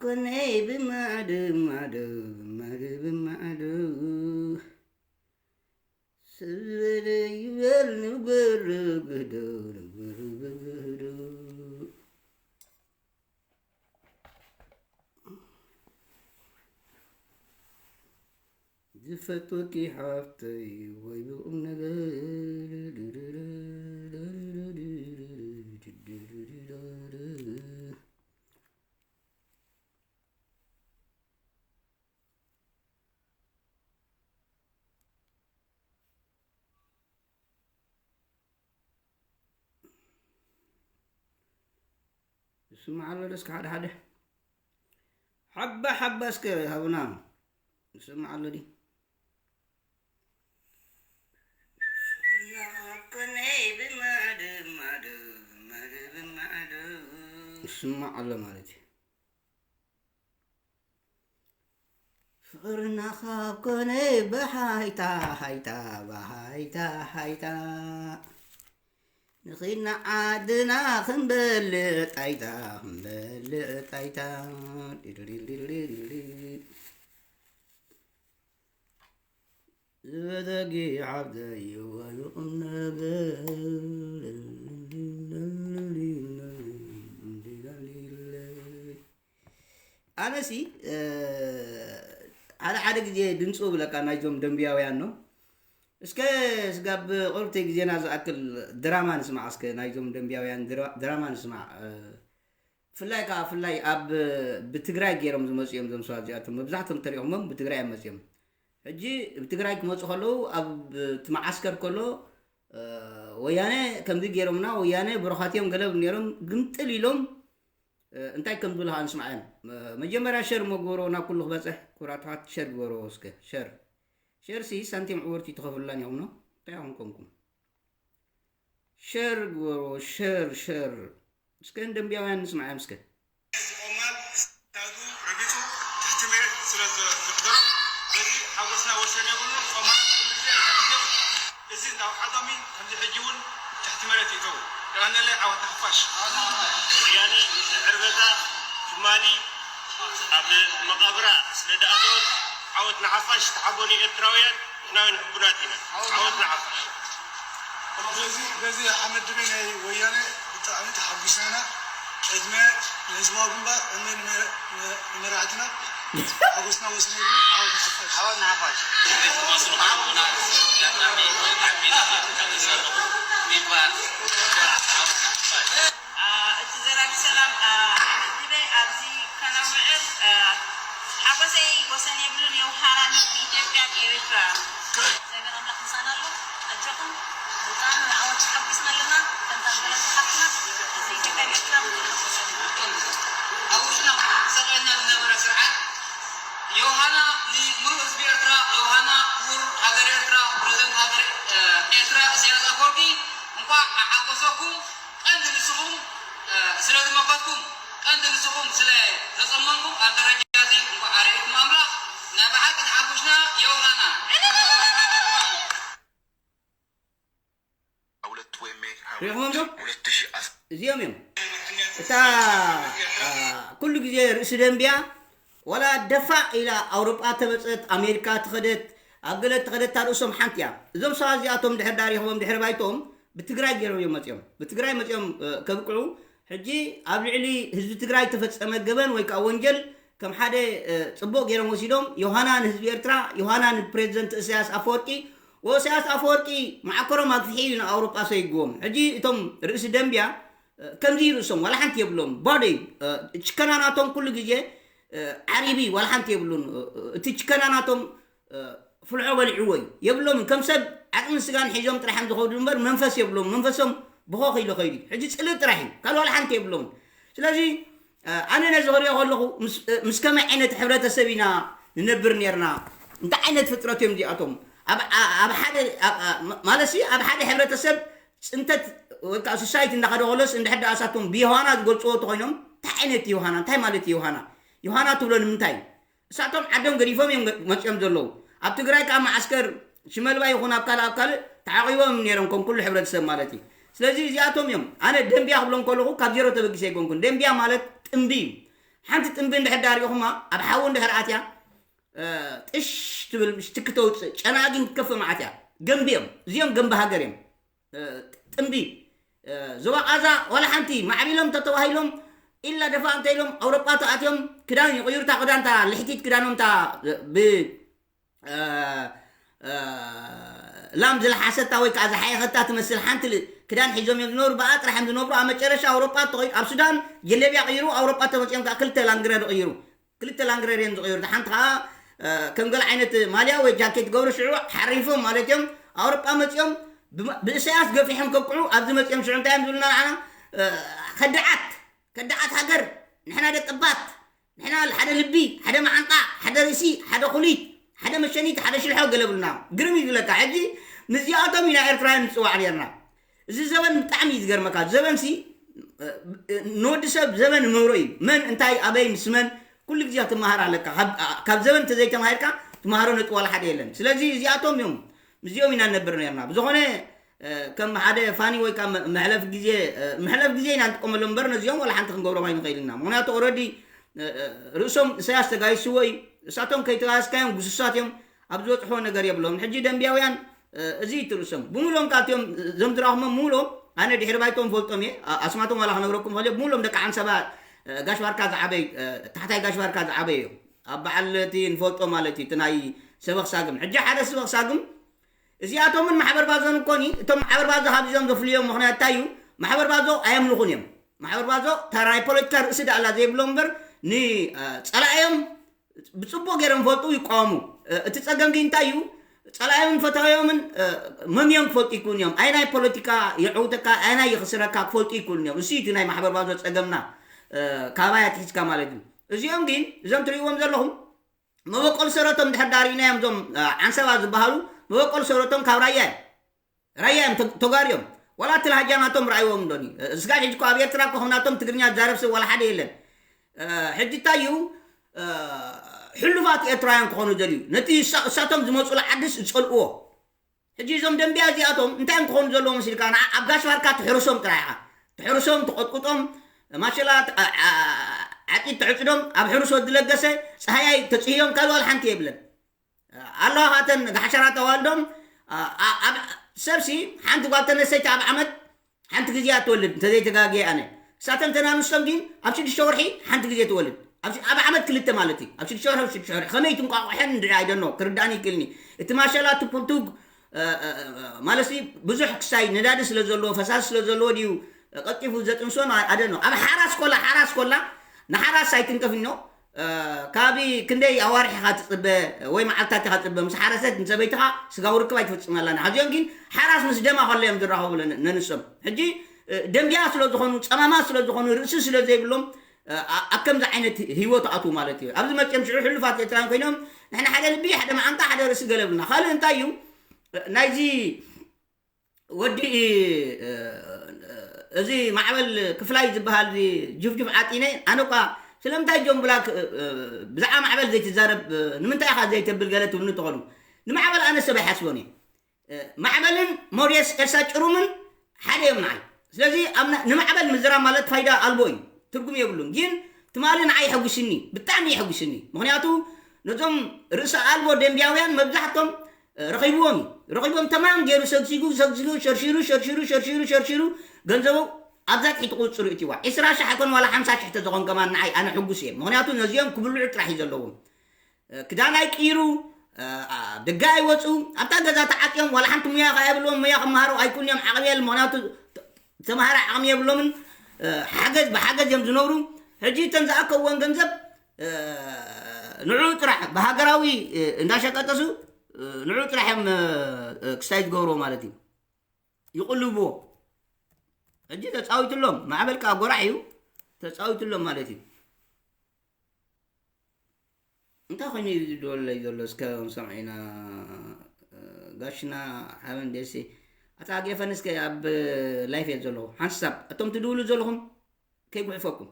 ኮነይ ብማዕዶ ማዕዶ ብማዕዶ ብማዕዶ ሰብ ዝበለ ይበል ንግበሮ ግዶ ንግበሮ ብግህዶ። ዝፈትወኪ ሓፍተይ ወይ ብቁም ነገር ይስማዕ ኣሎ ዶ እስከ ሓደ ሓደ? ሓባ ሓባ እስከ ሃቡና። ይስማዕ ኣሎ ድዩ? ይስማዕ ኣሎ ማለት እዩ። ፍቕርና ካብ ኮነ ብሃይታ ሃይታ ብሃይታ ሃይታ ንኺድ ንዓድና ክንበልዕ ጣይታ ክንበልዕ ጣይታ። ዝበተጊ ሓብተይ ይዋዩ ቁም ነገር። ኣነሲ ሓደ ሓደ ግዜ ድምፁ ብለካ ናይዞም ደንብያውያን ነው። እስከ ስጋብ ቁርብቲ ግዜና ዝኣክል ድራማ ንስማዕ። እስከ ናይዞም ደንብያውያን ድራ- ድራማ ንስማዕ። ብፍላይ ከዓ ብፍላይ ኣብ ብትግራይ ገይሮም ዝመፁ እዮም። ዞም ሰባት እዚኣቶም መብዛሕቶም ተሪኦሞም ብትግራይ እዮም መፅኦም። ሕጂ ብትግራይ ክመፁ ከለዉ ኣብ እቲ መዓስከር ከሎ ወያነ ከምዚ ገይሮምና፣ ወያነ ብሩኻት እዮም ገለ ነይሮም፣ ግምጥል ኢሎም እንታይ ከም ዝብሉ ከዓ ንስማዕ እዮም። መጀመርያ ሸር መግበሮ ናብ ኩሉ ክበፅሕ፣ ክቡራት ኣሕዋት ሸር ግበርዎ እስከ። ሸር ሸር ሲ ሳንቲም ዕውርቲ ትኸፍሉላን ኢኹም ነው? እንታይ ኢኹም ኮንኩም? ሸር ግበርዎ ሸር ሸር። እስከ ንደንብያውያን ንስማዕ እዮም እስከ። እዚ ቆማል ስታዱ ረጊጹ ትሕቲ መሬት ስለ ዘሕደሮ፣ በዚ ሓጎስና ወሰን የብሉን። ቆማላት ኩሉ ግዜ ንታሕቲ እዮም። እዚ እንዳውሓዶም እዩ። ከምዚ ሕጂ እውን ትሕቲ መሬት ይእተው። የቐነለ ዓወት ንሓፋሽ። ወያነ ንዕርበታ ትማሊ ኣብ መቓብራ ስለ ደኣተወት ዓወት ንሓፋሽ። ተሓበኑ ኤርትራውያን፣ ንሕና እውን ሕቡናት ኢና። ዓወት ንሓፋሽ። በዚ በዚ ሓመድ ድቤ ናይ ወያነ ብጣዕሚ ተሓጒስና ኢና። ዕድመ ንህዝባዊ ግንባር፣ ዕድመ ንመ- ንመራሕትና። ሓጎስና ወሰን የብሉን። ዓወት ንሓፋሽ። ዓወት ንሓፋሽ። ዓወት ንሓፋሽ። እቲ ዘራጊ ሰላም ኣሕመድ ድቤ ኣብዚ ከነውዕል ሓጎሰይ ወሰን የብሉን። የውሃና ንህዝቢ ኢትዮጵያ ብኤርትራ። እግዚኣብሔር ኣምላኽ ምሳና ኣሎ። ኣጆኹም። ብጣዕሚ ዓወት ተሓጒስና ኣለና። ከምታ ዝበለት ሓፍትና፣ እዚ ኢትዮጵያ ኤርትራ ብጣዕሚ ሓጎሰ። ኣብ ውሽጥና ሰቒልና ዝነበረ ስርዓት ዮሃና ንሙሉእ ህዝቢ ኤርትራ፣ ዮሃና ክቡር ሃገር ኤርትራ፣ ፕረዚደንት ሃገር ኤርትራ ኢሳያስ ኣፈወርቂ፣ እንኳዕ ኣሓጎሰኩም። ቀንዲ ንስኹም ስለ ዝመከትኩም፣ ቀንዲ ንስኹም ስለ ዘጸመምኩም፣ ኣብ ደረጃ እዚ እንኳዕ ኣርእየኩም ኣምላኽ። ናይ ብሓቂ ተሓጒስና ዮሃና። ሪኢኹሞም ዶ? እዚኦም እዮም። እታ ኩሉ ግዜ ርእሲ ደንብያ፣ ዋላ ደፋእ ኢላ ኣውሮጳ ተመጸት፣ ኣሜሪካ ተኸደት፣ ኣብ ገለ ተኸደት፣ እታ ርእሶም ሓንቲ እያ። እዞም ሰባት እዚኣቶም ድሕር ዳሪኽቦም ድሕሪ ባይትኦም ብትግራይ ገይሮም እዮም መጺኦም። ብትግራይ መጺኦም ከብቅዑ፣ ሕጂ ኣብ ልዕሊ ህዝቢ ትግራይ ተፈጸመ ገበን ወይ ከዓ ወንጀል ከም ሓደ ጽቡቕ ገይሮም ወሲዶም፣ ዮሃና ንህዝቢ ኤርትራ፣ ዮሃና ንፕሬዚደንት እስያስ ኣፈወርቂ። ወእስያስ ኣፈወርቂ መዓኮሮም ኣግፍሒ እዩ ንኣውሮጳ ሰይግዎም። ሕጂ እቶም ርእሲ ደንብያ ከምዚ ርእሶም ዋላ ሓንቲ የብሎም፣ ባዶ እዩ። ችከናናቶም ኩሉ ግዜ ዓሪቢ ዋላ ሓንቲ የብሉን። እቲ ችከናናቶም ፍልሖ በሊዕዎ እዩ። የብሎምን። ከም ሰብ ዓጽምን ስጋን ሒዞም ጥራሕም ዝኸዱ እምበር መንፈስ የብሎም። መንፈሶም ብኾኽ ኢሉ ኸይዱ እዩ። ሕጂ ጽልእ ጥራሕ እዩ። ካልእ ዋላ ሓንቲ የብሎምን። ስለዚ ኣነ ነዚ ክሪኦ ከለኹ ምስ ከመይ ዓይነት ሕብረተሰብ ኢና ንነብር ነርና? እንታይ ዓይነት ፍጥረት እዮም እዚኣቶም? ኣብ ሓደ ማለትሲ ኣብ ሓደ ሕብረተሰብ ጽንተት ወይ ከዓ ሱሳይት እንዳኸደ ከሎስ እንድሕር ደኣ እሳቶም ብዮሃና ዝገልጽዎ እንተኾይኖም እንታይ ዓይነት ዮሃና? እንታይ ማለት እዩ ዮሃና? ዮሃና ትብሎ ንምንታይ? እሳቶም ዓዶም ገዲፎም እዮም መፂኦም ዘለዉ። ኣብ ትግራይ ከዓ መዓስከር ሽመልባ ይኹን ኣብ ካልእ ኣብ ካልእ ተዓቂቦም ነይሮም ከም ኩሉ ሕብረተሰብ ማለት እዩ። ስለዚ እዚኣቶም እዮም ኣነ ደንብያ ክብሎም ከለኹ ካብ ዜሮ ተበጊሰ ኣይኮንኩን። ደንብያ ማለት ጥምቢ እዩ። ሓንቲ ጥንቢ እንድሕር ዳሪኹማ ኣብ ሓዊ እንድሕር ኣትያ ጥሽ ትብል ምሽ ትክተውፅእ ጨና ግን ክትከፍእ መዓት እያ። ገንቢ እዮም እዚኦም፣ ገንቢ ሃገር እዮም። ጥንቢ ዞባ ቃዛ ዋላ ሓንቲ ማዕቢሎም ተተባሂሎም ኢላ ደፋ እንተ ኢሎም ኣውሮጳ ተኣትዮም ክዳን ይቕይሩ። እታ ክዳን እታ ልሕቲት ክዳኖም እታ ብ ላም ዝለሓሰታ ወይ ከዓ ዝሓየኸታ ትመስል ሓንቲ ክዳን ሒዞም እዮም ዝነብሩ። ብኣ ጥራሕ እዮም ዝነብሩ። ኣብ መጨረሻ ኣውሮጳ ተኸይዱ ኣብ ሱዳን ጀለቢያ ቅይሩ ኣውሮጳ ተመፅኦም ከዓ ክልተ ላንግረር ቅይሩ። ክልተ ላንግረር እዮም ዝቕይሩ። ሓንቲ ከዓ ከም ገለ ዓይነት ማልያ ወይ ጃኬት ገብሩ ሽዑ ሓሪፎም ማለት እዮም። ኣውሮጳ መፂኦም ብእሰያስ ገፊሖም ከብቅዑ ኣብዚ መፂኦም ሽዑ እንታይ እዮም ዝብሉና ንዓና? ከዳዓት፣ ከዳዓት ሃገር፣ ንሕና ደቂ ባት፣ ንሕና ሓደ ልቢ፣ ሓደ መዓንጣ፣ ሓደ ርእሲ፣ ሓደ ኩሊት፣ ሓደ መሸኒት፣ ሓደ ሽልሖ ገለ ብሉና። ግርም እዩ ዝብለካ። ሕጂ ምስዚኣቶም ኢና ኤርትራውያን ንፅዋዕ ነርና። እዚ ዘበን ብጣዕሚ እዩ ዝገርመካ። ዘበንሲ ንወዲ ሰብ ዘበን ምህሮ እዩ። መን እንታይ ኣበይ ምስ መን ኩሉ ግዜ ክትመሃር ኣለካ። ካብ ዘበን እንተዘይተማሂርካ ትመሃሮ ነጥቢ ዋላ ሓደ የለን። ስለዚ እዚኣቶም እዮም ምስዚኦም ኢና ንነብር ነርና። ብዝኾነ ከም ሓደ ፋኒ ወይ ከዓ መሕለፍ ግዜ መሕለፍ ግዜ ኢና ንጥቀመሎም እምበር ነዚኦም ዋላ ሓንቲ ክንገብሮም ኣይንኽእል ኢና። ምክንያቱ ኦረዲ ርእሶም ኢሳያስ ተጋይስዎ እዩ። እሳቶም ከይተጋስካዮም ግሱሳት እዮም። ኣብ ዝበፅሕዎ ነገር የብሎም። ሕጂ ደንቢያውያን እዚ ትርእሶም ብምሎም ካትዮም ዘምዝራኹሞም ምሎም ኣነ ድሕሪ ባይቶም ፈልጦም እየ። ኣስማቶም ዋላ ክነግረኩም ኸእል ብምሎም ደቂ ዓንሰባ ጋሽ ባርካ ዝዓበዩ ታሕታይ ጋሽ ባርካ ዝዓበዩ እዮም። ኣብ በዓል እቲ ንፈልጦ ማለት እዩ እቲ ናይ ሰበኽ ሳግም ሕጂ ሓደ ሰበኽ ሳግም እዚኣቶምን ማሕበር ባዞን እኮኒ እቶም ማሕበር ባዞ ካብዚኦም ዘፍልዮም ምክንያት እንታይ እዩ? ማሕበር ባዞ ኣየምልኹን እዮም። ማሕበር ባዞ ተራ ናይ ፖለቲካ ርእሲ ደኣላ ዘይብሎም እምበር ንፀላእዮም ብፅቡቅ ገይሮም ፈልጡ ይቃወሙ። እቲ ፀገም ግን እንታይ እዩ? ፀላእዮምን ፈታዮምን መምዮም ክፈልጡ ይክእሉ እዮም። ኣይናይ ፖለቲካ የዕውተካ ኣይናይ ይኽስረካ ክፈልጡ ይክእሉ እዮም። እሱ እቲ ናይ ማሕበር ባዞ ፀገምና ካባይ ኣትሒዝካ ማለት እዩ። እዚኦም ግን እዞም ትርእይዎም ዘለኹም መበቆል ሰረቶም ድሕር ዳሪእናዮም እዞም ዓንሰባ ዝበሃሉ መበቆል ሰረቶም ካብ ራያ እዮም። ራያ እዮም ተጋርዮም። ዋላ እቲ ላሃጃ ናቶም ረኣይዎም እንዶኒ። ስጋብ ሕጂ እኮ ኣብ ኤርትራ እኮ ከምናቶም ትግርኛ ዝዛረብ ሰብ ዋላ ሓደ የለን። ሕጂ እንታይ እዩ ሕሉፋት ኤርትራውያን ክኾኑ ዘድልዩ ነቲ እሳቶም ዝመፁሉ ዓድስ ዝፀልእዎ። ሕጂ እዞም ደንቢያ እዚኣቶም እንታይ እዮም ክኾኑ ዘለዎ መሲልካ? ንዓ ኣብ ጋሽ ባርካ ትሕርሶም ጥራይ ኢኻ። ትሕርሶም፣ ትቐጥቁጦም፣ ማሸላ ዓፂድ ተዕፅዶም ኣብ ሕርሶ ዝለገሰ ፀሃያይ ተፅህዮም ካልእ ዋላ ሓንቲ የብለን። ኣለዋ ካተን ጋሕሸራት ኣዋልዶም። ሰብሲ ሓንቲ ጓል ተነሰይቲ ኣብ ዓመት ሓንቲ ግዜ እያ ትወልድ እንተዘይተጋግየ ኣነ። እሳተን ተናንስቶም ግን ኣብ ሽዱሽተ ወርሒ ሓንቲ ግዜ ትወልድ። ኣብ ዓመት ክልተ ማለት እዩ። ኣብ ሽዱሽተ ወርሒ ኣብ ሽዱሽተ ወርሒ ከመይ ትንቋቋሐን እንድዒ ኣይደኖ ክርዳእኒ ይክእልኒ። እቲ ማሸላ ትፑልቱግ ማለት ብዙሕ ክሳይ ነዳዲ ስለ ዘለዎ ፈሳሲ ስለ ዘለዎ ድዩ ቀልጢፉ ዘጥንሶን ኣደኖ ኣብ ሓራስ ኮላ ሓራስ ኮላ ንሓራስ ኣይትንቀፍኖ። ካብ ክንደይ ኣዋርሕ ኢኻ ትፅበ ወይ መዓልታት ኢኻ ትፅበ ምስ ሓረሰት ንሰበይትኻ ስጋዊ ርክብ ኣይትፍፅመላን። ሓዚኦም ግን ሓራስ ምስ ደማ ከሎ እዮም ዝራኸቡ ነንሶም። ሕጂ ደንቢያ ስለ ዝኾኑ ፀማማ ስለ ዝኾኑ ርእሲ ስለ ዘይብሎም ኣብ ከምዚ ዓይነት ህይወት ኣትዉ ማለት እዩ። ኣብዚ መፅኦም ሽዑ ሕሉፋት ኤርትራን ኮይኖም ንሕና ሓደ ልቢ ሓደ መዓንጣ ሓደ ርእሲ ገለብልና ካልእ እንታይ እዩ ናይዚ ወዲ እዚ ማዕበል ክፍላይ ዝበሃል ጅፍጅፍ ዓጢነ ኣነ ኳ ስለምንታይ ጆን ብላክ ብዛዕባ ማዕበል ዘይትዛረብ ንምንታይ ኢኻ ዘይተብል ገለ ትብልኒ ትኾኑ ንማዕበል ኣነ ሰብ ኣይሓስቦን እየ። ማዕበልን ሞዴስ ኤልሳ ጭሩምን ሓደ እዮም ንዓይ። ስለዚ ንማዕበል ምዝራብ ማለት ፋይዳ ኣልቦ እዩ፣ ትርጉም የብሉን። ግን ትማሊ ንዓይ የሐጉስኒ፣ ብጣዕሚ የሐጉስኒ። ምክንያቱ ነዞም ርእሰ ኣልቦ ደንቢያውያን መብዛሕቶም ረኺብዎም እዩ። ረኺቦም ተማም ገይሩ ሰግሲጉ ሰግሲጉ ሸርሺሩ ሸርሺሩ ሸርሺሩ ሸርሺሩ ገንዘቡ ኣብዛ ትሕቲ ቁፅፅሩ እትዋ ዕስራ ሻሕ ኣይኮን ዋላ ሓምሳ ሻሕ ተዝኾን ከማን ንዓይ ኣነ ሕጉስ እየ። ምክንያቱ ነዚኦም ክብልዑ ጥራሕ እዩ ዘለዎም። ክዳን ኣይቅይሩ፣ ኣብ ደገ ኣይወፁ፣ ኣብታ ገዛ ተዓፅዮም ዋላ ሓንቲ ሙያ ከ የብልዎም። ሙያ ክመሃሩ ኣይክእሉን እዮም፣ ዓቕሚ የለን። ምክንያቱ ተምሃራይ ዓቕሚ የብሎምን። ሓገዝ ብሓገዝ እዮም ዝነብሩ። ሕጂ እተን ዝኣከብወን ገንዘብ ንዑ ጥራሕ ብሃገራዊ እንዳሸቀጠሱ ንዑ ጥራሕ እዮም ክስታይ ዝገብርዎ ማለት እዩ። ይቕልብዎ። ሕጂ ተፃዊትሎም ማዕበል ከዓ ጎራሕ እዩ ተፃዊትሎም ማለት እዩ። እንታይ ኮይኑ እዩ ዝደወለይ ዘሎ? እስከ ሰምዒና ጋሽና ሓበን ደሴ ኣታ ጌፈን እስከ ኣብ ላይፍ እየ ዘለኹ ሓንሳብ እቶም ትድውሉ ዘለኹም ከይጉሕፈኩም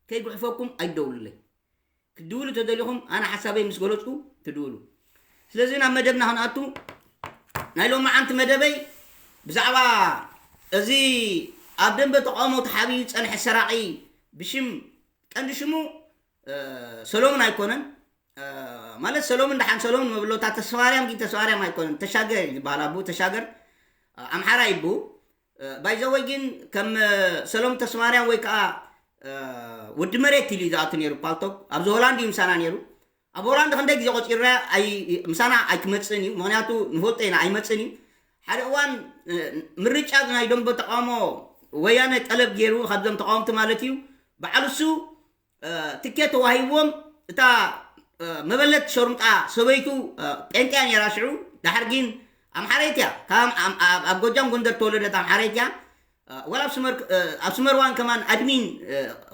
ከይጉሕፈኩም ኣይደውሉለይ። ክትድውሉ ተደሊኹም ኣነ ሓሳበይ ምስ ገለፅኩ ትድውሉ። ስለዚ ናብ መደብና ክንኣቱ ናይ ሎማዓንቲ መደበይ ብዛዕባ እዚ ኣብ ደንበ ተቃውሞ ተሓቢኡ ዝፀንሐ ሰራቒ ብሽም ቀንዲ ሽሙ ሰሎምን ኣይኮነን። ማለት ሰሎምን ደሓን ሰሎምን መብሎታ ተስፋርያም ግን ተስፋርያም ኣይኮነን፣ ተሻገር እዩ ዝበሃል። ኣቡ ተሻገር ኣምሓራ ይቡ። ባይዘወይ ግን ከም ሰሎም ተስፋርያም ወይ ከዓ ወዲ መሬት ኢሉ እዩ ዝኣቱ ነይሩ ፓልቶክ ኣብዚ ሆላንድ እዩ ምሳና ነይሩ። ኣብ ሆላንድ ክንደይ ግዜ ቆፂረ ምሳና ኣይክመፅእን እዩ፣ ምክንያቱ ንፈልጦ ኢና ኣይመፅእን እዩ። ሓደ እዋን ምርጫ ናይ ደንበ ተቃውሞ ወያነ ጠለብ ገይሩ ካብዞም ተቃወምቲ ማለት እዩ። በዓል እሱ ትኬት ተዋሂብዎም እታ መበለት ሸርምጣ ሰበይቱ ጴንጥያ ነይራ ሽዑ። ዳሕር ግን ኣምሓረይት እያ፣ ካብ ኣብ ጎጃም ጎንደር ተወለደት ኣምሓረይት እያ። ወላ ኣብ ስመርዋን ከማን ኣድሚን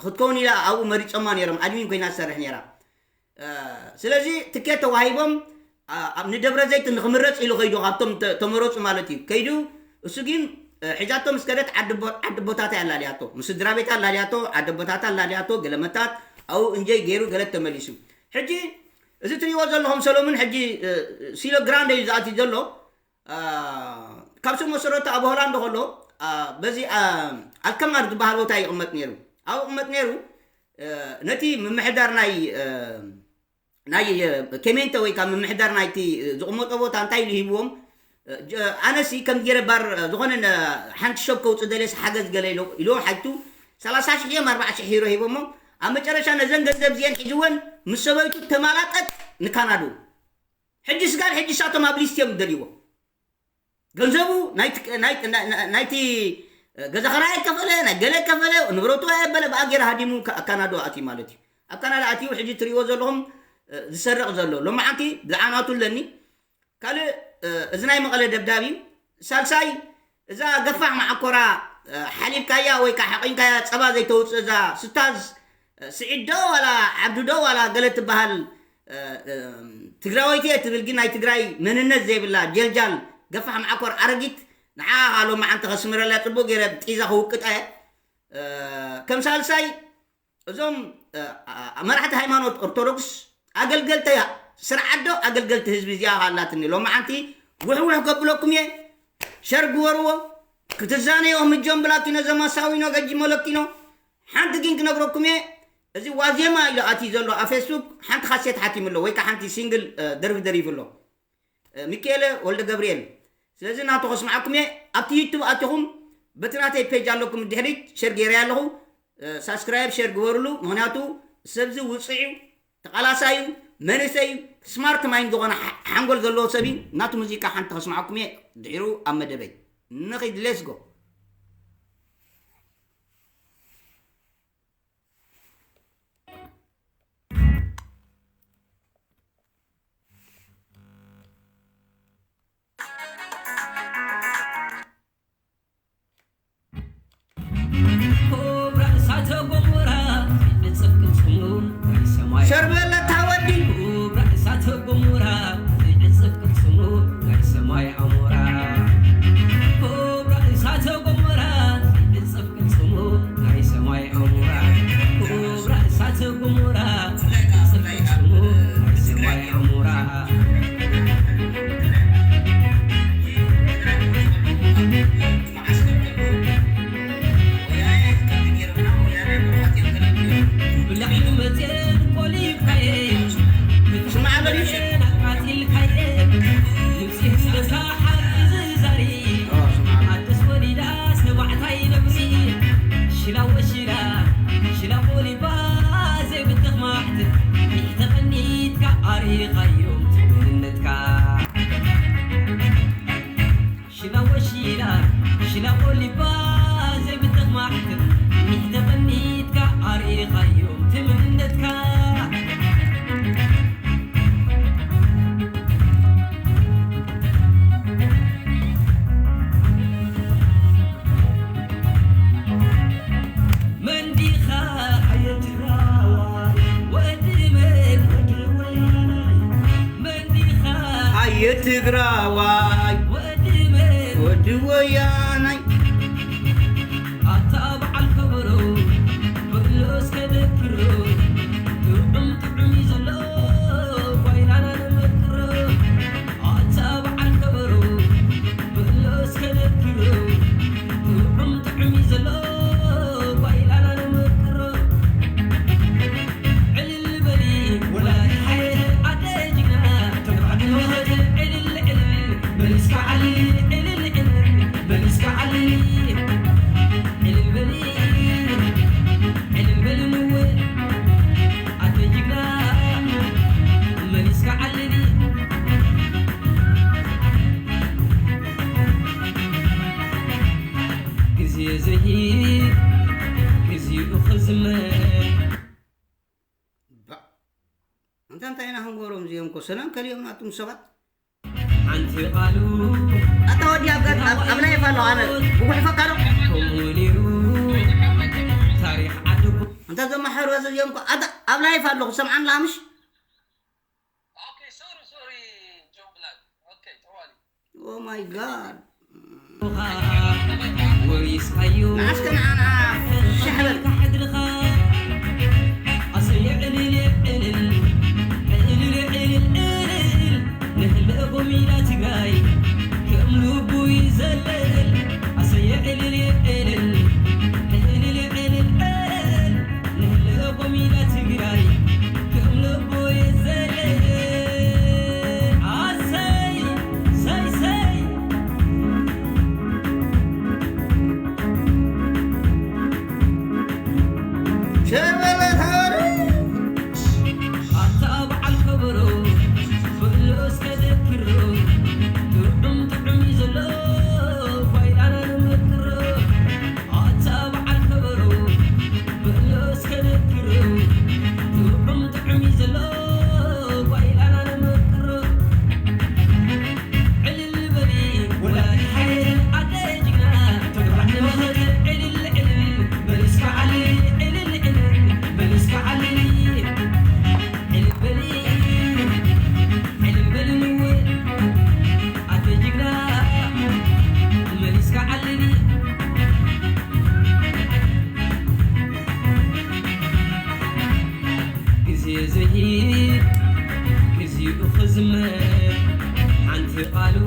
ክትከውን ኢላ ኣብኡ መሪፆማ ነይሮም፣ ኣድሚን ኮይና ትሰርሕ ነይራ። ስለዚ ትኬት ተዋሂቦም ኣብ ንደብረ ዘይት ንክምረፅ ኢሉ ከይዱ፣ ካብቶም ተመረፁ ማለት እዩ። ከይዱ እሱ ግን ሒዛቶ ምስ ከደት ዓዲ ቦታታ ኣላልያቶ፣ ምስ ስድራ ቤታ ኣላልያቶ፣ ዓዲ ቦታታ ኣላልያቶ፣ ገለመታት ኣብኡ እንጀይ ገይሩ ገለት ተመሊሱ። ሕጂ እዚ ትሪእዎ ዘለኹም ሰሎምን ሕጂ ሲሎ ግራንደ እዩ ዝኣትዩ ዘሎ። ካብ ስም መሰረቱ ኣብ ሆላንድ ከሎ በዚ ኣልከማር ዝበሃል ቦታ ይቕመጥ ነይሩ። ኣብኡ ይቕመጥ ነይሩ። ነቲ ምምሕዳር ናይ ናይ ኬሜንተ ወይ ካብ ምምሕዳር ናይቲ ዝቕመጦ ቦታ እንታይ ኢሉ ሂብዎም? ኣነሲ ከም ገይረ ባር ዝኾነ ሓንቲ ሸብ ከውፅእ ደልየስ ሓገዝ ገለ ኢልዎም ሓቱ ሰላሳ ሽሕ እዮም ኣርባዓ ሽሕ ሂሮ ሂቦሞ። ኣብ መጨረሻ ነዘን ገንዘብ እዚአን ሒዝወን ምስ ሰበይቱ ተማላጠጥ ንካናዱ። ሕጂ ስጋብ ሕጂ ሳቶም ኣብ ሊስት እዮም ደልይዎ። ገንዘቡ ናይቲ ገዛ ኸራይ ከፈለ፣ ናይ ገለ ከፈለ፣ ንብረቱ ኣየበለ ብኣ ገይረ ሃዲሙ ካብ ካናዳ ኣትዩ ማለት እዩ። ኣብ ካናዳ ኣትዩ ሕጂ ትሪእዎ ዘለኹም ዝሰርቕ ዘሎ ሎማዓንቲ ብዝዓናቱ ኣለኒ። ካልእ እዚ ናይ መቐለ ደብዳብ እዩ። ሳልሳይ እዛ ገፋሕ ማዓኮራ ሓሊብካያ ወይ ከዓ ሓቒንካያ ፀባ ዘይተውፅእ እዛ ስታዝ ስዒድ ዶ ዋላ ዓብዱ ዶ ዋላ ገለ ትበሃል ትግራወይቲ እየ ትብል ግን ናይ ትግራይ መንነት ዘይብላ ጀልጃል ገፋሕ ማዓኮር ኣረጊት ንዓ ሎማዓንቲ ከስምረላ ፅቡቅ ገይረ ጢዛ ክውቅጣ እየ። ከም ሳልሳይ እዞም መራሕቲ ሃይማኖት ኦርቶዶክስ ኣገልገልቲ ስርዓት ዶ ኣገልገልቲ ህዝቢ እዚኣ ሃላትኒ ሎማዓንቲ ውሕውሕ ከብለኩም እየ። ሸር ግበርዎ ክትዛነዮ ምጆን ብላኪኖ ዘማሳዊኖ ገጂ መለኪኖ ሓንቲ ግን ክነግረኩም እየ። እዚ ዋዜማ ኢሉ ኣትዩ ዘሎ ኣብ ፌስቡክ ሓንቲ ካሴት ሓቲሙ ኣሎ ወይ ከዓ ሓንቲ ሲንግል ደርፊ ደሪፉ ኣሎ። ሚካኤለ ወልደ ገብርኤል። ስለዚ ናቱ ከስምዓኩም እየ። ኣብቲ ዩቱብ ኣቲኹም በቲ ናተይ ፔጅ ኣለኩም ድሕሪት ሸር ገይረ ኣለኹ። ሳብስክራይብ ሸር ግበሩሉ። ምክንያቱ ሰብዚ ውፅዕ እዩ፣ ተቃላሳይ እዩ፣ መንእሰይ እዩ፣ ስማርት ማይንድ ዝኾነ ሓንጎል ዘለዎ ሰብ እዩ። ናቱ ሙዚቃ ሓንቲ ከስምዓኩም እየ። ድሒሩ ኣብ መደበይ ንኺድ። ሌስጎ። ኮብራ እሳተ ገሞራ ይዕጽፍ ቅልጽሙ ናይ ሰማይ ሸርበለታ ወዲ ኮብራ እሳተ ገሞራ ይዕጽፍ ቅልጽሙ ናይ ሰማይ ኣሞራ ኮብራ እሳተ ገሞራ ይዕጽፍ ቅልጽሙ ናይ ሰማይ ኣሞራ ኮብራ እሳተ ገሞራ ይዕጽፍ ቅልጽሙ ናይ ሰማይ ኣሞራ ሽላ ወሽላ ሽላ ቆሊባ ዘይብተኽማዕት ሚሕተ ቀኒትካ ኣርኢኻዮም ትምንነትካ መንዲኻ ሓየት ትግራዋይ ወዲ መን ወዲ ወያናይ መንዲኻ ሓየት ትግራዋይ ወዲ ወያናይ ኣታ በዓል ከበሮ በሎ እስከ ደክሮ ጥዑም ጥዑም እዩ ዘሎ ጓይላና ነመክሮ ኣታ በዓል ከበሮ በሎ እስከ ደክሮ ጥዑም ጥዑም እዩ ዘሎ ጓይላና ነመክሮ ዕልል እኮ ሰላም ከልዮም ናቱም ሰባት። ሓንቲ ቃሉ ኣታ ወዲ ኣብ ገ-፣ ኣብ፣ ኣብ ላይፍ ኣለኹ ኣነ። ብጉሕፈካ ዶ? ከምኡ ነይሩ ታሪኽ ዓድቦ። እንተ ዘመሓሩ ዘዚኦም እኮ ኣታ ኣብ ላይፍ ኣለኹ ሰምዓን ላምሽ? Okay, sorry, sorry, John Black. Okay, ተዋሊ። Oh my God. ወሪስካዮ ንዓስከ ንዓና ሸሕበል። ሕድርኻ ኣሰየ ዕልል ዕልል፣ ዕልል ዕልል ዕልል፣ ንህልእ ጎሚዳ ትግራይ ከም ልቡ ይዘልል። ኣሰየ ዕልል ዕልል፣ ዕልል ዕልል ዕልል፣ ንህልእ ጎሚዳ ትግራይ ከም ልቡ ይዘልል። ኣሰይ፣ ሰይ፣ ሰይ። ሸበለ ተወረ። ኣታ በዓል ከበሮ፣ ብሎ እስከ ደክሮ፣ ጥዑም ጥዑም እዩ ዘሎ፣ ጓይላና ንመክሮ። ኣታ በዓል ከበሮ፣ ብሎ እስከ ደክሮ፣ ጥዑም ጥዑም እዩ ዘሎ፣ ጓይላና ንመክሮ። ዕልል በሊ ወላዲ ሓየት ኣደ ጅግና፣ ተግባር ንመኸተ ዕልል ዕልል በሊ እስከ ዓልል፣ ዕልል ዕልል በሊ እስከ ዓልል። ዕልል በሊ፣ ዕልል በሊ ንውል ኣደ ጅግና፣ መሊስካ ዓልል። ግዜ ዘሂብ፣ ግዚኡ ክዝመር፣ ሓንቲ ቃሉ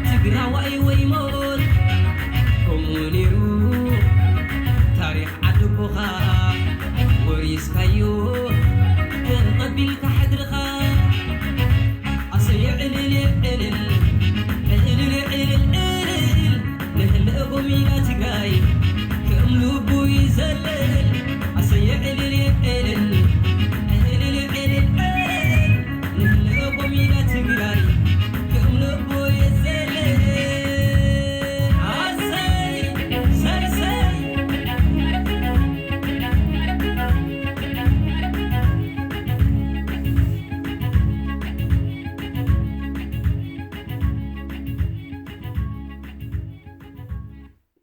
ትግራዋይ ወይ ሞት። ከምኡ ነይሩ ታሪኽ ዓድቦኻ፣ ወሪስካዮ ከም ቀቢልካ ሕድርኻ። ኣሰየ ዕልል ዕልል፣ ዕልል ዕልል ዕልል፣ ንህልእ ጎሚዳ ትግራይ ከም ልቡ ይዘልል። ኣሰየ ዕልል ዕልል፣ ዕልል ዕልል ዕልል፣ ንህልእ ጎሚዳ ትግራይ ከም ልቡ ይዘልል። ኣሰይ፣ ሰይ፣ ሰይ።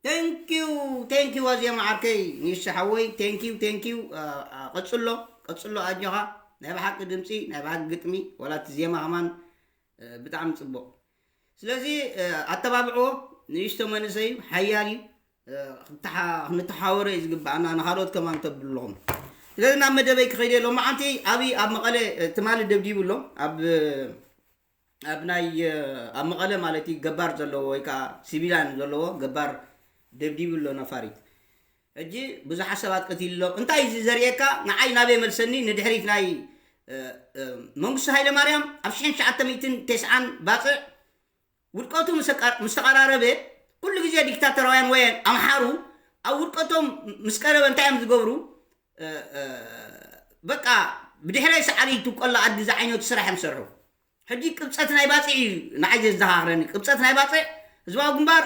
Thank you, thank you ኣዜማ ዓርከይ፣ ኒሻ ሓወይ፣ thank you፣ thank you። አ፣ አ፣ ቀጽሎ፣ ቀጽሎ ኣጆኻ። ናይ ብሓቂ ድምጺ፣ ናይ ብሓቂ ግጥሚ፣ ዋላ እቲ ዜማ ከማን፣ እ፣ ብጣዕሚ ጽቡቕ። ስለዚ፣ እ፣ ኣተባብዕዎ፣ ንእሽቶ መንእሰይ እዩ፣ ሓያል እዩ። እ፣ ክንተሓ-፣ ክንተሓወሮ እዩ ዝግባኣና፣ ንኻልኦት ከማን ተብሉ ኣለኹም። ስለዚ ናብ መደበይ ክኸይድ እየ። ሎማዓንቲ ኣብይ ኣብ መቐለ፣ እ፣ ትማሊ ደብዲቡ ኣሎ። ኣብ፣ ኣብ ናይ፣ ኣብ መቐለ ማለት እዩ፣ ገባር ዘለዎ ወይ ከዓ ሲቪላን ዘለዎ ገባር ደብዲቡ ኣሎ ነፋሪት። ሕጂ ብዙሓት ሰባት ቀቲሉ ኣሎ። እንታይ እዩ እዚ ዘርእየካ? ንዓይ ናበይ መልሰኒ? ንድሕሪት ናይ፣ እ፣ እ፣ መንግስቱ ሃይለማርያም ኣብ ሽሕን ትሽዓተ ሚእትን ተስዓን ባፅዕ ውድቀቱ ምስ ኣቃ-፣ ምስ ተቐራረበ፣ ኩሉ ግዜ ዲክታተራውያን ወያን ኣምሓሩ ኣብ ውድቀቶም ምስ ቀረበ እንታይ እዮም ዝገብሩ? እ፣ እ፣ በቃ ብድሕረይ ሰዓሪ ትውቀላ ኣዲ ዝዓይነቱ ስራሕ እዮም ዝሰርሑ። ሕጂ ቅብፀት ናይ ባፅዕ እዩ ንዓይ ዘዘኻኽረኒ። ቅብፀት ናይ ባፅዕ፣ ህዝባዊ ግንባር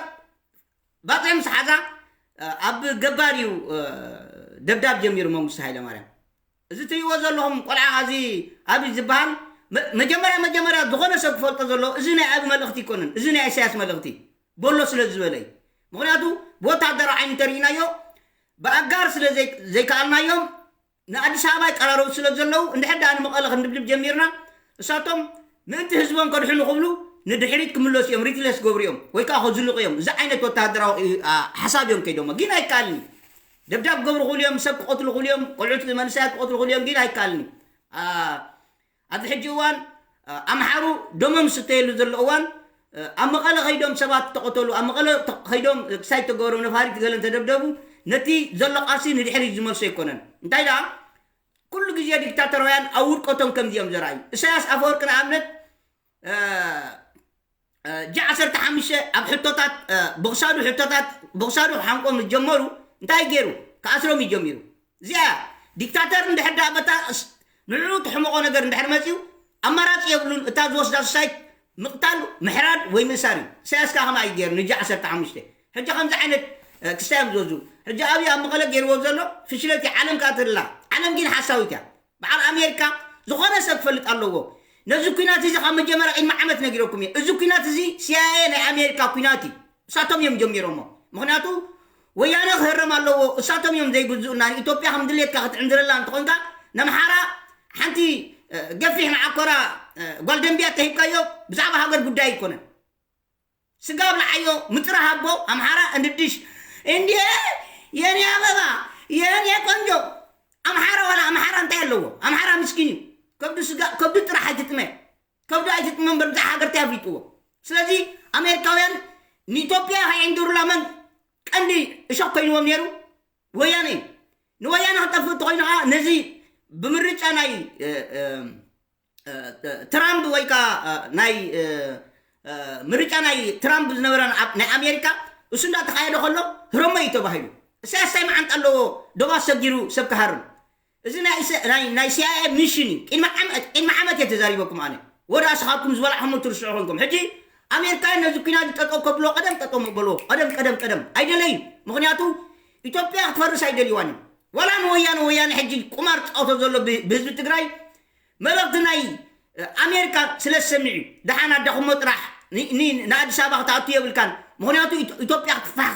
ባፅዕ ምስ ሓዛ፣ እ፣ ኣብ ገባር እዩ፣ እ፣ ደብዳብ ጀሚሩ መንግስቱ ሃይለማርያም። እዚ ትሪእዎ ዘለኹም ቆልዓ፣ እዚ ኣብይ ዝበሃል፣ መ-፣ መጀመርያ፣ መጀመርያ ዝኾነ ሰብ ክፈልጦ ዘለዎ፣ እዚ ናይ ኣብይ መልእኽቲ ኣይኮነን፣ እዚ ናይ ኢሳያስ መልእኽቲ በሎ ስለ ዝበለ እዩ። ምኽንያቱ ብወታደራዊ ዓይኒ እንተርኢናዮ፣ ብኣጋር ስለ ዘይ-፣ ዘይከኣልናዮም፣ ንኣዲስ ኣበባ ይቀራረቡ ስለ ዘለዉ፣ እንድሕር ደኣ ንመቐለ ክንድብድብ ጀሚርና፣ እሳቶም ምእንቲ ህዝቦም ከድሕኑ ክብሉ ንድሕሪት ክምለሱ እዮም፣ ሪትለስ ክገብሩ እዮም፣ ወይ ከኣ ከዝልቑ እዮም። እዚ ዓይነት ወተሃደራዊ፣ እ፣ ኣ፣ ሓሳብ እዮም ከይዶሞ። ግን ኣይከኣልን እዩ። ደብዳብ ክገብሩ ክኽእሉ እዮም፣ ሰብ ክቐትሉ ክኽእሉ እዮም፣ ቆልዑት መንእሰያት ክቐትሉ ክኽእሉ እዮም፣ ግን ኣይከኣልን እዩ። ኣ፣ ኣብዚ ሕጂ እዋን፣ እ፣ ኣምሓሩ ደሞም ዝስተየሉ ዘሎ እዋን፣ እ፣ ኣብ መቐለ ከይዶም ሰባት ተቐተሉ፣ ኣብ መቐለ ተ-፣ ከይዶም፣ እ፣ ክሳይ ተገበሮም፣ ነፋሪት ገለ እንተደብደቡ፣ ነቲ ዘሎ ቃልሲ ንድሕሪት ዝመልሶ ኣይኮነን። እንታይ ደኣ፣ ኩሉ ግዜ ዲክታተራውያን ኣብ ውድቀቶም ከምዚ እዮም ዘርኣዩ። ኢሳያስ ኣፈወርቂ ንኣብነት፣ እ፣ እ፣ ጂ ዓሰርተ ሓሙሽተ ኣብ ሕቶታት፣ እ፣ ብኽሳዱ ሕቶታት፣ ብኽሳዱ ክሓንቆ ምስ ጀመሩ እንታይ ገይሩ? ክኣስሮም እዩ ጀሚሩ። እዚኣ ዲክታተር እንድሕር ደኣ በታ ስ-፣ ንዕኡ ትሕመቖ ነገር እንድሕር መጺኡ ኣማራጺ የብሉን። እታ ዝወስዳ ሱሳይድ ምቕታል፣ ምሕራድ ወይ ምእሳር እዩ። ኢሳያስ ከኣ ከምኣ እዩ ገይሩ ንጂ ዓሰርተ ሓሙሽተ። ሕጂ ከምዚ ዓይነት፣ እ፣ ክስታይ እዮም ዝወስዱ። ሕጂ ኣብይ ኣብ መቐለ ገይርዎ ዘሎ ፍሽለት እዩ። ዓለም ከኣ ትርላ። ዓለም ግን ሓሳዊት እያ። በዓል ኣሜሪካ ዝኾነ ሰብ ክፈልጥ ኣለዎ። ነዚ ኩናት እዚ ካብ መጀመርያ ቅድሚ ዓመት ነጊረኩም እየ። እዚ ኩናት እዚ ሲኣይኤ ናይ ኣሜሪካ ኩናት እዩ። እሳቶም እዮም ጀሚሮሞ። ምክንያቱ ወያነ ክህረም ኣለዎ፣ እሳቶም እዮም ዘይግዝኡና። ንኢትዮጵያ ከም ድሌትካ ክትዕንድረላ እንተኾንካ፣ ነምሓራ ሓንቲ ገፊሕ መዓኮራ ጓል ደንቢያ ተሂብካዮ፣ ብዛዕባ ሃገር ጉዳይ ኣይኮነን። ስጋ ኣብልዓዮ፣ ምጥራ ሃቦ። ኣምሓራ እንድድሽ እንዴ፣ የኔ ኣበባ፣ የኔ ቆንጆ። ኣምሓራ ዋላ ኣምሓራ እንታይ ኣለዎ? ኣምሓራ ምስኪን እዩ። ከብዱ ስጋ፣ ከብዱ ጥራሕ ኣይትጥመ። ከብዱ ኣይትጥመ እምበር ብዛዕባ ሃገር እንታይ ኣፍሊጥዎ? ስለዚ ኣሜሪካውያን ንኢትዮጵያ ከይዕንድሩላ መን ቀንዲ እሾክ ኮይንዎም ነይሩ? ወያነ እዩ። ንወያነ ክጠፍእ እንተኮይኑ ከዓ ነዚ ብምርጫ ናይ ትራምፕ ወይ ከዓ ናይ ምርጫ ናይ ትራምፕ ዝነበረ ናይ ኣሜሪካ እሱ እንዳተካየደ ከሎ ህረሞ እዩ ተባሂሉ። እሳያስ እንታይ መዓንጣ ኣለዎ? ዶባት ሰጊሩ ሰብ ክሃርም። እዚ ናይ ሲኣይኤ ሚሽን እዩ። ቅድሚ ዓመት እየ ተዛሪበኩም ኣነ። ወዳ ስኻብኩም ዝበላዕኹም ትርስዑ ኮንኩም። ሕጂ ኣሜሪካውያን ነዚ ኩናት ጠጠው ከብሎ ቀደም ጠጠው መበልዎ። ቀደም ቀደም ቀደም ኣይደለይን። ምክንያቱ ኢትዮጵያ ክትፈርስ ኣይደልይዋን እዮም። ዋላ ንወያነ ወያነ ሕጂ ቁማር ፃወቶ ዘሎ ብህዝቢ ትግራይ መልእክቲ ናይ ኣሜሪካ ስለ ዝሰምዕ እዩ። ደሓን ኣዳኹሞ ጥራሕ ንኣዲስ ኣበባ ክትኣቱ የብልካን። ምክንያቱ ኢትዮጵያ ክትፋሕ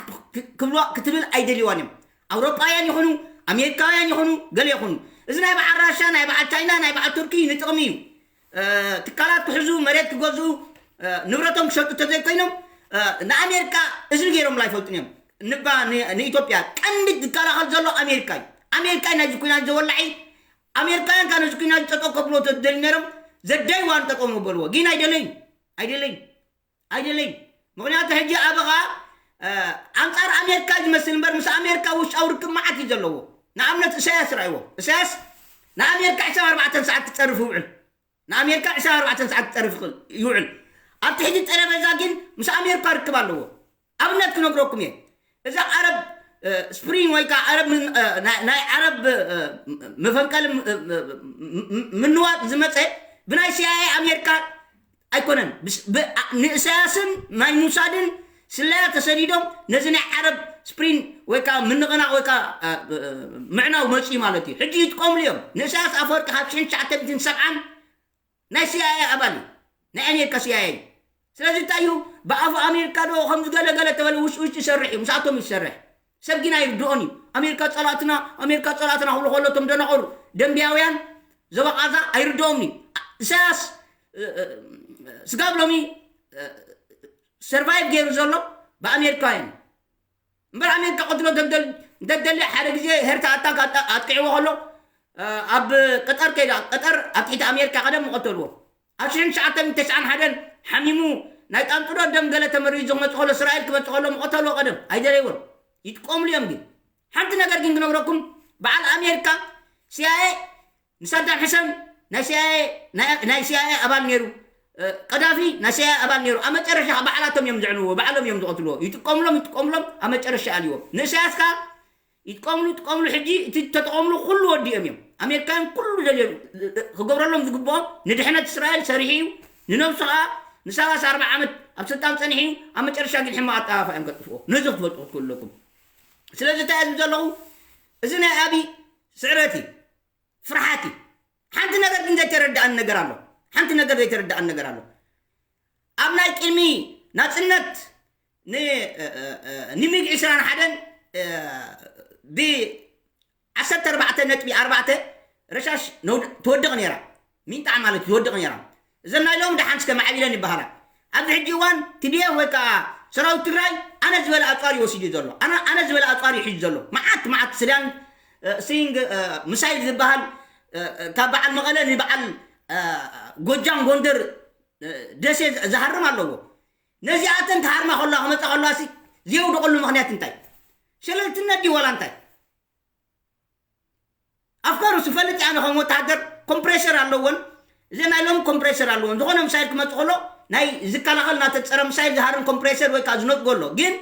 ክትብል ኣይደልይዋን እዮም። ኣውሮጳውያን ይኹኑ ኣሜሪካውያን ይኹኑ ገለ ይኹኑ፣ እዚ ናይ በዓል ራሻ ናይ በዓል ቻይና ናይ በዓል ቱርኪ ንጥቕሚ እዩ። ትካላት ክሕዙ፣ መሬት ክገዝኡ፣ ንብረቶም ክሸጡ ተዘይኮይኖም ንኣሜሪካ እዝኒ ገይሮምላ ኣይፈልጡን እዮም። ንባ ንኢትዮጵያ ቀንዲ ዝከላኸል ዘሎ ኣሜሪካ እዩ። ኣሜሪካ እዩ ናይዚ ኩናት ዘወላዒ። ኣሜሪካውያን ካብ ነዚ ኩናት ጠጠው ከብሎ ተደሊ ነይሮም ዘዳይዋን ጠጠው መበልዎ ግን ኣይደለይን ኣይደለይን ኣይደለይን። ምክንያቱ ሕጂ ኣበኻ ኣንፃር ኣሜሪካ ዝመስል እምበር ምስ ኣሜሪካ ውሽጣዊ ርክብ መዓት እዩ ዘለዎ። ንኣብነት እሳያስ ርኣይዎ። እሳያስ ንኣሜሪካ ዕስራን ኣርባዕተን ሰዓት ክፀርፍ ይውዕል። ንኣሜሪካ ዕስራን ኣርባዕተን ሰዓት ክፀርፍ ይውዕል። ኣብ ትሕቲ ጠረጴዛ ግን ምስ ኣሜሪካ ርክብ ኣለዎ። ኣብነት ክነግረኩም እየ። እዛ ዓረብ ስፕሪን ወይ ከዓ ዓረብ ናይ ዓረብ መፈንቀል ምንዋጥ ዝመፀ ብናይ ሲኣይኤ ኣሜሪካ ኣይኮነን። ንእሳያስን ናይ ሙሳድን ስለያ ተሰዲዶም ነዚ ናይ ዓረብ ስፕሪን ወይ ከዓ ምንቕናቕ ወይ ከዓ ምዕናው መፅኡ ማለት እዩ። ሕጂ ይጥቀምሉ እዮም። ንእሳያስ ኣፈወርቂ ካብ ሽሕን ትሽዓተ ሚእትን ሰብዓን ናይ ሲኣይኤ ኣባል እዩ። ናይ ኣሜሪካ ሲኣይኤ እዩ። ስለዚ እንታይ እዩ ብኣፉ ኣሜሪካ ዶ ከምዚ ገለ ገለ ተበለ ውሽጢ ውሽጢ ይሰርሕ እዩ። ምስኣቶም እዩ ዝሰርሕ። ሰብ ግን ኣይርድኦን እዩ። ኣሜሪካ ፀላእትና፣ ኣሜሪካ ፀላእትና ክብሉ ከሎ እቶም ደናቑር ደንቢያውያን ዞባ ቃዛ ኣይርድኦም እዩ። እሳያስ ስጋብ ሎሚ ሰርቫይቭ ገይሩ ዘሎ ብኣሜሪካውያን እምበር ኣሜሪካ ቀትሎ ደደሊ ሓደ ግዜ ሄርታ ኣታክ ኣጥቂዕዎ ከሎ ኣብ ቀጠር ከይዳ ቀጠር ኣብ ትሕቲ ኣሜሪካ ቀደም መቐተልዎ ኣብ ሽሕን ትሽዓተ ሚእትን ተስዓን ሓደን ሓሚሙ ናይ ጣንጡዶ ደም ገለ ተመሪዙ ክመፅ ከሎ እስራኤል ክመፅ ከሎ መቐተልዎ ቀደም ኣይደለይዎን ይጥቀምሉ እዮም ግን ሓንቲ ነገር ግን ክነግረኩም በዓል ኣሜሪካ ሲኣይኤ ንሳዳም ሕሰን ናይ ሲኣይኤ ኣባል ነይሩ። ቀዳፊ ናይ ሲኣይኤ ኣባል ነይሩ። ኣብ መጨረሻ ባዕላቶም እዮም ዘዕንዎ፣ ባዕሎም እዮም ዝቐትልዎ። ይጥቀምሎም ይጥቀምሎም ኣብ መጨረሻ ኣልዎም። ንእሳያስ ከ ይጥቀምሉ ይጥቀምሉ ሕጂ እቲ ተጠቐምሉ ኩሉ ወዲኦም እዮም። ኣሜሪካን ኩሉ ዘልዮም ክገብረሎም ዝግብኦም ንድሕነት እስራኤል ሰሪሑ እዩ። ንነብሱ ከኣ ንሰላሳ ኣርባዓ ዓመት ኣብ ስልጣን ጸኒሑ እዩ። ኣብ መጨረሻ ግን ሕማቕ ኣጠፋፍኣ እዮም ከጥፍዎ። ነዚ ክትፈልጡ ክትክእሉ ኣለኩም። ስለዚ እንታይ እየ ዝብል ዘለኹ እዚ ናይ ኣብይ ስዕረት እዩ። ፍርሓት እዩ። ሓንቲ ነገር ግን ዘይተረድኣኒ ነገር ኣሎ። ሓንቲ ነገር ዘይተረድኣኒ ነገር ኣሎ። ኣብ ናይ ቅድሚ ናጽነት ንሚግ ዕስራን ሓደን ብ ዓሰርተ ኣርባዕተ ነጥቢ ኣርባዕተ ረሻሽ ትወድቕ ነይራ። ሚንጣዕ ማለት ትወድቕ ነይራ። እዘን ናይ ሎም ደሓን እስከ ማዕቢለን ይበሃላ። ኣብዚ ሕጂ እዋን ቲዲኤፍ ወይ ከዓ ሰራዊት ትግራይ ኣነ ዝበለ ኣፅዋር ይወስድ እዩ ዘሎ። ኣነ ዝበለ ኣፅዋር ይሕዝ ዘሎ። መዓት መዓት ስዳን ሲንግ ምሳይል ዝበሃል ካብ በዓል መቐለ ንበዓል ጎጃም ጎንደር ደሴ ዝሃርም ኣለዎ። ነዚኣተን ተሃርማ ከለዋ ክመፃ ከለዋ ሲ ዘየውድቐሉ ምክንያት እንታይ? ሸለልትነት ድዩ ዋላ እንታይ? ኣፍኮርስ ይፈልጥ ኣነ ከም ወታሃደር ኮምፕሬሰር ኣለዎን እዘን ናይ ሎም ኮምፕሬሰር ኣለዎን ዝኾነ ምሳይል ክመፅ ከሎ ናይ ዝከላኸል ናተ ፀረ ምሳይል ዝሃርም ኮምፕሬሰር ወይ ከዓ ዝነጥጎ ኣሎ ግን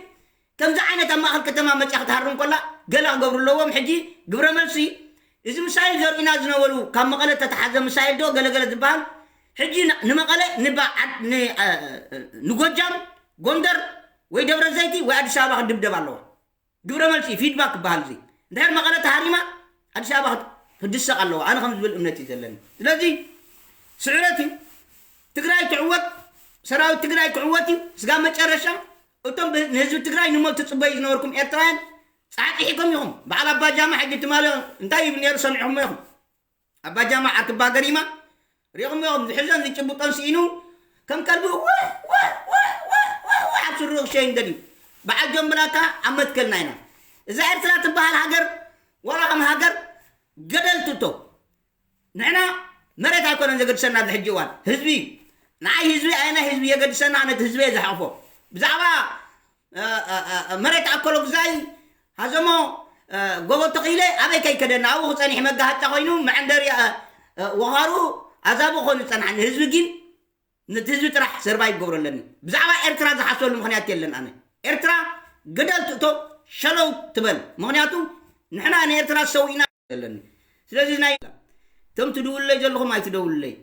ከምዚ ዓይነት ኣብ ማእኸል ከተማ መፅያ ክትሃርም ከላ ገለ ክገብሩ ኣለዎም ሕጂ ግብረ መልሲ እዚ ምሳይል ዘርእና ዝነበሩ ካብ መቐለ ተተሓዘ ምሳይል ዶ ገለገለ ዝበሃል ሕጂ ንመቐለ ንጎጃም ጎንደር ወይ ደብረ ዘይቲ ወይ ኣዲስ ኣበባ ክድብደብ ኣለዋ ግብረ መልሲ ፊድባክ ክበሃል እዚ እንድሕር መቐለ ተሃሪማ ኣዲስ ኣበባ ክትድሰቕ ኣለዋ ኣነ ከም ዝብል እምነት እዩ ዘለኒ ስለዚ ስዕረት እዩ ትግራይ ትዕወት፣ ሰራዊት ትግራይ ክዕወት እዩ። ስጋ መጨረሻ እቶም ብ- ንህዝቢ ትግራይ ንሞት ትፅበዩ ዝነበርኩም ኤርትራውያን ፃሕፂሒኩም ኢኹም። በዓል ኣባጃማ ሕጂ ትማሊ እንታይ ይብል ነይሩ ሰሚዕኹሞ ኢኹም። ኣባጃማ ዓርክባ ገሪማ ሪኹሞ ኢኹም። ዝሕዞን ዝጭብጦን ስኢኑ ከም ከልቢ ዋህ ዋህ ዋህ ዋህ ዋህ ዋህ ኣብ ስሩ ክሸይን ደልዩ። በዓል ጆን ብላካ ኣብ መትከልና ኢና። እዛ ኤርትራ ትበሃል ሃገር ዋላ ከም ሃገር ገደል ትእቶ። ንሕና መሬት ኣይኮነን ዘገድሰና ኣብዚ ሕጂ እዋን፣ ህዝቢ እዩ። ንዓይ ህዝቢ ኣየናይ ህዝቢ የገድሰና? ኣነ እቲ ህዝቢ እየ ዝሓቕፎ። ብዛዕባ መሬት ኣከሎ ግዛይ ሃዘሞ ጎቦ ተኺለ ኣበይ ከይከደና ኣብኡ ክፀኒሕ መጋሃጫ ኮይኑ መዐንደሪ ወኻሩ ኣዛቡ ኮይኑ ዝፀንሓኒ ህዝቢ ግን ነቲ ህዝቢ ጥራሕ ሰርቫይቭ ክገብሮ ኣለኒ። ብዛዕባ ኤርትራ ዝሓስበሉ ምኽንያት የለን። ኣነ ኤርትራ ገደል ትእቶ ሸለው ትበል። ምኽንያቱ ንሕና ንኤርትራ ሰዊእና ኣለኒ። ስለዚ ናይ እቶም ትድውልለይ ዘለኹም ኣይትደውልለይ።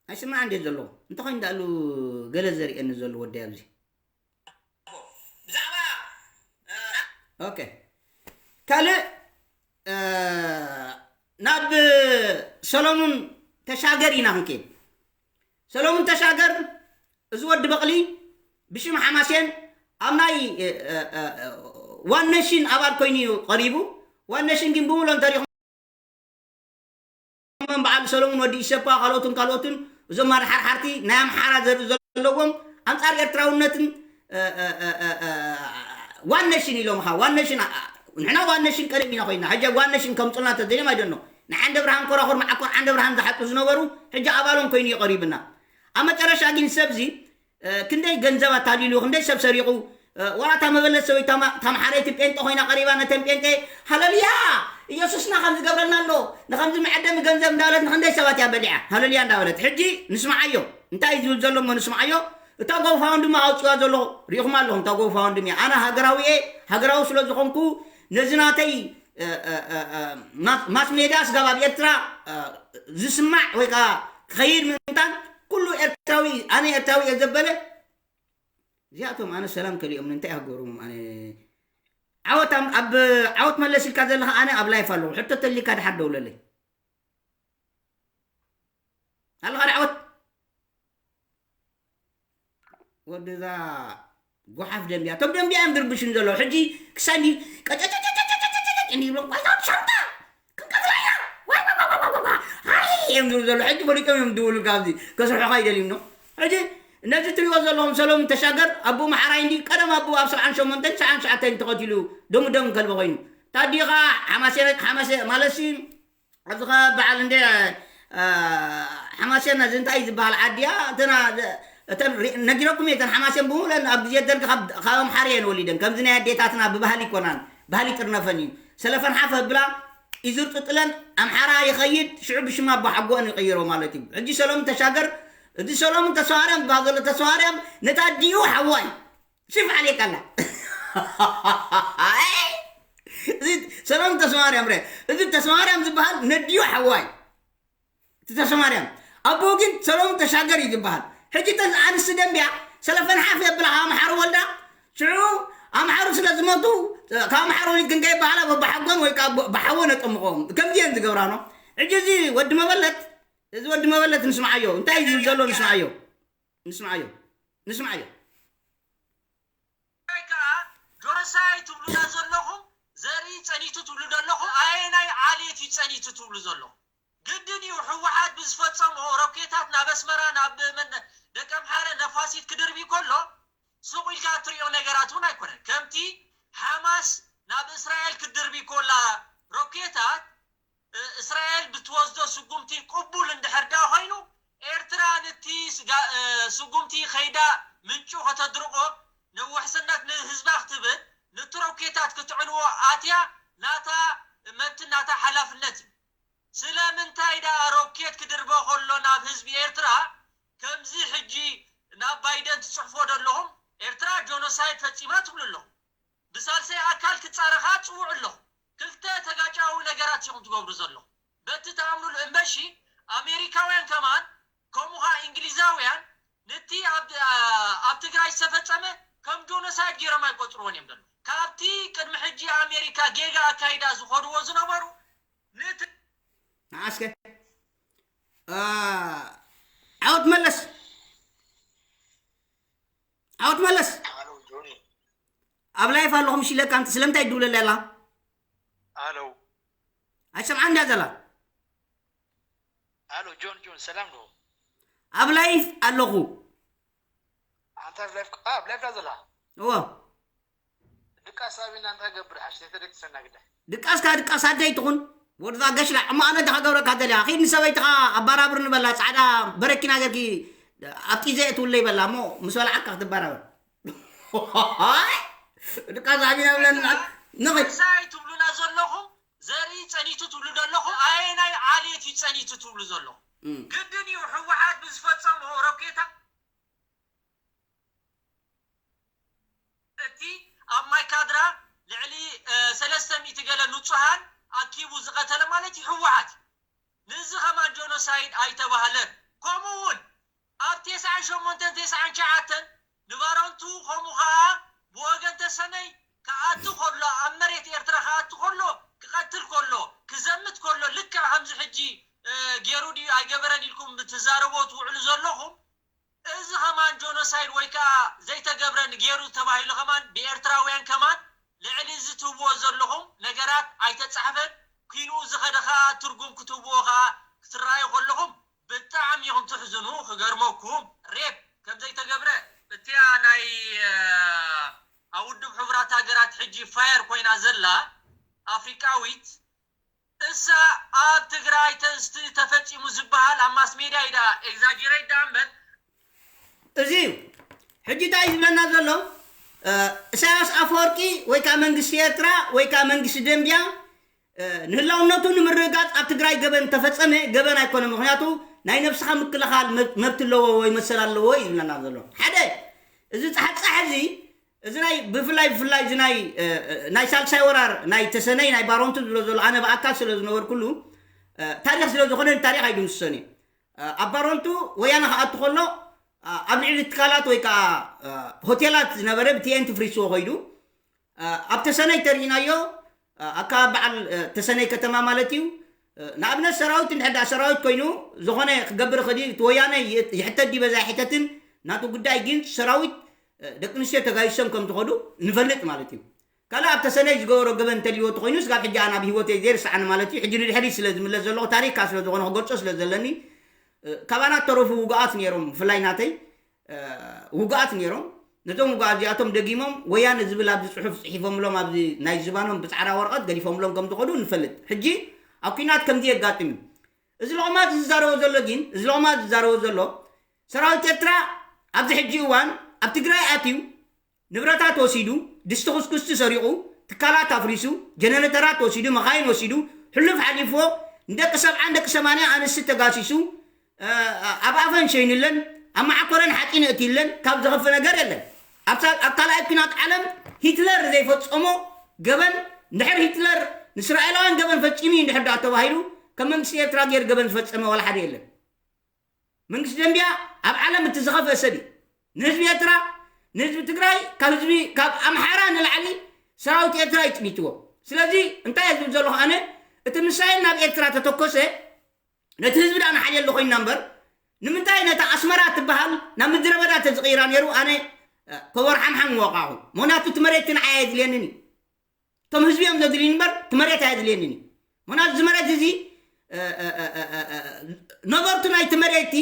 ኣይስማዕ እንዴት ዘለኹ እንተኾይኑ ዳእሉ ገለ ዘርእየኒ ዘሎ ወደይ ኣብዚ ብዛዕባ ኦኬ ካልእ ናብ ሰሎሙን ተሻገር ኢና ክንከይድ። ሰሎሙን ተሻገር እዚ ወዲ በቕሊ ብሽም ሓማሴን ኣብ ናይ ዋን ኔሽን ኣባል ኮይኑ እዩ ቀሪቡ። ዋን ኔሽን ግን ብምሎ እንተሪኹም በዓል ሰሎሙን ወዲ ኢሰፓ ካልኦትን ካልኦትን እዞም ማድሓርሓርቲ ናይ ኣምሓራ ዘርኢ ዘለዎም ኣንፃር ኤርትራውነትን ዋን ኔሽን ኢሎም ኻ ዋን ኔሽን ንሕና ዋን ኔሽን ቀደም ኢና ኮይና ሕጂ ዋን ኔሽን ከምፁልና ተዘይም ኣይደኖ ንዓንደ ብርሃን ኮራኹር መዓኮር ዓንደ ብርሃን ዝሓጡ ዝነበሩ ሕጂ ኣባሎም ኮይኑ ይቐሪብና ኣብ መጨረሻ ግን ሰብዚ ክንደይ ገንዘብ ኣታሊሉ ክንደይ ሰብ ሰሪቑ ዋላ እታ መበለት ሰበይት ታምሓረይቲ ጴንጤ ኮይና ቀሪባ ነተን ጴንጤ ሃለሉያ ኢየሱስና ከም ዝገብረልና ኣሎ ንከምዚ መዐደሚ ገንዘብ እንዳበለት ንክንደይ ሰባት እያ በሊዓ ሃለሉያ እንዳበለት ሕጂ ንስማዓዮ እንታይ እዩ ዝብል ዘሎ እሞ ንስማዓዮ እታ ጎፋውን ድማ ኣውፅዋ ዘሎ ሪኢኹም ኣለኹም እታ ጎፋውን ድማ ኣነ ሃገራዊ እየ ሃገራዊ ስለ ዝኾንኩ ነዚ ናተይ ማስ ሜድያ ስጋብ ኣብ ኤርትራ ዝስማዕ ወይ ከዓ ክኸይድ ምእንታን ኩሉ ኤርትራዊ ኣነ ኤርትራዊ እየ ዘበለ እዚኣቶም ኣነ ሰላም ከሊኦም እንታይ ኣገሮም ኣነ ዓወት ኣብ ዓወት መለስ ኢልካ ዘለኻ ኣነ ኣብ ላይፍ ኣለኹ ሕቶ ተሊካ ድሓር ደውለለይ ኣለኻ ዓወት ወድዛ ጓሓፍ ደንቢያ እቶም ደንቢያ እዮም ድርብሽን ዘለዉ ሕጂ ክሳንዲ ቀጨጨጨጨጨጨጨጨጨ እንዲ ይብሎም ዋይታ ሻርታ ክንቀትላ ኢና ዋይ ዋይ ዋይ ዋይ ዋይ ዋይ ሃይ እዮም ዝብሉ ዘለዉ ሕጂ ፈሊጦም እዮም ድውሉ ካብዚ ከስርሑኻ ይደልዩ ነው ሕጂ እነዚ ትሪኦ ዘለኹም ሰሎም ተሻገር ኣቦ መሓራይ እንዲ ቀደም ኣቦ ኣብ ሰብዓን ሸሞንተን ሰብዓን ትሽዓተን ተኸቲሉ ደሙ ደም ከልቢ ኮይኑ ታዲኻ ሓማሴ ሓማሴ ማለትሲ ኣብዚ ኸ በዓል እንደ ሓማሴን እዚ እንታይ ዝበሃል ዓድያ እተን ነጊረኩም እየ እተን ሓማሴን ብምለን ኣብ ግዜ ደርጊ ካብ ኣምሓርያ እየን ወሊደን ከምዚ ናይ ኣዴታትና ብባህሊ ይኮናን ባህሊ ጥርነፈን እዩ ሰለፈን ሓፈ ብላ ይዝርጥጥለን ኣምሓራ ይኸይድ ሽዑ ብሽማ ኣቦሓጎአን ይቀይሮ ማለት እዩ ሕጂ ሰሎምን ተሻገር እዚ ሰሎምን ተስፋማርያም ዝበሃል ዘሎ ተስፋማርያም ነታ ኣዲኡ ሓዋይ ሽፍ ዓሌካላ እዚ ሰላም ተስማርያም ረ እዚ ተስማርያም ዝበሃል ነድዩ ሓዋይ እቲ ተስማርያም ኣቦ ግን ሰሎም ተሻገር እዩ ዝበሃል ሕጂ ተን ኣንስቲ ደንብያ ሰለፈን ሓፍ የብላ ኣምሓሩ ወልዳ ሽዑ ኣምሓሩ ስለ ዝመቱ ካብ ኣምሓሩ ወሊድ ክንከይ በሃላ በባሓጎን ወይ ከዓ ብሓወ ነጠምቆም ከምዚየን ዝገብራ ነው ሕጂ እዚ ወዲ መበለት እዚ ወዲ መበለት ንስምዓዮ እንታይ እዩ ዝብል ዘሎ ንስምዓዮ ንስምዓዮ ንስምዓዮ ትግራይ ከዓ ጆኖሳይድ ትብሉና ዘለኹም ዘርኢ ፀኒቱ ትብሉ ዘለኹም ኣየናይ ዓሌት እዩ ፀኒቱ ትብሉ ዘለኹም ግድን እዩ ህወሓት ብዝፈፀሞ ሮኬታት ናብ ኣስመራ ናብ ደቂ ኣምሓረ ነፋሲት ክድርቢ ከሎ ሱቕ ኢልካ እትሪኦ ነገራት እውን ኣይኮነን ከምቲ ሓማስ ናብ እስራኤል ክትድርቢ ከላ ሮኬታት እስራኤል ብትወስዶ ስጉምቲ ቅቡል እንድሕር ደኣ ኮይኑ ኤርትራ ንቲ ስጉምቲ ከይዳ ምንጩ ከተድርቆ ንውሕስነት ንህዝባ ክትብል ንቲ ሮኬታት ክትዕንዎ ኣትያ ናታ መብትን ናታ ሓላፍነት እዩ። ስለምንታይ ደኣ ሮኬት ክድርበ ከሎ ናብ ህዝቢ ኤርትራ ከምዚ ሕጂ ናብ ባይደን ትጽሕፎ ደለኹም ኤርትራ ጆኖሳይድ ፈጺማ ትብሉ ኣለኹም። ብሳልሳይ ኣካል ክጻረ ከኣ እጽውዕ ኣለኹ። ክልተ ተጋጫዊ ነገራት ኢኹም ትገብሩ ዘለኹም። በቲ ትኣምኑሉ እምበሺ ኣሜሪካውያን ከማን ከምኡ ከኣ እንግሊዛውያን ንቲ ኣብ ትግራይ ዝተፈጸመ ከም ጆኖሳይድ ገይሮም ኣይቆጽርዎን እዮም ዘለዉ። ካብቲ ቅድሚ ሕጂ ኣሜሪካ ጌጋ ኣካይዳ ዝኸድዎ ዝነበሩ ንቲ ንዓስከ አ፣ ዓወት መለስ፣ ዓወት መለስ። ኣብ ላይፍ ኣለኹም ሽለካ፣ ኣንቲ ስለምንታይ ትድውለላ ኣላ? ኣለው። ኣይሰምዓን ድያ ዘላ? ኣሎ ጆን፣ ጆን፣ ሰላም ዶ? ኣብ ላይፍ ኣለኹ። ኣንታ ኣብ ላይፍ፣ ኣብ ላይፍ ዳ ዘላ? እዎ። ድቃስ ኣቢና እንታይ ገብር ሓሽ፣ ዘይተደቅሰና ግዳ። ድቃስካ ድቃስ ኣደይ ትኹን። ወድዛ ገሽላ፣ እሞ ኣነ እንታይ ክገብረካ ደልያ? ኺድ ንሰበይትኻ ኣባራብር ንበላ፣ ጻዕዳ በረኪና ገርኪ ኣብ ጢዘ እትውለይ በላ፣ እሞ ምስ በላዓካ ክትባራበር። ድቃስ ኣቢና ብለና፣ ንኺድ። እንታይ ትብሉና ዘለኹም? ዘርኢ ጸኒቱ ትብሉ ዘለኹም? ኣየናይ ዓሌት እዩ ጸኒቱ ትብሉ ዘለኹም? እም። ግድን እዩ ህወሓት ብዝፈጸሞ ሮኬታ እቲ ኣብ ማይ ካድራ ልዕሊ፣ እ፣ ሰለስተ ሚእቲ ገለ ንጹሃን ኣኪቡ ዝቐተለ ማለት እዩ ህወሓት። ንዚ ከማን ጆኖሳይድ ኣይተባህለን። ከምኡ እውን ኣብ ተስዓን ሸሞንተን ተስዓን ትሽዓተን ንባረንቱ ከምኡ ኸዓ ብወገን ተሰነይ ክኣቱ ከሎ፣ ኣብ መሬት ኤርትራ ክኣቱ ከሎ፣ ክቐትል ከሎ፣ ክዘምት ከሎ ልክዕ ከምዚ ሕጂ፣ እ፣ ገይሩ ድዩ ኣይገበረን ኢልኩም ትዛረቦ ትውዕሉ ዘለኹም? እዚ ከማን ጆኖሳይድ ወይ ከዓ ዘይተገብረ ንገይሩ ተባሂሉ ከማን ብኤርትራውያን ከማን ልዕሊ እዚ ትህብዎ ዘለኹም ነገራት ኣይተጻሕፈን። ኪንኡ ዝኸደ ከዓ ትርጉም ክትህብዎ ከዓ ክትረኣዩ ከለኹም ብጣዕሚ ኢኹም ትሕዝኑ። ክገርመኩም ሬፕ ከም ዘይተገብረ እቲያ ናይ፣ እ፣ ኣብ ውድብ ሕቡራት ሃገራት ሕጂ ፋየር ኮይና ዘላ ኣፍሪቃዊት እሳ ኣብ ትግራይ ተንስቲ ተፈጺሙ ዝበሃል ኣብ ማስ ሜድያ እዩ ደኣ ኤግዛጀሬት ደኣ እምበር። እዚ እዩ። ሕጂ እንታይ እዩ ዝብለና ዘሎ? እ፣ ኢሳያስ ኣፈወርቂ ወይ ከዓ መንግስቲ ኤርትራ ወይ ከዓ መንግስቲ ደንቢያ፣ እ፣ ንህላውነቱ ንምርግጋጽ ኣብ ትግራይ ገበን ተፈጸመ፣ ገበን ኣይኮነ። ምኽንያቱ ናይ ነብስኻ ምክልኻል መብ-፣ መብት ኣለዎ ወይ መሰል ኣለዎ እዩ ዝብለና ዘሎ። ሓደ፣ እዚ ጻሕጻሕ እዚ እዚ ናይ ብፍላይ፣ ብፍላይ እዚ ናይ፣ እ፣ እ፣ ናይ ሳልሳይ ወራር ናይ ተሰነይ ናይ ባሮንቱ ዝብሎ ዘሎ ኣነ ብኣካል ስለ ዝነበርኩሉ፣ እ፣ ታሪኽ ስለ ዝኾነ ንታሪኽ ኣይድምስሶን እየ። እ፣ ኣብ ባሮንቱ ወያነ ክኣቱ ከሎ፣ እ፣ ኣብ ልዕሊ ትካላት ወይ ከዓ፣ እ፣ ሆቴላት ዝነበረ ብቲኤንቲ ፍሪስዎ ከይዱ። እ፣ ኣብ ተሰነይ ተሪኢናዮ፣ እ፣ ኣከባቢ በዓል፣ እ፣ ተሰነይ ከተማ ማለት እዩ። እ፣ ንኣብነት ሰራዊት እንድሕር ደኣ ሰራዊት ኮይኑ ዝኾነ ክገብር ኸዲ እቲ ወያነ ይ-፣ ይሕተት ድዩ በዛ ኣይሕተትን ናቱ ጉዳይ፣ ግን ሰራዊት፣ እ፣ ደቂ ኣንስትዮ ተጋይሶም ከም ዝኸዱ ንፈልጥ ማለት እዩ። ካልእ ኣብ ተሰነይ ዝገበሮ ገበን እንተልይዎ ተኾይኑ ስጋብ ሕጂ ኣነ ኣብ ህይወተይ ዘይርስዓኒ ማለት እዩ። ሕጂ ንድሕሪት ስለ ዝምለስ ዘለኹ ታሪክ ከዓ ስለ ዝኾነ ክገልጾ ስለ ዘለኒ፣ እ፣ ካባና እተረፉ ውጉኣት ነይሮም፣ ብፍላይ ናተይ፣ እ፣ ውጉኣት ነይሮም። ነዞም ውጉኣት እዚኣቶም ደጊሞም ወያነ ዝብል ኣብዚ ጽሑፍ ጽሒፎምሎም፣ ኣብዚ ናይ ዝባኖም ብጻዕዳ ወረቐት ገዲፎምሎም ከም ዝኸዱ ንፈልጥ። ሕጂ ኣብ ኲናት ከምዚ የጋጥም እዩ። እዚ ሎቕማጽ ዝዛረቦ ዘሎ ግን፣ እዚ ሎቕማጽ ዝዛረቦ ዘሎ ሰራዊት ኤርትራ ኣብዚ ሕጂ እዋን ኣብ ትግራይ ኣትዩ ንብረታት ወሲዱ፣ ድስቲ ኩስኩስቲ ሰሪቑ፣ ትካላት ኣፍሪሱ፣ ጀነሬተራት ወሲዱ፣ መኻይን ወሲዱ፣ ሕሉፍ ሓሊፍዎ ንደቂ ሰብዓን ደቂ ሰማንያ ኣንስቲ ተጋሲሱ፣ እ፣ ኣብ ኣፈን ሸይኑለን፣ ኣብ መዓኮረን ሓፂን እእትዩለን፣ ካብ ዘኽፍ ነገር የለን። ኣብ ሳ-፣ ኣብ ካልኣይ ኲናት ዓለም ሂትለር ዘይፈፀሞ ገበን፣ እንድሕር ሂትለር ንእስራኤላውያን ገበን ፈፂሙ እዩ እንድሕር ደኣ ተባሂሉ፣ ከም መንግስቲ ኤርትራ ገይሩ ገበን ዝፈፀመ ዋላ ሓደ የለን። መንግስቲ ደንቢያ ኣብ ዓለም እቲ ዝኸፍአ ሰብ እዩ። ንህዝቢ ኤርትራ፣ ንህዝቢ ትግራይ፣ ካብ ህዝቢ፣ ካብ ኣምሓራ ንላዕሊ ሰራዊት ኤርትራ እዩ ፅኒትዎ። ስለዚ እንታይ እየ ዝብል ዘለኹ ኣነ፣ እቲ ሚሳይል ናብ ኤርትራ ተተኮሰ፣ ነቲ ህዝቢ ደኣ ንሓልየሉ ኮይንና እምበር፣ ንምንታይ ነታ ኣስመራ ትበሃል ናብ ምድረ በዳ ተዝቕይራ ነይሩ፣ ኣነ፣ እ፣ ከወርሓምሓም ምወቃኹ። ምኽንያቱ እቲ መሬት ንዓይ ኣየድልየንን እዩ። እቶም ህዝቢ እዮም ዘድልዩኒ እምበር፣ እቲ መሬት ኣየድልየንን እዩ። ምኽንያቱ እዚ መሬት እዚ፣ እ፣ እ፣ ነበርቱ ናይቲ መሬት እቲ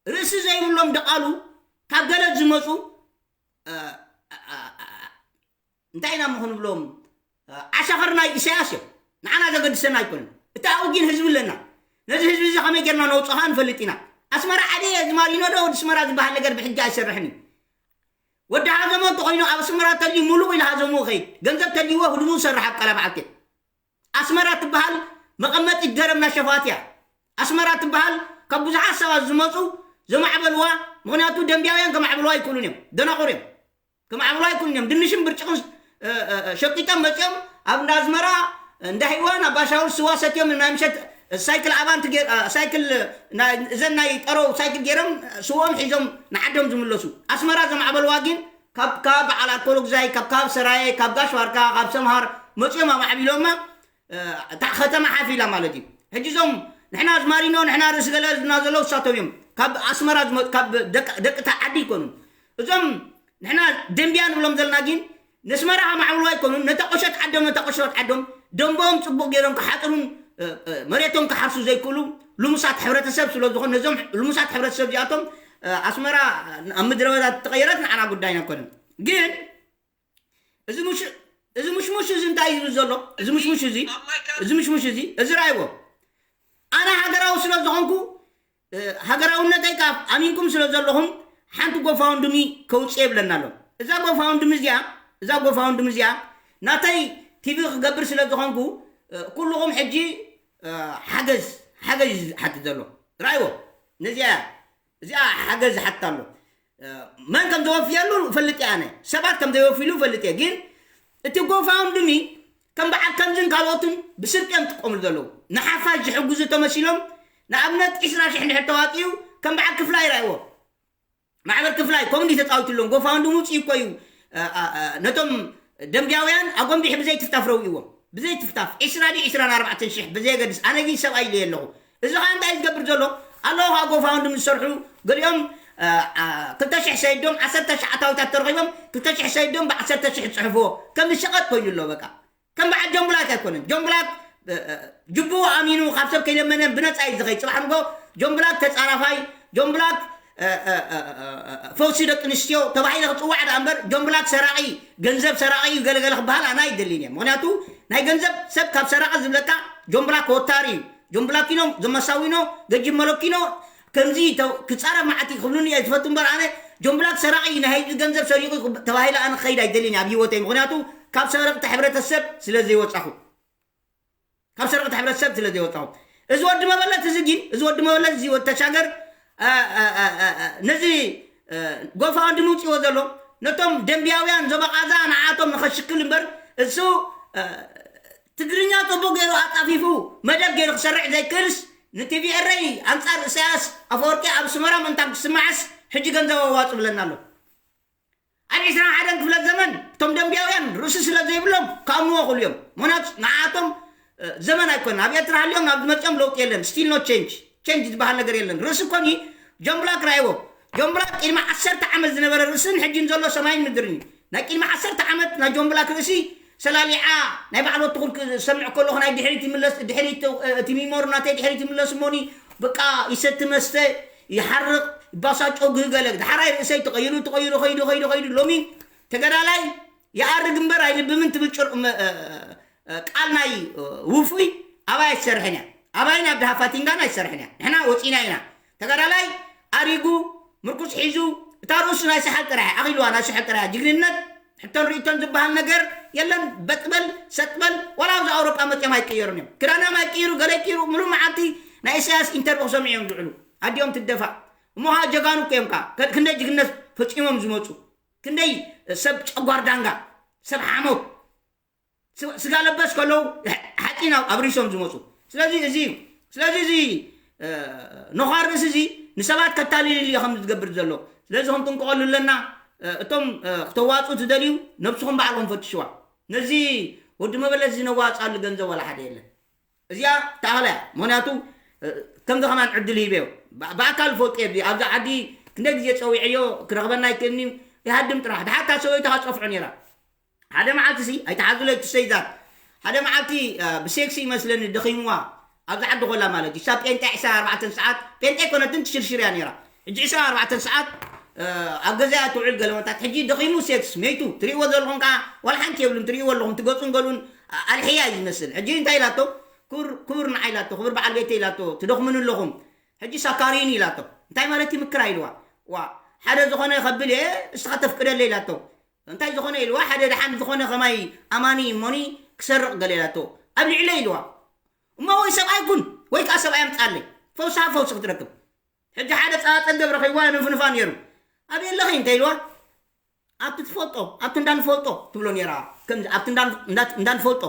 ርእሲ ዘይብሎም ደቓሉ ካብ ገለ ዝመፁ፣ እ፣ እ፣ እ፣ እ፣ እንታይ ኢና እሞ ክንብሎም? እ፣ ዓሻኽር ናይ ኢሳያስ እዮም። ንዓና ዘገድሰና ኣይኮነን። እቲ ኣብኡ ግን ህዝቢ ኣለና። ነዚ ህዝቢ እዚ ከመይ ጌርና ነውፅኦ ኸኣ ንፈልጥ ኢና። ኣስመራ ዓደየ ዝማል ኢኖ ዶ ወዲ ኣስመራ ዝበሃል ነገር ብሕጂ ኣይሰርሕን እዩ። ወዲ ሃዘሞ እንተኾይኑ ኣብ ኣስመራ ተልዩ ሙሉእ ኢሉ ሃዘሞ ይኸይድ። ገንዘብ ተልይዎ ህድሙ ዝሰርሕ ኣብ ቀላ በዓልቲ። ኣስመራ ትበሃል መቐመጢት ገረብ ናይ ሸፋት እያ። ኣስመራ ትበሃል ካብ ብዙሓት ሰባት ዝመፁ ዘማዕበልዋ፣ ምኽንያቱ ደንቢያውያን ከማዕብልዋ ኣይክእሉን እዮም። ደናቑር እዮም። ከማዕብልዋ ኣይክእሉን እዮም። ድንሽን ብርጭቕን፣ እ፣ እ፣ እ፣ ሸቂጦም መፂኦም ኣብ እንዳ ኣዝመራ፣ እንዳ ሂዋን፣ ኣብ ባሻውል ስዋ ሰትዮም ናይ ምሸት ሳይክል ኣባንቲ ገይር-፣ እ፣ ሳይክል ናይ፣ እዘን ናይ ጠረው ሳይክል ገይሮም ስወኦም ሒዞም ንዓዶም ዝምለሱ። ኣስመራ ዘማዕበልዋ ግን ካብ፣ ካብ በዓል ኣኮሎግዛይ፣ ካብ፣ ካብ ሰራየ፣ ካብ ጋሽ ባርካ፣ ካብ ሰምሃር መፂኦም ኣማዕቢሎማ፣ እ፣ እታ ከተማ ሓፍ ኢላ ማለት እዩ። ሕጂ እዞም ንሕና ኣዝማሪኖ፣ ንሕና ርእሲ ገለ ዝብሉና ዘለዉ እሳቶም እዮም። ካብ ኣስመራ ዝመ-፣ ካብ ደቂ፣ ደቂ እታ ዓዲ ኣይኮኑን። እዞም ንሕና ደንብያ ንብሎም ዘለና ግን ነስመራ ከማዕብልዋ ኣይኮኑን። ነታ ቁሸት ዓዶም፣ ነታ ቁሸት ዓዶም ደንቦም ጽቡቕ ገይሮም ክሓጽሩን፣ እ፣ እ፣ መሬቶም ክሓርሱ ዘይክእሉ ልሙሳት ሕብረተሰብ ስለ ዝኾኑ፣ ነዞም ልሙሳት ሕብረተሰብ እዚኣቶም፣ እ፣ ኣስመራ ኣብ ምድረ በዳ ተቐየረት ንዓና ጉዳይና ኣይኮነን። ግን እዚ ሙሽ-፣ እዚ ሙሽሙሽ እዚ እንታይ እዩ ዘሎ? እዚ ሙሽሙሽ እዚ፣ እዚ ሙሽሙሽ እዚ፣ እዚ ረኣይዎ። ኣነ ሃገራዊ ስለ ዝኾንኩ፣ እ፣ ሃገራውነተይ ካብ ኣሚንኩም ስለ ዘለኹም ሓንቲ ጎፋውንድሚ ከውፅእ የብለና ኣሎ። እዛ ጎፋውንድሚ እዚኣ፣ እዛ ጎፋውንድሚ እዚኣ ናተይ ቲቪ ክገብር ስለ ዝኾንኩ፣ እ፣ ኩልኹም ሕጂ፣ እ፣ ሓገዝ፣ ሓገዝ እዩ ዝሓትት ዘሎ። ረኣይዎ። ነዚኣ፣ እዚኣ ሓገዝ ዝሓትት ኣሎ። እ፣ መን ከም ዘወፍየሉ እፈልጥ እየ ኣነ። ሰባት ከም ዘወፍይሉ እፈልጥ እየ። ግን እቲ ጎፋውንድሚ ከም በዓል ከምዝን ካልኦትን ብስርቂ እዮም ዝጥቀምሉ ዘለዉ። ንሓፋሽ ዝሕግዙ ተመሲሎም፣ ንኣብነት ዒስራ ሽሕ እንድሕር ተዋፂኡ ከም በዓል ክፍላይ ይረኣይዎ። ማሕበር ክፍላይ ከምኡ እንዲ ተፃዊትሎም፣ ጎፋውንድሚ ውፅኢ እኮ እዩ። እ፣ እ፣ እ፣ ነቶም ደንብያውያን ኣጎንቢሕ ብዘይ ትፍታፍ ረዊእዎም። ብዘይ ትፍታፍ ዒስራ ድዩ ዒስራን ኣርባዕተን ሽሕ ብዘየገድስ፣ ኣነ ግን ሰብኣይ ኢለ ኣለኹ። እዚ ኸዓ እንታይ እዩ ዝገብር ዘሎ? ኣለዉ ኸዓ ጎፋውንድሚ ዝሰርሑ፣ ገሊኦም፣ እ፣ እ፣ ክልተ ሽሕ ሰይዶም፣ ዓሰርተ ሽሕ ኣታዊታት ተረኺቦም፣ ክልተ ሽሕ ሰይዶም ብዓሰርተ ሽሕ ዝፅሕፍዎ። ከም ሸቐጥ ኮይኑ ኣሎ በቃ። ከም በዓል ጆን ብላክ ኣይኮነን። ጆን ብላክ፣ እ፣ እ፣ ጅቡኡ ኣሚኑ ካብ ሰብ ከይለመነ ብነፃ እዩ ዝኸይድ። ፅባሕ ንጎ ጆን ብላክ ተፃራፋይ፣ ጆን ብላክ፣ እ፣ እ፣ እ፣ እ፣ እ፣ ፈውሲ ደቂ ኣንስትዮ ተባሂለ ክፅዋዕ ደኣ እምበር ጆን ብላክ ሰራቒ፣ ገንዘብ ሰራቒ እዩ ገለገለ ክበሃል ኣነ ኣይደልን እየ። ምኽንያቱ ናይ ገንዘብ ሰብ ካብ ሰራቒ ዝብለካ ጆን ብላክ ወታሪ እዩ። ጆን ብላኪኖ፣ ዘመሳዊኖ፣ ገጂብ መለኪኖ፣ ከምዚ ተ-፣ ክጻረፍ መዓት ክብሉኒ እየ ዝፈቱ እምበር፣ ኣነ ጆን ብላክ ሰራቒ፣ ናይ ህዝቢ ገንዘብ ሰሪቑ ተባሂለ ኣነ ክኸይድ ኣይደልን እየ ኣብ ህይወተይ። ምኽንያቱ ካብ ሰረቕቲ ሕብረተሰብ ስለ ዘይወጻኹ። ካብ ሰረቕቲ ሕብረተሰብ ስለ ዘይወጻኹ። እዚ ወዲ መበለት እዚ ግን፣ እዚ ወዲ መበለት እዚ ወዲ ተሻገር፣ እ፣ እ፣ እ፣ እ፣ እ፣ ነዚ፣ እ፣ ጎፋውንድሚ ውጽእዎ ዘሎ፣ ነቶም ደንብያውያን ዞባ ቃዛ ንዓቶም ንኸሽክል እምበር፣ እሱ፣ እ፣ ትግርኛ ጽቡቕ ገይሩ ኣጻፊፉ መደብ ገይሩ ክሰርዕ ዘይክእልስ፣ ንቲቪ ኤረይ ኣንጻር ኢሳያስ ኣፈወርቂ ኣብ ኣስመራ ምእንታን ክስማዕስ፣ ሕጂ ገንዘብ ኣዋጽ ብለና ኣሎ። ኣብ ዒስራን ሓደን ክፍለ ዘመን እቶም ደንብያውያን ርእሲ ስለ ዘይብሎም ክኣምንዎ ክእሉ እዮም። ምኽንያቱ ንዓኣቶም፣ እ፣ ዘመን ኣይኮነን። ኣብ ኤርትራ ሃልዮም ናብ ዝመጽኦም ለውጢ የለን። Still no change። ቸንጅ ዝበሃል ነገር የለን። ርእሲ ኮኒ ጆን ብላክ ራእይዎ። ጆን ብላክ ቅድሚ ዓሰርተ ዓመት ዝነበረ ርእስን ሕጂን ዘሎ ሰማይን ምድርን እዩ። ናይ ቅድሚ ዓሰርተ ዓመት ናይ ጆን ብላክ ርእሲ ሰላሊዓ ናይ ባዕሉ ትኹል ክሰምዕ ከለኹ ናይ ድሕሪት ይምለስ፣ ድሕሪት፣ እ፣ እቲ ሚሞሪ ናተይ ድሕሪት ይምለስ እሞኒ በቃ ይሰቲ መስተ፣ ይሓርቕ፣ ይባሳጮ፣ ግህ ገለ። ዳሕራይ ርእሰይ ተቐይሩ፣ ተቐይሩ፣ ኸይዱ፣ ኸይዱ፣ ኸይዱ፣ ሎሚ ተጋዳላይ ይኣርግ እምበር ኣይልብምን ትብል ጭር-፣ ም-፣ እ፣ እ፣ ቃል ናይ፣ እ፣ ውፉይ ኣባይ ኣይትሰርሕን እያ። ኣባይን ኣብ ድሃፋቲንጋን ኣይትሰርሕን እያ። ንሕና ወፂና ኢና። ተጋዳላይ ኣሪጉ፣ ምርኩስ ሒዙ፣ እታ ርእሱ ናይ ሰሓል ጥራሕ እያ፣ ኣኺልዋ ናይ ሰሓል ጥራሕ እያ። ጅግንነት፣ ሕቶን ርእይቶን ዝበሃል ነገር የለን። በጥበል፣ ሰጥበል፣ ዋላ ኣብዚ ኣውሮጳ መፅኦም ኣይቀየሩን እዮም። ክዳኖም ኣይቀይሩ፣ ገለ ይቀይሩ፣ ምሉእ መዓልቲ ናይ ኢሳያስ ኢንተርቪው ክሰምዑ እዮም ዝውዕሉ። ኣዲኦም ትደፋእ። እሞ ኸዓ ጀጋኑ እኮ እዮም ከዓ። ከ-፣ ክንደይ ጅግነት ፈፂሞም ዝመፁ። ክንደይ ሰብ ጨጓር ዳንጋ፣ ሰብ ሓሞት፣ ስ-፣ ስጋ ለበስ ከለዉ ሓፂን ኣብ-፣ ኣብሪሶም ዝመፁ። ስለዚ እዚ፣ ስለዚ እዚ፣ እ፣ ነዃር ርእሲ እዚ ንሰባት ከታልል እዩ ከም ዝገብር ዘሎ። ስለዚ ክንጥንቀቐሉ ኣለና። እ፣ እቶም፣ እ፣ ክተዋፅኡ ትደልዩ ነብስኹም ባዕልኹም ፈትሽዋ። ነዚ ወዲ መበለት እዚ ነዋፅኣሉ ገንዘብ ዋላ ሓደ የለን። እዚኣ ተኣኽላ እያ። ምኽንያቱ፣ እ፣ ከምዚ ከማን ዕድል ሂበዮ። ብ-፣ ብኣካል ፈልጦ እየ። ኣብዚ ዓዲ ክንደይ ግዜ ፀዊዐዮ፣ ክረኽበና ኣይክእልን እዩ። ይሃድም ጥራሕ። ድሓር እታ ሰበይቱ ከኣ ትጸፍዖ ነይራ። ሓደ መዓልቲ ሲ፣ ኣይትሓዙለይ ትሰይዛት። ሓደ መዓልቲ፣ እ፣ ብሴክሲ ይመስለኒ ደኺምዋ። ኣብዚ ዓዲ ኮላ ማለት እዩ። ክሳብ ጴንጤ ዕስራን ኣርባዕተን ሰዓት፣ ጴንጤ ኣይኮነትን፣ ትሽርሽር እያ ነይራ። ሕጂ ዕስራን ኣርባዕተን ሰዓት፣ እ፣ ኣብ ገዛ እያ ትውዕል ገለ መታት። ሕጂ ደኺሙ ሴክስ፣ መይቱ። ትርእይዎ ዘለኹም ከኣ ዋላ ሓንቲ የብሉን፣ ትርእይዎ ኣለኹም። እቲ ገጹን ገሉን፣ እ፣ ኣልሕያ እዩ ዝመስል። ሕጂ እንታይ ኢላቶ? ክቡር፣ ክቡር ንዓይ ኢላቶ፣ ክቡር በዓል ቤተይ ኢላቶ፣ ትደኽሙኒ ኣለኹም። ሕጂ ሳካሪኒ ኢላቶ። እንታይ ማለት እዩ ምክራይ ኢልዋ? ዋ፣ ሓደ ዝኾነ ከብል እየ፣ እስኻ ተፍቅደለይ ኢላቶ። እንታይ ዝኾነ ኢልዋ? ሓደ ደሓን ዝኾነ ከማይ ኣማኒ እሞኒ ክሰርቕ ገለ ኢላቶ። ኣብ ልዕለይ ኢልዋ። እሞ ወይ ሰብኣይ ኩን፣ ወይ ከኣ ሰብኣይ ኣምጻለይ። ፈውስኻ ፈውሲ ክትረክብ። ሕጂ ሓደ ጸ-፣ ጸገብ ረኺብዋ ንፍንፋ ነይሩ። ኣበይ ኣለኺ እንተ ኢልዋ? ኣብቲ ትፈልጦ፣ ኣብቲ እንዳ ንፈልጦ ትብሎ ነይራ። ከምዚ ኣብቲ እንዳ፣ እንዳ፣ እንዳ ንፈልጦ።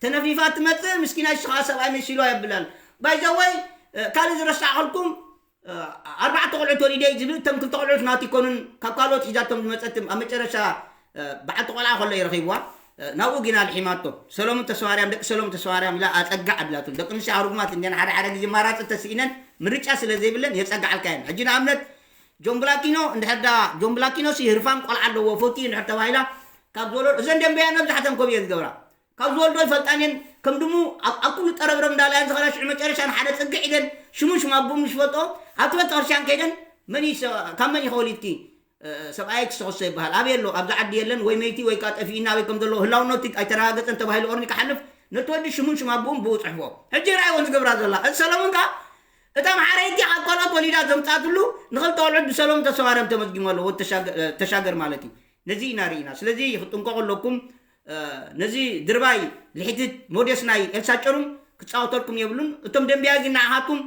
ተነፊፋ ትመጽእ፣ ምስኪና እሺ ኸዓ ሰብኣይ መሲልዋ የብላን። ባይ ዘ ወይ፣ እ፣ ካልእ ዝረሳዕኹልኩም፣ እ፣ ኣርባዕተ ቆልዑት ወሊደ እዩ ዝብል፣ እቶም ክልተ ቆልዑት ናቱ ይኮኑን፣ ካብ ካልኦት ሒዛቶም ዝመጸት፣ ኣብ መጨረሻ፣ እ፣ በዓልቲ ቆልዓ ከሎ እዩ ረኺብዋ። ናብኡ ጊና ልሒማቶ። ሰሎሙን ተስፋማርያም፣ ደቂ ሰሎሙን ተስፋማርያም ኢላ ኣጸጋዕ ኣቢላትሉ። ደቂ ኣንስትዮ ኣርጉማት እንዲያን ሓደ ሓደ ግዜ ማራጺ ተስኢነን ምርጫ ስለ ዘይብለን የጸግዓልካ እየን። ሕጂ ንኣብነት ጆን ብላኪኖ እንድሕር ዳ ጆን ብላኪኖ ሲ ህርፋን ቆልዓ ኣለዎ ፎቲ እንድሕር ተባሂላ ካብ ዝወለዶ እዘን ደንበያ መብዛሕተን ከምኡ እየን ዝገብራ። ካብ ዝወልዶ ይፈልጣን እየን። ከም ድሙ ኣብ ኣብ ኩሉ ጠረብረብ እንዳላየን ዝኸዳ ሽዑ መጨረሻ ንሓደ ጽግዕ ኢለን ሽሙን ሽም ኣቦኡን ምስ ፈልጦ ኣብቲ ቤተክርስትያን ከይደን መን እዩ ሰ- ካብ መን እዩ ከወሊድኪ ሰብኣይ ክስኸሶ ይበሃል ኣበይ ኣሎ ኣብዚ ዓዲ የለን ወይ መይቲ ወይ ከዓ ጠፊእና ኣበይ ከም ዘሎ ህላውነቱ ኣይተረጋገፀን ተባሂሉ ኦርኒ ክሓልፍ ነቲ ወዲ ሽሙን ሽም ኣቦኡን ብኡ ፅሕፎ ሕጂ ራእይዎን ዝገብራ ዘላ እዚ ሰለሙን ከዓ እታ መሓረይቲ ካብ ካልኦት ወሊዳ ዘምፃትሉ ንክልተ ቆልዑት ብሰሎም ተሰዋርዮም ተመዝጊሞ ኣለዎ ተሻገር ማለት እዩ ነዚ ኢና ርኢና ስለዚ ክትጥንቀቁ ኣለኩም ነዚ ድርባይ ልሒትት ሞዴስ ናይ ኤልሳ ጨሩም ክፃወተልኩም የብሉን እቶም ደንቢያ ግን ንዓኻትኩም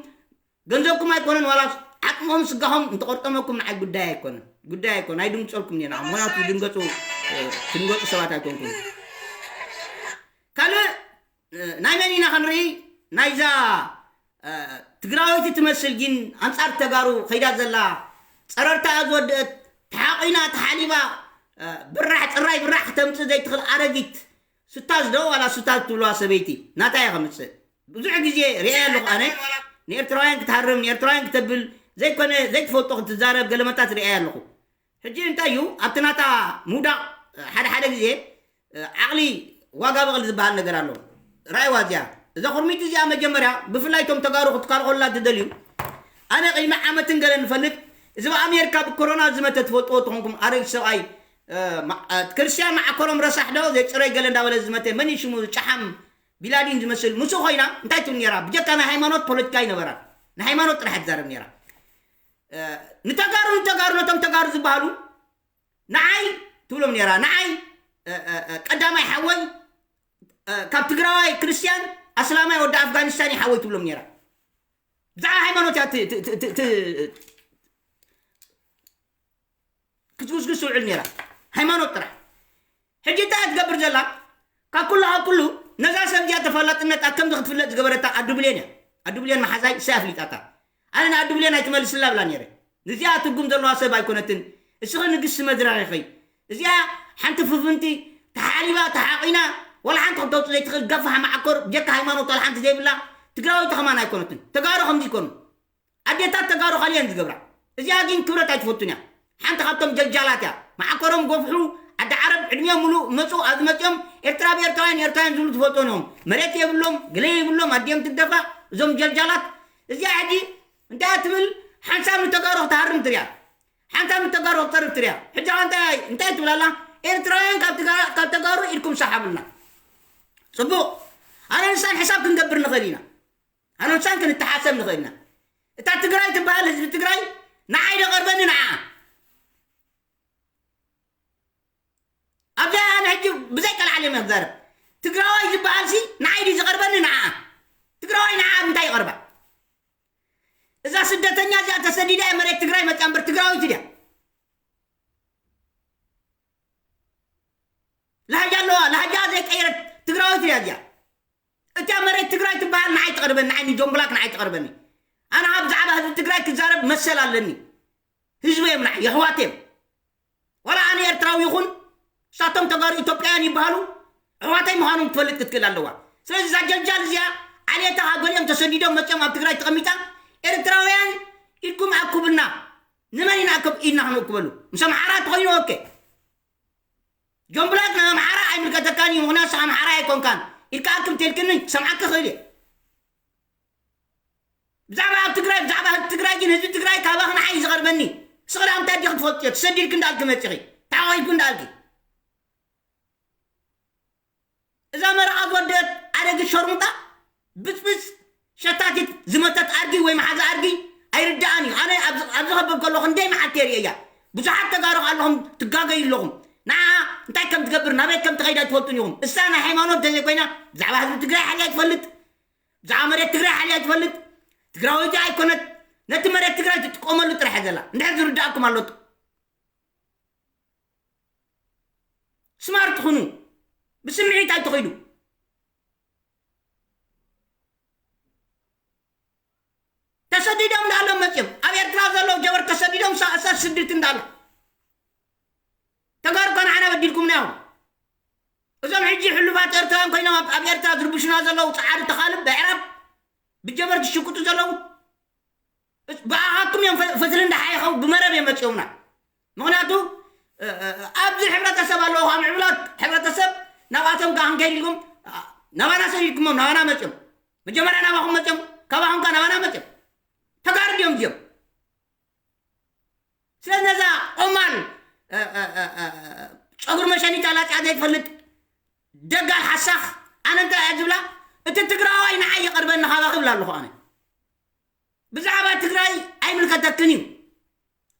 ገንዘብኩም ኣይኮነን ዋላ ዓቅምኹም ስጋኹም እንተቆርጠመኩም ንዓይ ጉዳይ ኣይኮነን ጉዳይ ኣይኮነ ኣይድንግፀልኩም እየ ንዓ ምክንያቱ ዝድንገፁ ትድንገፁ ሰባት ኣይኮንኩም ካልእ ናይ መን ኢና ክንርኢ ናይዛ ትግራወይቲ ትመስል ግን ኣንፃር ተጋሩ ከይዳ ዘላ ፀረርታ ዝወደአት ተሓቂና ተሓሊባ ብራሕ ፅራይ ብራሕ ክተምፅእ ዘይትኽእል ኣረጊት ስታዝ ዶ ዋላ ስታዝ ትብልዋ ሰበይቲ ናታ እየ ከምፅእ ብዙሕ ግዜ ርኣየ ኣለኹ ኣነ ንኤርትራውያን ክትሃርም ንኤርትራውያን ክተብል ዘይኮነ ዘይትፈልጦ ክትዛረብ ገለመታት ርኣየ ኣለኹ ሕጂ እንታይ እዩ ኣብቲ ናታ ምውዳቕ ሓደ ሓደ ግዜ ዓቕሊ ዋጋ በቕሊ ዝበሃል ነገር ኣሎ ራእይዋ እዚኣ እዛ ኩርሚት እዚኣ መጀመርያ ብፍላይ ቶም ተጋሩ ክትካልቆላ ትደልዩ ኣነ ቅድሚ ዓመትን ገለ ንፈልጥ እዚ ብኣሜሪካ ብኮሮና ዝመተ ትፈልጥዎ ትኾንኩም ኣረግ ሰብኣይ ክርስትያን መዓኮሮም ረሳሕ ዶ ዘይፅረይ ገለ እንዳበለ ዝመተ መን ሽሙ ጫሓም ቢላዲን ዝመስል ምስ ኮይና እንታይ ትብል ነራ ብጀካ ናይ ሃይማኖት ፖለቲካ ይነበራ ናይ ሃይማኖት ጥራሕ ትዛረብ ነራ ንተጋሩ ንተጋሩ ነቶም ተጋሩ ዝበሃሉ ንዓይ ትብሎም ነራ ንዓይ ቀዳማይ ሓወይ ካብ ትግራዋይ ክርስትያን ኣስላማይ ወዲ ኣፍጋኒስታን ሓወይ ትብሎም ነራ ብዛዕባ ሃይማኖት እያ ክትጉስጉስ ትውዕል ነራ ሃይማኖት ጥራሕ ሕጂ እንታይ ትገብር ዘላ ካብ ኩሉ ካብ ኩሉ ነዛ ሰብ እዚኣ ተፈላጥነት ኣብ ከምዚ ክትፍለጥ ዝገበረታ ኣዱብሌን እያ ኣዱብሌን መሓዛይ እሳ ኣፍሊጣታ ኣነ ንኣዱብሌን ኣይትመልስላ ብላ ነረ ንዚኣ ትርጉም ዘለዋ ሰብ ኣይኮነትን እስኺ ንግስቲ መድረኽ ኢኺ እዚኣ ሓንቲ ፍፍንቲ ተሓሊባ ተሓቂና ዋላ ሓንቲ ክተውፅእ ዘይትኽእል ገፋሕ መዓኮር ጀካ ሃይማኖት ዋላ ሓንቲ ዘይብላ ትግራዊቲ ከማን ኣይኮነትን ተጋሩ ከምዚ ይኮኑ ኣዴታት ተጋሩ ካልየን ዝገብራ እዚኣ ግን ክብረት ኣይትፈቱን እያ ሓንቲ ካብቶም ጀልጃላት እያ መዓኮሮም ጎፍሑ ኣዲ ዓረብ ዕድሚኦም ሙሉእ መፁ ኣብዚ መፂኦም ኤርትራ ብኤርትራውያን ኤርትራውያን ዝብሉ ትፈልጦን እዮም መሬት የብሎም ግለ የብሎም ኣዲኦም ትደፋ እዞም ጀልጃላት እዚኣ ሕጂ እንታይ ትብል ሓንሳብ ንተጋሩ ክትሃርም ትሪያ ሓንሳብ ንተጋሩ ክትፀርፍ ትሪያ ሕጂ እንታይ እንታይ ትብል ኣላ ኤርትራውያን ካብ ተጋሩ ኢድኩም ሰሓብልና ፅቡቅ ኣነ ንሳን ሕሳብ ክንገብር ንኽእል ኢና ኣነ ንሳን ክንተሓሰብ ንኽእል ኢና እታ ትግራይ ትበሃል ህዝቢ ትግራይ ንዓይ ደቐርበኒ ንዓ ኣብዛ ኣነ ሕጂ ብዘይ ቀልዓለም እየ ክዛረብ ትግራዋይ ዝበሃል ሲ ንዓይ ድዩ ዝቐርበኒ ንዓ ትግራዋይ ንዓ ኣብ እንታይ ይቐርባ እዛ ስደተኛ እዚኣ ተሰዲዳ እያ መሬት ትግራይ መፅያ እምበር ትግራዊት ድያ ላህጃ ኣለዋ ላህጃ ዘይቀየረት ትግራዊት ድያ እዚኣ እታ መሬት ትግራይ ትበሃል ንዓይ ትቐርበኒ ንዓይ ንጆምብላክ ንዓይ ትቐርበኒ ኣነ ብዛዕባ ህዝቢ ትግራይ ክዛረብ መሰል ኣለኒ ህዝቢ እዮም ንዓይ የሕዋት እዮም ዋላ ኣነ ኤርትራዊ ይኹን እሳቶም ተጋሩ ኢትዮጵያውያን ይበሃሉ ኣሕዋተይ ምዃኖም ክትፈልጥ ክትክእል ኣለዋ ስለዚ እዛ ጀልጃል እዚኣ ዓሌታ ካብ ገሊኦም ተሰዲዶም መፅኦም ኣብ ትግራይ ተቐሚጣ ኤርትራውያን ኢድኩም ኣኩብልና ንመን ኢና ኣክብ ኢድና ክንእክበሉ ምስ ኣምሓራ ተኾይኑ ኦኬ ጆን ብላክ ናብ ኣምሓራ ኣይምልከተካን እዩ ምኽንያቱ ኣምሓራ ኣይኮንካን ኢልካ ኣክብ ተልክኒ ክሰምዓካ ክእል እየ ብዛዕባ ኣብ ትግራይ ብዛዕባ ህዝቢ ትግራይ ግን ህዝቢ ትግራይ ካባኽ ንዓይ እዩ ዝቐርበኒ ስቕዳ እንታይ ዲኺ ትፈልጥዮ ተሰዲድኪ እንዳልኪ መፂኺ ተዓቒብኪ እንዳልኪ እዛ መርዓ ዝወደት ኣረጊት ሸርሙጣ ብፅብፅ ሸታቲት ዝመተት ኣርጊ ወይ መሓዛ ኣርጊ ኣይርዳኣን እዩ ኣነ ኣብዚ ከበብ ከለኹ እንደይ መዓልቲ የርእየያ ብዙሓት ተጋሩ ኣለኹም ትጋገዩ ኣለኹም ንዓ እንታይ ከም ትገብር ናበይ ከም ትኸይድ ኣይትፈልጡን ኢኹም እሳ ናይ ሃይማኖት ተዘይኮይና ብዛዕባ ህዝቢ ትግራይ ሓልያ ትፈልጥ ብዛዕባ መሬት ትግራይ ሓልያ ትፈልጥ ትግራወይቲ ኣይኮነት ነቲ መሬት ትግራይ ትጥቀመሉ ጥራሕ ዘላ እንድሕር ዝርዳእኩም ኣሎ ስማርት ኩኑ ብስምዒት ኣይትኸይዱ ተሰዲዶም እንዳሎም መፅዮም ኣብ ኤርትራ ዘለዉ ጀበር ተሰዲዶም ሳእሰር ስድት እንዳሎ ተጋሩ ከ ንዓና በዲልኩምና እዮም እቶም ሕጂ ሕሉፋት ኤርትራውያን ኮይኖም ኣብ ኣብ ኤርትራ ዝርብሹና ዘለዉ ጻዓዱ ተኻልብ ብዕራብ ብጀበርቲ ዝሽቅጡ ዘለዉ፣ እስ-፣ ብኣኻትኩም እዮም ፈ-፣ ፈትሊ እንዳሓየኸው ብመረብ እዮም መጺኦምና። ምኽንያቱ፣ እ፣ እ፣ ኣብዚ ሕብረተሰብ ኣለዉ፣ ካብ ምዕቡላት ሕብረተሰብ ናብኣቶም ከኣ ክንከይድ ኢልኩም፣ ኣ፣ ናባና ሰዲድኩሞም፣ ናባና መጺኦም። መጀመርያ ናባኹም መጺኦም፣ ካባኹም ከኣ ናባና መጺኦም። ተጋሩ ድዮም እዚኦም? ስለዚ ነዛ ቆማል፣ እ፣ እ፣ እ፣ እ፣ ጸጉሪ መሸኒት ኣላጺኣ ዘይትፈልጥ ደጋል ሓሳኽ፣ ኣነ እንታይ እየ ዝብላ? እቲ ትግራዋይ ንዓይ ይቐርበኒ ካባኺ ይብላ ኣለኹ ኣነ። ብዛዕባ ትግራይ ኣይምልከተክን እዩ።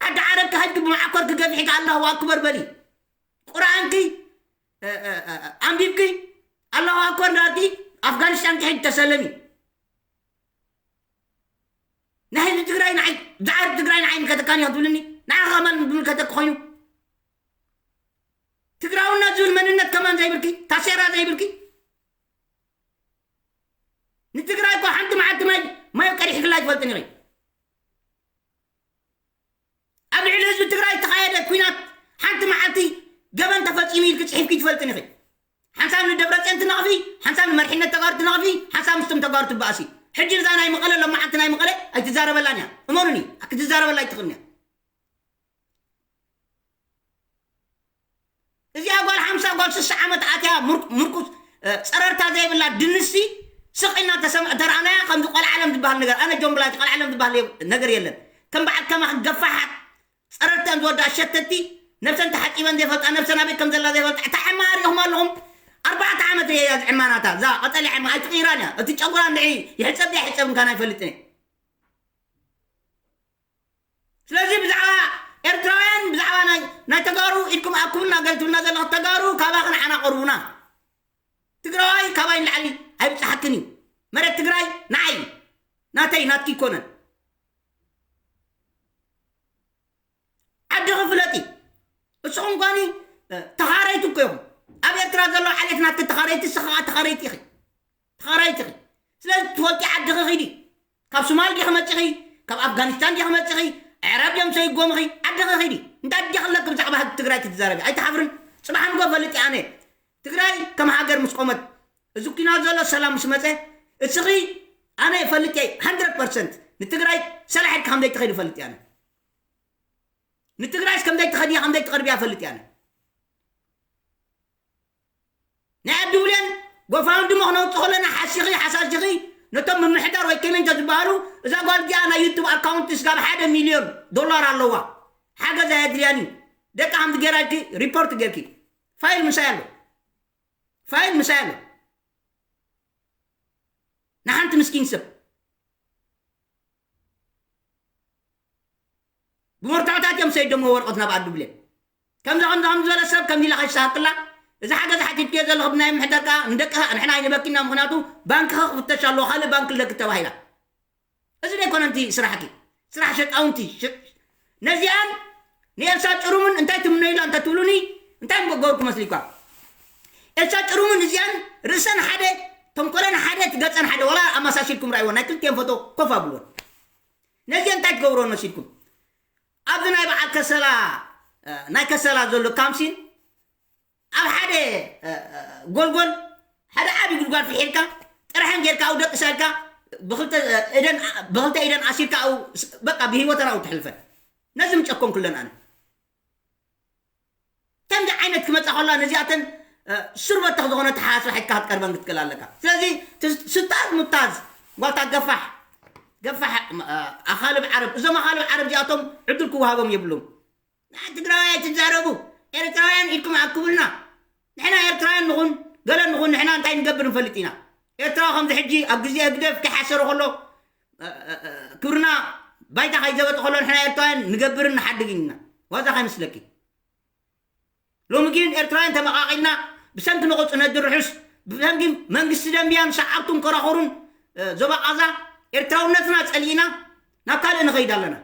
ዓዲ ዓረብ ክኸድኪ ብመዓኮርኪ ገፊሕኪ ኣለኹ ኣክበር በሊ። ቁርኣንኪ፣ እ፣ እ፣ እ፣ እ፣ ኣንቢብኪ ኣለኹ ኣክበር እንዳበልኪ ኣፍጋኒስታን ክሒድ ተሰለሚ። ናይ ህዝቢ ትግራይ ንዓይ፣ ዛዕሪ ትግራይ ንዓይ ምልከተካን እዩ ክትብልኒ? ንዓኻ ከማን ብምልከተካ ኮይኑ? ትግራውነት ዝብል መንነት ከማን ዘይብልኪ፣ ታሴራ ዘይብልኪ? ንትግራይ እኮ ሓንቲ መዓልቲ ማይ፣ ማይ ቀዲሕክላ ኣይትፈልጥን ኢኺ። ኣብ ልዕሊ ህዝቢ ትግራይ ዝተኻየደ ኲናት ሓንቲ መዓልቲ ገበን ተፈጺሙ ኢልኪ ጽሒፍኪ ትፈልጥን ኢኺ። ሓንሳብ ንደብረጽዮን ትነቕፊ፣ ሓንሳብ ንመሪሕነት ተጋሩ ትነቕፊ፣ ሓንሳብ ምስቶም ተጋሩ ትበኣሲ። ሕጂ እዛ ናይ መቐለ፣ ሎማዓንቲ ናይ መቐለ ኣይትዛረበላን እያ። እመኑኒ፣ ክትዛረበላ ኣይትኽእልን እያ። እዚኣ ጓል ሓምሳ፣ ጓል ስሳ ዓመት ኣትያ፣ ምር-፣ ምርኩስ፣ እ፣ ጸረርታ ዘይብላ ድንሲ ስቕ ኢልና ተሰም-፣ ተረኣናያ፣ ከምዚ ቆልዓ ዓለም ዝበሃል ነገር፣ ኣነ ጆምብላ፣ ቆልዓ ዓለም ዝበሃል የ-፣ ነገር የለን። ከም በዓል ከማኺ ገፋሓት ጸረርተን ዝወድኣ ሸተቲ፣ ነብሰን ተሓጺበን ዘይፈልጣ፣ ነብሰን ኣበይ ከም ዘላ ዘይፈልጣ፣ እታ ዕማ ኣሪኹም ኣለኹም። ኣርባዕተ ዓመት እየ እያ ዝዕማናታ፣ እዛ ቀጠልያ ዕማ ኣይትቕይራን እያ። እቲ ጨጉራ እንድዒ ይሕጸብ ደይሕጸብ እንካን ኣይፈልጥን እየ። ስለዚ ብዛዕባ ኤርትራውያን፣ ብዛዕባ ናይ፣ ናይ ተጋሩ ኢድኩም ኣኩብልና ገለ ትብልና ዘለኹ፣ ተጋሩ ካባኺ ንዓና ቀርቡና። ትግራዋይ ካባይ ንላዕሊ ኣይብጽሓክን እዩ። መሬት ትግራይ ንዓይ እዩ። ናተይ፣ ናትኪ ኣይኮነን። ዓድኺ ፍለጢ። እስኹም ኳኒ፣ እ፣ ተኻረይቲ እኮ ኢኹም። ኣብ ኤርትራ ዘለዉ ዓሌት ናትኪ ተኻረይቲ፣ እስኺ ኸዓ ተኻረይቲ ኢኺ። ተኻራይቲ ኢኺ። ስለዚ ትፈልጢ ዓድኺ ኺዲ። ካብ ሶማል ዲኺ መጺኺ? ካብ ኣፍጋኒስታን ዲኺ መጺኺ? ኣዕራብ ድዮም ሰይጎምኺ? ዓድኺ ኺዲ። እንታይ ድየ ክብለኪ ብዛዕባ ህዝቢ ትግራይ ክትዛረቢ? ኣይትሓፍርን? ጽባሕ ንጎ ፈልጥ እየ ኣነ። ትግራይ ከም ሃገር ምስ ቆመት፣ እዚ ኲናት ዘሎ ሰላም ምስ መጸ፣ እስኺ ኣነ ፈልጥ እየ፣ ሃንድረድ ፐርሰንት ንትግራይ ሰላሕ ኢልኪ ከም ዘይትኸዲ ፈልጥ እየ ኣነ። ንትግራይስ ከም ዘይትኸድያ፣ ከም ዘይትቐርብያ ፈልጥ እየ ኣነ። ናይ ኣዲ ብሌን ጎፋንድሞ ክነውጽእ ከለና ሓሲኺ፣ ሓሳሲኺ ነቶም ምምሕዳር ወይ ኮሜንቶ ዝበሃሉ፣ እዛ ጓል እዚኣ ናይ ዩቱብ ኣካውንት ስጋብ ሓደ ሚልዮን ዶላር ኣለዋ። ሓገዝ ኣየድልያን እዩ። ደቂ ሓምቲ ጌራ ኢልኪ ሪፖርት ጌርኪ። ፋይል ምሳይ ኣሎ። ፋይል ምሳይ ኣሎ። ንሓንቲ ምስኪን ሰብ። ብመርትዖታት እዮም ሰይዶሞ ወረቐት ናብ ኣዱ ብሌን። ከምዚ፣ ከምዚ፣ ከምዚ ዝበለ ሰብ ከምዚ ኢላ ከይሰሃክላ፣ እዚ ሓገዝ ሓቲትክዮ ዘለኹ ብናይ ምሕደር ከኣ ንደቅኻ፣ ንሕና ኣይንበኪና፣ ምኽንያቱ ባንክኻ ክፍተሽ ኣለዎ፣ ካልእ ባንክ ኣለኪ ተባሂላ። እዚ ደይኮነ እቲ ስራሕኪ? ስራሕ ሸቃውንቲ፣ ሸ-፣ ነዚኣን ንኤልሳ ጭሩምን እንታይ ትምነዩላ እንተትብሉኒ፣ እንታይ ምገበርኩ መስሊኳ? ኤልሳ ጭሩምን እዚኣን ርእሰን ሓደ፣ ተንኮለን ሓደ፣ ገጸን ሓደ፣ ወላ ኣመሳሲልኩም ርኣይወን፣ ናይ ክልቲኤን ፎቶ ኮፍ ኣብልወን። ነዚአን እንታይ ትገብርወን መሲልኩም? ኣብዚ ናይ በዓል ከሰላ፣ እ፣ ናይ ከሰላ ዘሎ ካምሲን፣ ኣብ ሓደ፣ እ፣ እ፣ ጎልጎል ሓደ ዓቢ ጉድጓድ ፍሒርካ፣ ጥርሐን ጌርካ፣ ኣብኡ ደቅሳ ኢልካ፣ ብኽልተ፣ እ፣ ኢደን፣ ብኽልተ ኢደን ኣሲርካ፣ ኣብኡ ስ-፣ በቃ ብህይወተን ኣብኡ ተሕልፈን። ነዚ ምጨኮንኩለን ኣነ። ከምዚ ዓይነት ክመጻ ከላ ነዚኣተን፣ እ፣ ሱር በተኽ ዝኾነ ተሓሳስባ ሒዝካ ክትቀርበን ክትክእል ኣለካ። ስለዚ ት-፣ ስታዝ ሙታዝ፣ ጓልታ ገፋሕ፣ ገፋሕ፣ እ፣ ኣኻልብ ዓረብ፣ እዞም ኣኻልብ ዓረብ እዚኣቶም ዕድል ክወሃቦም የብሉም። ናይ ትግራዋይ ኣይትዛረቡ። ኤርትራውያን ኢድኩም ኣክቡልና። ንሕና ኤርትራውያን ንኹን፣ ገለ ንኹን፣ ንሕና እንታይ ንገብር ንፈልጥ ኢና። ኤርትራዊ ከምዚ ሕጂ ኣብ ግዜ ህግደፍ ከይሓሰረ ከሎ፣ እ፣ እ፣ እ፣ ክብርና ባይታ ከይዘበጠ ከሎ ንሕና ኤርትራውያን ንገብርን ንሓድግን ኢና። ዋዛ ከይመስለኪ። ሎሚ ግን ኤርትራውያን ተመቓቒልና ብሰንኪ ነቑጽ ነድሪ ርሑስ፣ ብሰንኪ መንግስቲ ደንብያን ሰዓብቱን ከራኹሩን፣ እ፣ ዞባ ቓዛ ኤርትራውነትና ጸሊእና ናብ ካልእ ንኸይድ ኣለና።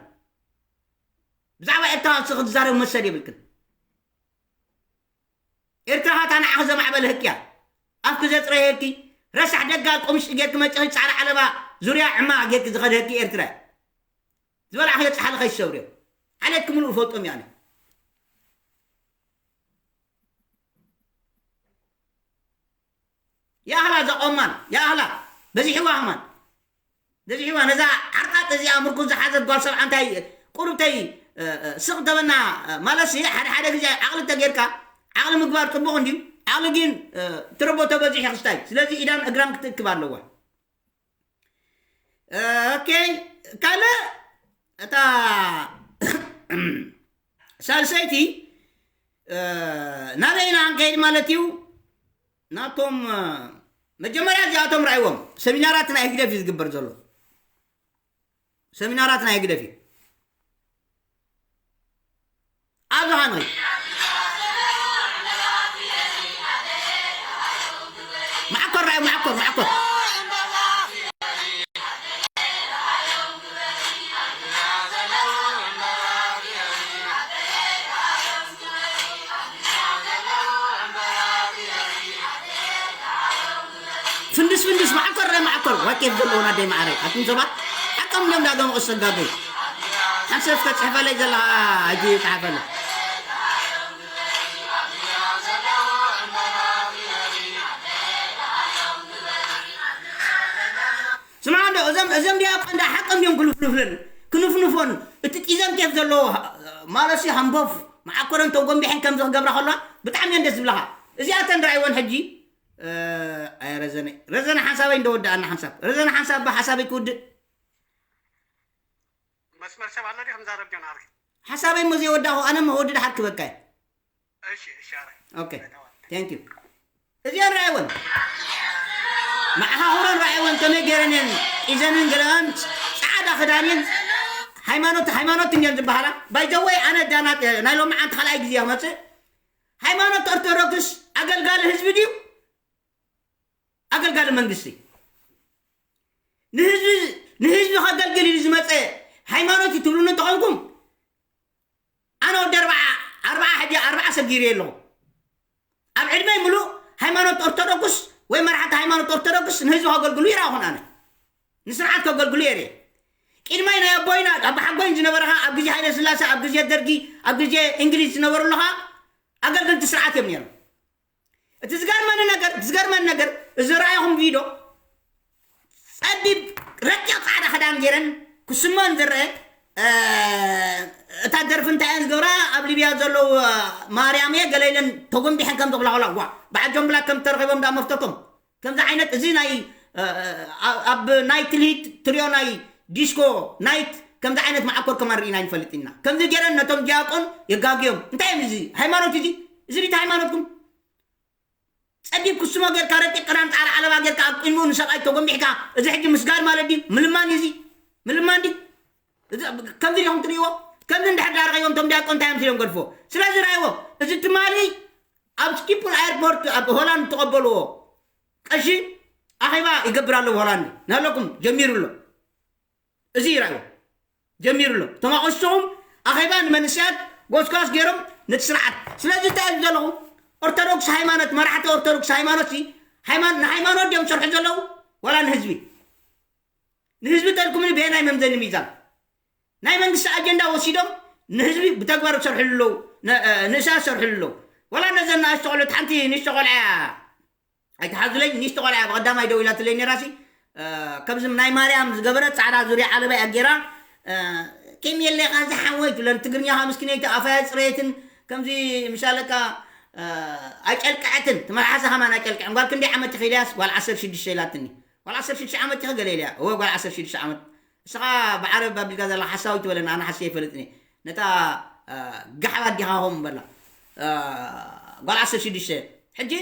ብዛዕባ ኤርትራ ንስኺ ክትዛረቢ መሰል የብልክን። ኤርትራ ኻታ ንዓኺ ዘማዕበለህኪ እያ። ኣፍኪ ዘጽረየልኪ፣ ረሳሕ ደጋል ቆምሽ ጌርኪ መጺኺ ጻዕዳ ዓለባ ዙርያ ዕማ ጌርኪ ዝኸደኪ ኤርትራ እያ። ዝበላዕኽዮ ጻሕሊ ከይትሰብርዮ። ዓሌትኪ ምሉእ እፈልጦም እየ ኣነ። ይኣኽላ እዛ ቆማል፣ ይኣኽላ። በዚሕዋ ከማን። በዚሕዋ ነዛ ዓርቃጥ እዚኣ ምርኩስ ዝሓዘት ጓል ሰብዓ እንታይ ቁሩብተይ፣ እ፣ እ፣ ስቕ ተበና፣ እ፣ ማለትሲ ሓደ ሓደ ግዜ ዓቕሊ ተጌርካ፣ ዓቕሊ ምግባር ጽቡቕ እንድዩ። ዓቕሊ ግን፣ እ፣ ትረቦ ተበዚሑ ክስታይ። ስለዚ ኢዳን እግራን ክትእክብ ኣለዋ። እ፣ ኦኬ። ካልእ እታ ሳልሰይቲ፣ እ፣ ናበይ ኢና ክንከይድ ማለት እዩ? ናብቶም፣ እ፣ መጀመርያ እዚኣቶም ረኣይዎም። ሰሚናራት ናይ ህግደፍ እዩ ዝግበር ዘሎ። ሰሚናራት ናይ ህግደፍ እዩ። ኣብዚ ኸኣ ንኸይድ። መዓኮር ረኣይ፣ መዓኮር፣ መዓኮር። ፍንድስ ፍንድስ፣ መዓኮር ናይ መዓኮር። ዋይ ኬፍ ዘለዎም ኣደይ መዓረይ። ኣቱም ሰባት ሓቆም እዮም ዳገምቑ ዝሰጋገዩ። ሓንሳብ እስከ ጽሕፈለይ ዘለኻ ሕጂ ጽሓፈለይ። ስምዓ እንዶ፣ እዞም፣ እዞም ዲያቆን ዳ ሓቆም ድዮም ክልፍልፍለን፣ ክንፍንፎን፣ እቲ ጢዘን ኬፍ ዘለዎ፣ ማለትሲ ሃምቦፍ፣ መዓኮረን ተጎንቢሐን ከምዚ ክገብራ ከለዋ፣ ብጣዕሚ እየን ደስ ዝብላኻ። እዚኣተን ረኣይወን ሕጂ፣ እ፣ ኣየ ረዘነ፣ ረዘነ ሓንሳበይ እንዶ ወዳኣና ሓንሳብ። ረዘነ ሓንሳብ ብሓሳበይ ክውድእ። መስመር ሰብ ኣሎ ድዩ? ከም ዛረብ ጆን ኣርኪ። ሓሳበይ እሞ ዘይወዳእኹ፣ ኣነ እሞ ወዲ ደሓር ክበካ እየ። እሺ፣ እሺ፣ ኣረ። ኦኬ፣ ተንክ ዩ። እዚኣን ረኣይወን። መዓኻኹረን ረኣይወን፣ ከመይ ገይረን እየን ጢዘንን ገለኣን ጻዕዳ ክዳን እየን። ሃይማኖት፣ ሃይማኖት እንድየን ዝበሃላ። ባይ ዘ ወይ፣ ኣነ ዳና፣ ናይ ሎሚ ዓንት ካልኣይ ግዜ ክመጽእ። ሃይማኖት ኦርቶዶክስ ኣገልጋሊ ህዝቢ ድዩ? ኣገልጋሊ መንግስቲ? ንህዝቢ፣ ንህዝቢ ከገልግል ኢሉ ዝመጸ ሃይማኖት እዩ ትብሉኒ እንተኾንኩም፣ ኣነ ወዲ ኣርብዓ፣ ኣርብዓ ሕጂ ኣርብዓ ሰጊረ ኣለኹ። ኣብ ዕድመይ ምሉእ ሃይማኖት ኦርቶዶክስ ወይ መራሕቲ ሃይማኖት ኦርቶዶክስ ንህዝቢ ከገልግሉ ይረኣኹን ኣነ። ንስርዓት ከገልግሉ እየ ርኤ። ቅድማይ ናይ ኣቦይና፣ ኣቦሓጎይን ዝነበረ ኸኣ ኣብ ግዜ ሃይለ ስላሴ፣ ኣብ ግዜ ደርጊ፣ ኣብ ግዜ እንግሊዝ ዝነበሩ ኣለኻ ኣገልገልቲ ስርዓት እዮም ነይሮም። እቲ ዝገርመኒ ነገር፣ እቲ ዝገርመኒ ነገር፣ እዚ ረኣይኹም ቪድዮ፣ ጸቢብ ረቂቕ ጻዕዳ ክዳን ገይረን ክስመን ዝረአ፣ እ፣ እታ ደርፊ እንታይ እየን ዝገብራ? ኣብ ሊብያ ዘለዉ፣ እ፣ ማርያም እየ ገለ ኢለን ተጎንቢሐን ከም ዝኽላኸላ፣ ዋ፣ ብዓጆም ብላክ ከም ተረኺቦም ዳ መፍተቶም። ከምዚ ዓይነት እዚ ናይ፣ እ፣ እ፣ ኣብ፣ ኣብ ናይ ትልሂት ትሪኦ ናይ ዲስኮ ናይት ከምዚ ዓይነት መዓኮር ከማን ርኢና ኣይንፈልጥ ኢና። ከምዚ ገይረን ነቶም ዲያቆን የጋግዮም። እንታይ እዮም እዚ? ሃይማኖት እዚ? እዚ ድዩ ሃይማኖትኩም? ጸቢብ ክስሞ ጌርካ ረቂቕ ክዳን ጻዕዳ ዓለባ ጌርካ ኣብ ቅድሚኡ ንሰብኣይ ተጎንቢሕካ፣ እዚ ሕጂ ምስጋድ ማለት ድዩ? ምልማን እዩ እዚ? ምልማን ድዩ? እዚ ከምዚ ዲኹም ትርእይዎ? ከምዚ እንድሕር ዳርጋዮም እቶም ዲያቆን እንታይ እዮም ኢሎም ገድፎ? ስለዚ ራእይዎ፣ እዚ ትማሊ ኣብ ስኪፑል ኤርፖርት ኣብ ሆላንድ ተቐበልዎ ቀሺ ኣኼባ ይገብር ኣሎ ሆላንድ። ናለኩም ጀሚሩ ኣሎ። እዚ ይረኣዩ ጀሚሩ ኣሎ። እቶም ኣቕሽኹም ኣኼባ ንመንእሰያት ጎስጓስ ገይሮም ነቲ ስርዓት። ስለዚ እንታይ እየ ዘለኹ? ኦርቶዶክስ ሃይማኖት፣ መራሕቲ ኦርቶዶክስ ሃይማኖት ሲ፣ ሃይማኖ-፣ ንሃይማኖት ድዮም ዝሰርሑ ዘለዉ? ዋላ ንህዝቢ? ንህዝቢ ተልኩምኒ ብየናይ መምዘኒ ሚዛን? ናይ መንግስቲ ኣጀንዳ ወሲዶም ንህዝቢ ብተግባር ዝሰርሕሉ ኣለዉ፣ ን-፣ እ፣ ንእሳ ዝሰርሕሉ ኣለዉ። ዋላ ነዘን ንኣሽቱ ቆልዑት ሓንቲ ንእሽቶ ቆልዓ እያ ኣይትሓዙለይ፣ ንእሽቶ ቆልዓ ብቐዳማይ ደው ኢላትለይ ነይራ ሲ፣ እ፣ ከምዚ ናይ ማርያም ዝገበረት ጻዕዳ ዙርያ ዓለባ እያ ጌራ፣ እ፣ "ከመይ ኣለኻ ዝሓወይ?" ትብለን ትግርኛ ኸኣ ምስኪነይቲ ኣፋ ኣየጽረየትን፣ ከምዚ ምሻለካ፣ እ፣ ኣይጨልቀዐትን፣ ትመርሓሳ ኸማን ኣይጨልቀዐን። ጓል ክንደይ ዓመት ኢኺ ኢልያስ? ጓል ዓሰርተ ሽዱሽተ ኢላትኒ። ጓል ዓሰርተ ሽዱሽተ ዓመት ኢኺ ገለ ኢለያ። እወ፣ ጓል ዓሰርተ ሽዱሽተ ዓመት። እስኻ ብዓረብ ኣቢልካ ዘለኻ ሓሳዊ ትበለኒ፣ ኣነ ሓስየ ኣይፈልጥን እየ። ነታ፣ እ፣ ጋሕባ ኣዲኻ ኸም በላ። እ፣ ጓል ዓሰርተ ሽዱሽተ። ሕጂ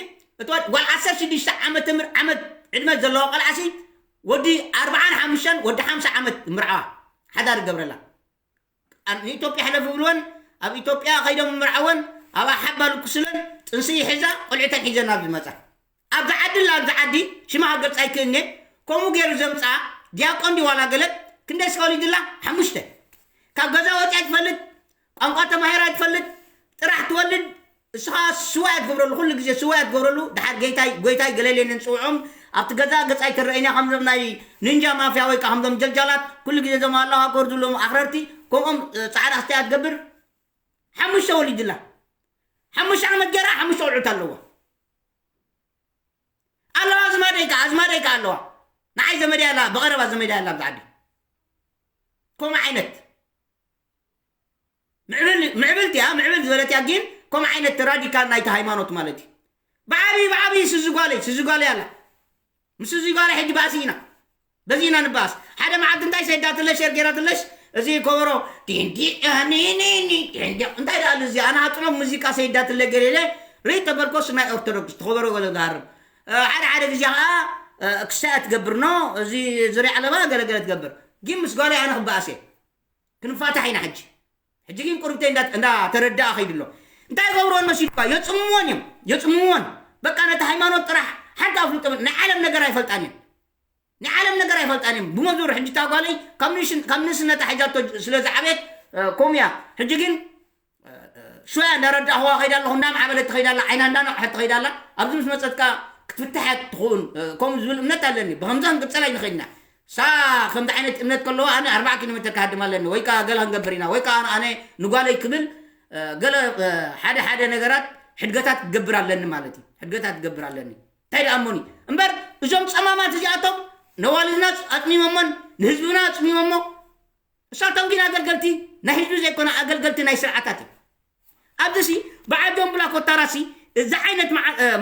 እቲ ወድ-፣ ጓል ዓሰርተ ሽዱሽተ ዓመት ምር-፣ ዓመት ዕድመ ዘለዎ ቆልዓሲ ወዲ ኣርብዓን ሓሙሽተን ወዲ ሓምሳ ዓመት ምርዓዋ ሓዳር ይገብረላ። ኣብ ንኢትዮጵያ ሕለፍ ይብልወን፣ ኣብ ኢትዮጵያ ኸይዶም ምርዓወን፣ ኣብኣ ሓባ ልኩስለን፣ ጥንሲ ይሕዛ፣ ቆልዑተን ሒዘን ናብ ዝመጻ። ኣብዚ ዓዲ ኣላ፣ ኣብዚ ዓዲ ሽማ ክገልጻ ኣይክእልን እየ። ከምኡ ገይሩ ዘምጽኣ ዲያቆን ድዩ ዋላ ገለ፣ ክንደይ ስጋ ወሊድላ? ሓሙሽተ። ካብ ገዛ ወጺኣ ትፈልጥ፣ ቋንቋ ተማሂራ ትፈልጥ፣ ጥራሕ ትወልድ። እስኻ ስዋ እያ ትገብረሉ፣ ኩሉ ግዜ ስዋ እያ ትገብረሉ። ደሓር ጌታይ፣ ጎይታይ ገለ ኢለ ንጽውዖም፣ ኣብቲ ገዛ ገጻ ኣይትረኣይን እያ፣ ከምዞም ናይ ኒንጃ ማፍያ ወይ ከኣ ከምዞም ጀልጃላት፣ ኩሉ ግዜ እዞም ኣላሁ ኣክበር ዝብሎም ኣኽረርቲ፣ ከምኦም፣ እ፣ ጻዕዳ ክስታይ እያ ትገብር። ሓሙሽተ ወሊድላ። ሓሙሽተ ዓመት ገይራ፣ ሓሙሽተ ቆልዑት ኣለዋ። ኣለዋ ኣዝማደይ ከኣ ኣዝማደይ ከኣ ኣለዋ። ንዓይ ዘመደይ ኣላ፣ ብቐረባ ዘመደይ ኣላ ኣብዚ ዓዲ። ከምኡ ዓይነት ምዕብል ምዕብልቲ እያ፣ ምዕብል ዝበለት እያ። ግን ከምኡ ዓይነት ራዲካል ናይቲ ሃይማኖት ማለት እዩ። ብዓብዪ ብዓብዪ ስዚ ጓለይ ስዚ ጓለይ ኣላ። ምስ እዚ ጓል ሕጂ ባእሲ ኢና፣ በዚ ኢና ንባእስ። ሓደ መዓልቲ እንታይ ሰይዳትለሽ ሸር ገይራትለሽ፣ እዚ ከበሮ ዲንዲ ኒኒኒ ዲንዲ እንታይ ደኣ እዚ ኣናጥሎም ሙዚቃ ሰይዳትለ ገሌለ ርኢ ተበልኮስ ናይ ኦርቶዶክስ ተኸበሮ ገለ ዝሃርም። ሓደ ሓደ ግዜ ከዓ ክሳያ ትገብር ኖ እዚ ዙርያ ዓለባ ገለገለ ትገብር። ግን ምስ ጓለይ ኣነ ክበኣስ እየ። ክንፋታሕ ኢና ሕጂ። ሕጂ ግን ቁርብተይ እንዳ ተረዳኣ ከይዱ ኣሎ። እንታይ ይገብርዎን መሲልካ? የጽምዎን እዮም፣ የጽምዎን። በቃ ነቲ ሃይማኖት ጥራሕ ሓንቲ ኣፍልጦ ናይ ዓለም ነገር ኣይፈልጣን እየን። ናይ ዓለም ነገር ኣይፈልጣን እዮም። ብመዙር ሕጂ እታ ጓለይ ካብ ንእሽን- ካብ ንእስነታ ሒዛቶ ስለ ዝዓበየት ከምኡ እያ። ሕጂ ግን ሽያ እንዳረዳእኽዋ ከይዳ ኣለኹ፣ እንዳምዓበለት ትኸይዳ ኣላ፣ ዓይና እንዳነቕሐት ትኸይዳ ኣላ። ኣብዚ ምስ መጸት ከኣ ክትፍትሕ እያ ትኸውን ከምኡ ዝብል እምነት ኣለኒ። ብኸምዚ ክንቅጸል ኣይንኽእልና። ሳ ከምዚ ዓይነት እምነት ከለዋ ኣነ ኣርባዓ ኪሎ ሜትር ክሃድም ኣለኒ ወይ ከዓ ገለ ክንገብር ኢና ወይ ከዓ ኣነ ንጓለይ ክብል ገለ ሓደ ሓደ ነገራት ሕድገታት ክገብር ኣለኒ ማለት እዩ። ሕድገታት ክገብር ኣለኒ። እንታይ ደኣ እሞኒ እምበር እዞም ጸማማት እዚኣቶም ነዋልድና ኣጽሚሞሞን ንህዝብና ኣጽሚሞሞ። እሳቶም ግን ኣገልገልቲ ናይ ህዝቢ ዘይኮነ ኣገልገልቲ ናይ ስርዓታት እዩ። ኣብዚ ሲ በዓል ዶምብላ ኮታራሲ እዚ ዓይነት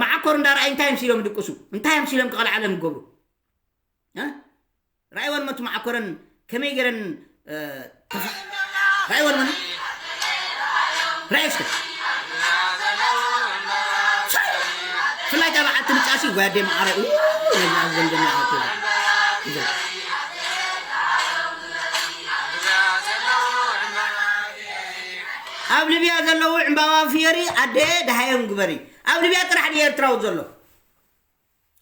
መዓኮር እንዳረኣይ እንታይ እዮም ሲሎም ድቅሱ? እንታይ እዮም ሲሎም ክቐልዓለም ዝገብሩ? እ? ራእይወን መቱ መዓኮረን ከመይ ገይረን እ፣ ተፋ- ራእይወን መኑ? ራእይ እስከ ፍላይ ተባዓት ትምጫሲ ጓዴ ማዕረ ኡ ነዛ ዘንገኛ ኣቶ ኣብ ሊብያ ዘለዉ ዕምባባ ፍየሪ ኣደ ደሃዮም ግበሪ። ኣብ ሊብያ ጥራሕ ድዩ ኤርትራዊ ዘሎ?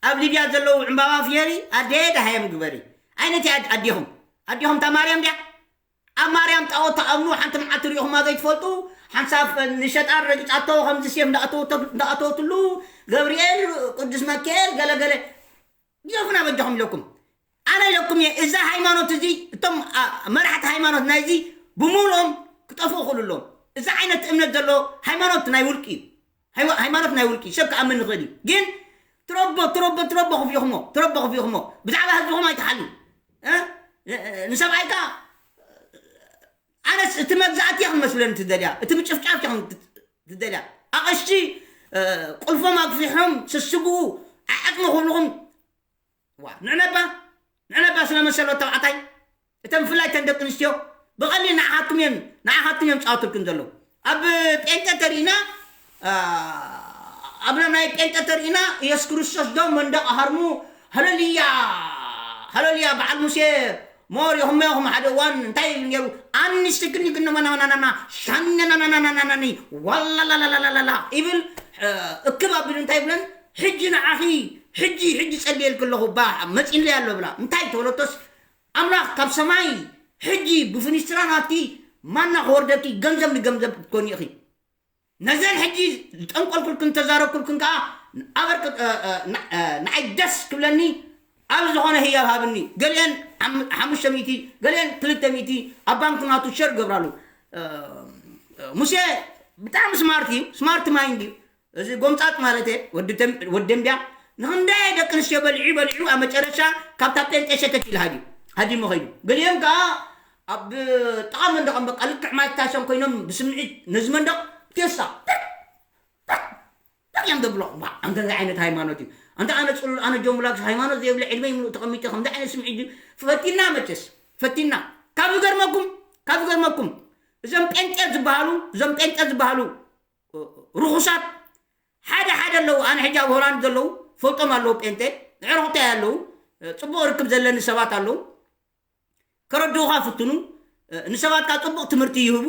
ኣብ ሊብያ ዘለዉ ዕምባባ ፍየሪ ኣደ ደሃዮም ግበሪ። ዓይነት ኣዲኹም ኣዲኹም እታ ማርያም ድያ? ኣብ ማርያም ጣዖት ተኣምኑ ሓንቲ መዓልቲ ሪኢኹማ ዘይትፈልጡ ሓንሳብ ንሸጣን ረግጻቶ ከምዚ ሴፍ እንዳኣተወትሉ ገብርኤል ቅዱስ መካኤል ገለገለ ጊደፉና በጃኹም ኢለኩም። ኣነ ኢለኩም እየ፣ እዛ ሃይማኖት እዚ እቶም ኣ፣ መራሕቲ ሃይማኖት ናይዚ ብምሉኦም ክጠፍኡ ክእሉ ኣለዎም። እዚ ዓይነት እምነት ዘሎ ሃይማኖት ናይ ውልቂ እዩ። ሃይዋ- ሃይማኖት ናይ ውልቂ ሰብ ክኣምን ይኽእል እዩ። ግን ትረቦ ትረቦ ትረቦ ክፊኹሞ ትረቦ ክፊኹሞ ብዛዕባ ህዝብኹም ኣይትሓልዩ። እ? ንሰብኣይካ ኣነስ እቲ መግዛእቲ እያ ክንመስለኒ ትደልያ፣ እቲ ምጭፍጫፍ እያ ትደልያ። ኣቐሽቲ ቁልፎም ኣግፊሖም ስስግኡ ዓዕጥሚ ክብልኹም ዋ ንዕነባ ንዕነባ ስለ መሰሎ ተባዕታይ እተን ብፍላይ እተን ደቂ ኣንስትዮ ብቐሊል ንዓኻትኩም እዮም ንዓኻትኩም እዮም ጻወትልኩም ዘለዉ። ኣብ ጴንጠ ተሪእና ኣብ ናይ ጴንጠ ተሪእና ኢየሱስ ክርስቶስ ዶ መንደቕ ሃርሙ ሃለሉያ ሃለሉያ በዓል ሙሴ ሞር የኹም የኹም ሓደ እዋን እንታይ ይብል ነይሩ ኣኒ ስግኒ ግኖ መናናናና ሻነናናናናናኒ ዋላላላላላላ ይብል እክብ ኣቢሉ እንታይ ይብለን ሕጂ ንዓኺ ሕጂ ሕጂ ጸልየልኪ ኣለኹ ባ መጺለይ ኣሎ ብላ እንታይ ተበለቶስ ኣምላኽ ካብ ሰማይ ሕጂ ብፍኒስትራ ናትኪ ማና ክወርደልኪ ገንዘብ ንገንዘብ ክትኮኒ ኢኺ ነዘን ሕጂ ዝጠንቆልኩልክን ተዛረብኩልክን ከዓ ኣበርክ ንዓይ ደስ ክብለኒ ኣብ ዝኾነ ህያብ ሃብኒ ገሊአን ሓሙሽተ ሚእቲ ገሊአን ክልተ ሚእቲ ኣብ ባንክ ናቱ ሸር ገብራሉ ሙሴ ብጣዕሚ ስማርት እዩ ስማርት ማይንድ እዩ እዚ ጎምጻጥ ማለት ወዲ ደንቢያ ንክንደይ ደቂ ኣንስትዮ በሊዑ በሊዑ ኣብ መጨረሻ ካብታ ጴንጤ ሸተት ኢሉ ሃዲሙ ሃዲሙ ከይዱ ገሊኦም ከዓ ኣብ ጥቓ መንደቕ በቃ ልክዕ ማይክ ታይሶን ኮይኖም ብስምዒት ነዚ መንደቕ ቴስታ ፐክ እዮም ዘብሎ። ዋ፣ ኣንተ እንታይ ዓይነት ሃይማኖት እዩ? ኣንተ ኣነ ጽሉል ኣነ ጆን ብላክስ ሃይማኖት ዘይብለ ዕድመይ ምሉእ ተቐሚጠ ከምዚ ዓይነት ስምዒት ድዩ? ፈቲና መቸስ ፈቲና። ካብ ዝገርመኩም ካብ ዝገርመኩም እዞም ጴንጤ ዝበሃሉ እዞም ጴንጤ ዝበሃሉ ርኹሳት ሓደ ሓደ ኣለዉ። ኣነ ሕጂ ኣብ ሆላንድ ዘለዉ ፈልጦም ኣለዉ ጴንጤ ዕረኽተይ ኣለዉ። ጽቡቕ ርክብ ዘለኒ ሰባት ኣለዉ። ከረድኡኻ ፍትኑ። ንሰባት ካብ ጽቡቕ ትምህርቲ ይህቡ።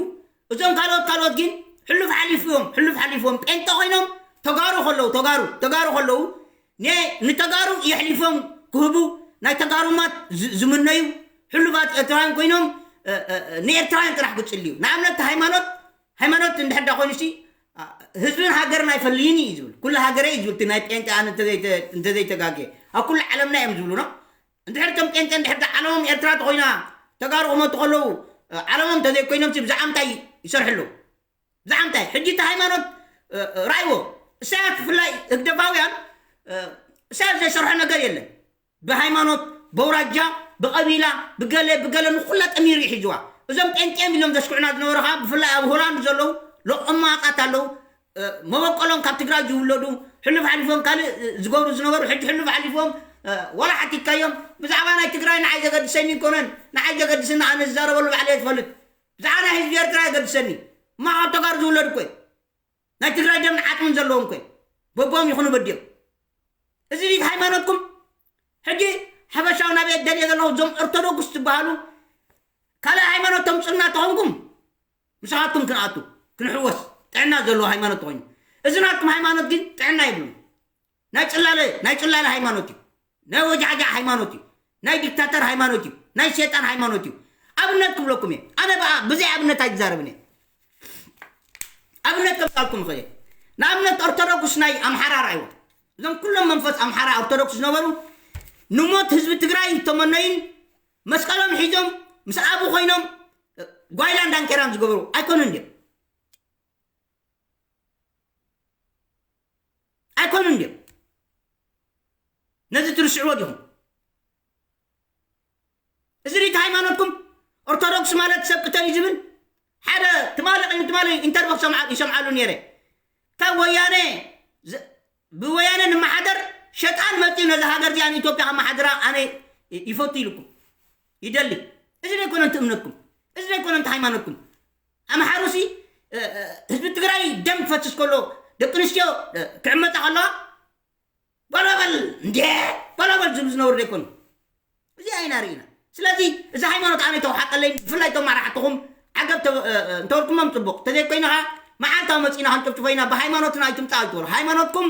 እዞም ካልኦት ካልኦት ግን ሕሉፍ ሓሊፍዎም ሕሉፍ ሓሊፍዎም ጴንጠ ኮይኖም ተጋሩ ከለዉ ተጋሩ ተጋሩ ከለዉ ንተጋሩ የሕሊፎም ክህቡ ናይ ተጋሩማት ዝምነዩ ሕሉፋት ኤርትራውያን ኮይኖም ንኤርትራውያን ጥራሕ ክጽልዩ ንኣብነት ሃይማኖት ሃይማኖት እንድሕር ዳ ኮይኑሲ ህዝብን ሃገርን ኣይፈልይን እዩ ዝብል ኩሉ ሃገረ እዩ ዝብል ናይ ጴንጤ ኣነ እንተዘይተጋግየ ኣብ ኩሉ ዓለምና እዮም ዝብሉ ነው እንድሕር ከም ጴንጤ እንድሕር ዓለሞም ኤርትራ ተኮይና ተጋሩ ክመጡ ከለዉ ዓለሞም እንተዘይኮይኖም ብዛዕባ ምንታይ ይሰርሑ ኣለዉ ብዛዕባ ምንታይ ሕጂ እቲ ሃይማኖት ራእይዎ እሳያት ብፍላይ ህግደፋውያን ኢሳያስ ዘይሰርሖ ነገር የለን። ብሃይማኖት፣ በውራጃ፣ ብቐቢላ፣ ብገለ ብገለ ንኩላ ጠሚሩ እዩ ሒዝዋ። እዞም ጴንጤም ኢሎም ዘስኩዕና ዝነበሩ ከዓ ብፍላይ ኣብ ሆላንድ ዘለዉ ለቆማቃት ኣለዉ። መበቆሎም ካብ ትግራይ ዝውለዱ፣ ሕሉፍ ሓሊፎም ካልእ ዝገብሩ ዝነበሩ፣ ሕጂ ሕሉፍ ሓሊፎም፣ ዋላ ሓቲትካዮም ብዛዕባ ናይ ትግራይ ንዓይ ዘገድሰኒ ይኮነን፣ ንዓይ ዘገድስኒ ኣነ ዝዛረበሉ ባዕለ ትፈልጥ። ብዛዕባ ናይ ህዝቢ ኤርትራ የገድሰኒ። ማቆ ተጋሩ ዝውለድ እኮ እዩ። ናይ ትግራይ ደም ንዓጥምን ዘለዎም እኮ እዩ። በቦም ይኹኑ በዲኦም። እዚ ድዩ ሃይማኖትኩም? ሕጂ ሓበሻዊ ናበይ ደልየ ዘለኹ፣ እዞም ኦርቶዶክስ ትበሃሉ ካልእ ሃይማኖት ተምፅና ተኾንኩም ምሳኻትኩም ክንኣቱ ክንሕወስ፣ ጥዕና ዘለዎ ሃይማኖት ተኾይኑ። እዚ ናትኩም ሃይማኖት ግን ጥዕና የብሉን። ናይ ፅላለ ናይ ፅላለ ሃይማኖት እዩ። ናይ ወጃዕጃዕ ሃይማኖት እዩ። ናይ ዲክታተር ሃይማኖት እዩ። ናይ ሸይጣን ሃይማኖት እዩ። ኣብነት ክብለኩም እየ። ኣነ ብኣ ብዘይ ኣብነት ኣይዛረብን እየ። ኣብነት ከምፃልኩም ይኽእል እየ። ንኣብነት ኦርቶዶክስ ናይ ኣምሓራ ርኣይዎ። እዞም ኩሎም መንፈስ ኣምሓራ ኦርቶዶክስ ዝነበሩ ንሞት ህዝቢ ትግራይ ዝተመነዩን መስቀሎም ሒዞም ምስ ኣቡ ኮይኖም ጓይላን ዳንኬራን ዝገበሩ ኣይኮኑን ድዮም? ኣይኮኑን ድዮም? ነዚ ትርስዕዎ ዲኹም? እዚ ሪት ሃይማኖትኩም ኦርቶዶክስ ማለት ሰብ ቅተል እዩ ዝብል ሓደ ትማሊ ቅድሚ ትማሊ ኢንተርቪው ክሰምዓ- ይሰምዓሉ ነይረ። ካብ ወያነ ዝ- ብወያነ ንመሓደር ሸጣን መፅኡ ነዚ ሃገር እዚኣ ንኢትዮጵያ ከመሓድራ ኣነ ይ- ይፈቱ ኢልኩም ይደሊ። እዚ ዘይኮነ እንት እምነትኩም፣ እዚ ዘይኮነ እንት ሃይማኖትኩም። ኣምሓሩሲ እ፣ እ፣ ህዝቢ ትግራይ ደም ክፈስስ ከሎ ደቂ ኣንስትዮ እ፣ ክዕመፃ ከለዋ በሎበል እንዴ በሎበል ዝብሉ ዝነበሩ ዘይኮኑ። እዚ ኣይና ርኢና። ስለዚ እዚ ሃይማኖት ኣነ ተውሓጠለይ፣ ብፍላይ እቶም መራሕትኹም ዓገብ ተ- እ- እ- እንተበልኩሞም ፅቡቕ፣ ተዘይኮይኑ ኸዓ መዓልታዊ መፂና ክንጭፍጭፎ ኢና። ብሃይማኖትና ኣይትምፃ ኣይትበሉ። ሃይማኖትኩም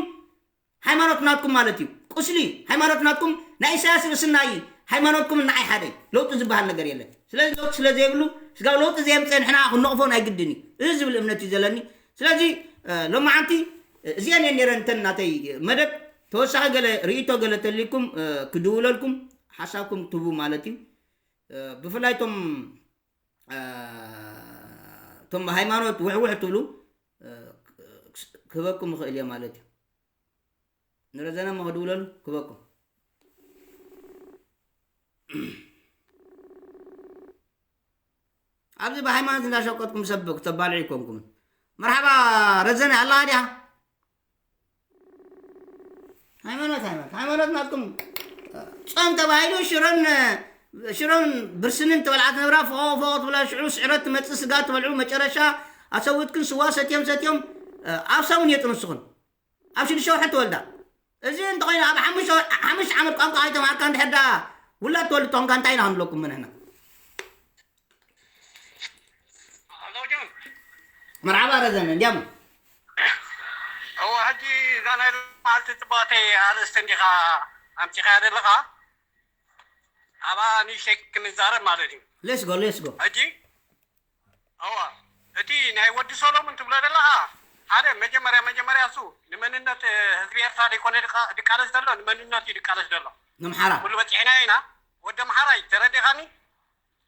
ሃይማኖት ናትኩም ማለት እዩ። ቁስሊ ሃይማኖት ናትኩም ናይ ኢሳያስ ርእስና እዩ። ሃይማኖትኩም ንዓይ ሓደ እዩ። ለውጢ ዝበሃል ነገር የለን። ስለዚ ለውጢ ስለ ዘይብሉ ስጋብ ለውጢ ዘየምፀ ንሕና ክንነቕፎ ናይ ግድን እዩ። እዚ ዝብል እምነት እዩ ዘለኒ። ስለዚ እ፣ ሎማዓንቲ እዚአን እየን ነይረን እተን ናተይ መደብ። ተወሳኺ ገለ ርእይቶ ገለ ተልይኩም እ፣ ክድውለልኩም ሓሳብኩም ትህቡ ማለት እዩ። እ፣ ብፍላይ እቶም እ፣ እቶም ሃይማኖት ውሕውሕ ትብሉ እ፣ ክህበኩም ይኽእል እየ ማለት እዩ። ንረዘነ እሞ ክድውለሉ ክህበኩም። ኣብዚ ብሃይማኖት እንዳሸቀጥኩም ሰብ ክተባልዑ ይኮንኩም። መርሓባ ረዘነ ኣላ ድያ? ሃይማኖት ሃይማኖት ሃይማኖት ናትኩም ጾም ተባሂሉ ሽሮን ሽሮን ብርስንን ተበልዓ ትነብራ። ፎቆ ፎቆ ትብላ፣ ሽዑ ስዕረት ትመጽእ፣ ስጋ ትበልዑ፣ መጨረሻ ኣሰዊትክን ስዋ ሰትዮም ሰትዮም ኣብ ሳውን እየ ጥንስኹን። ኣብ ሽዱሽተ ወርሒ ትወልዳ። እዚ እንተኾይኑ ኣብ ሓሙሽተ ወር- ሓሙሽተ ዓመት ቋንቋ ኣይተማሃርካ እንድሕር ዳ ውላድ ትወልድ ተኾንካ እንታይ ኢና ክንብለኩም ንሕና? መርሓባ ረዘነ እንዲያሞ። እወ፣ ሕጂ እዛ ናይ መዓልቲ ጽቡቕተይ ኣርእስቲ እንዲኻ ኣምጺኻያ ዘለኻ፣ ኣብኣ ንእሽተይ ክንዛረብ ማለት እዩ። ሌስጎ ሌስጎ። ሕጂ እዋ፣ እቲ ናይ ወዲ ሰሎሙን ትብሎ ዘለኻ ሓደ መጀመርያ መጀመርያ እሱ ንመንነት ህዝቢ ኤርትራ ዘይኮነ ድቃ- ድቃለስ ዘሎ፣ ንመንነት እዩ ድቃለስ ዘሎ። ንምሓራ ኩሉ በፂሕና ኢና። ወዲ ኣምሓራይ ተረዲኻኒ?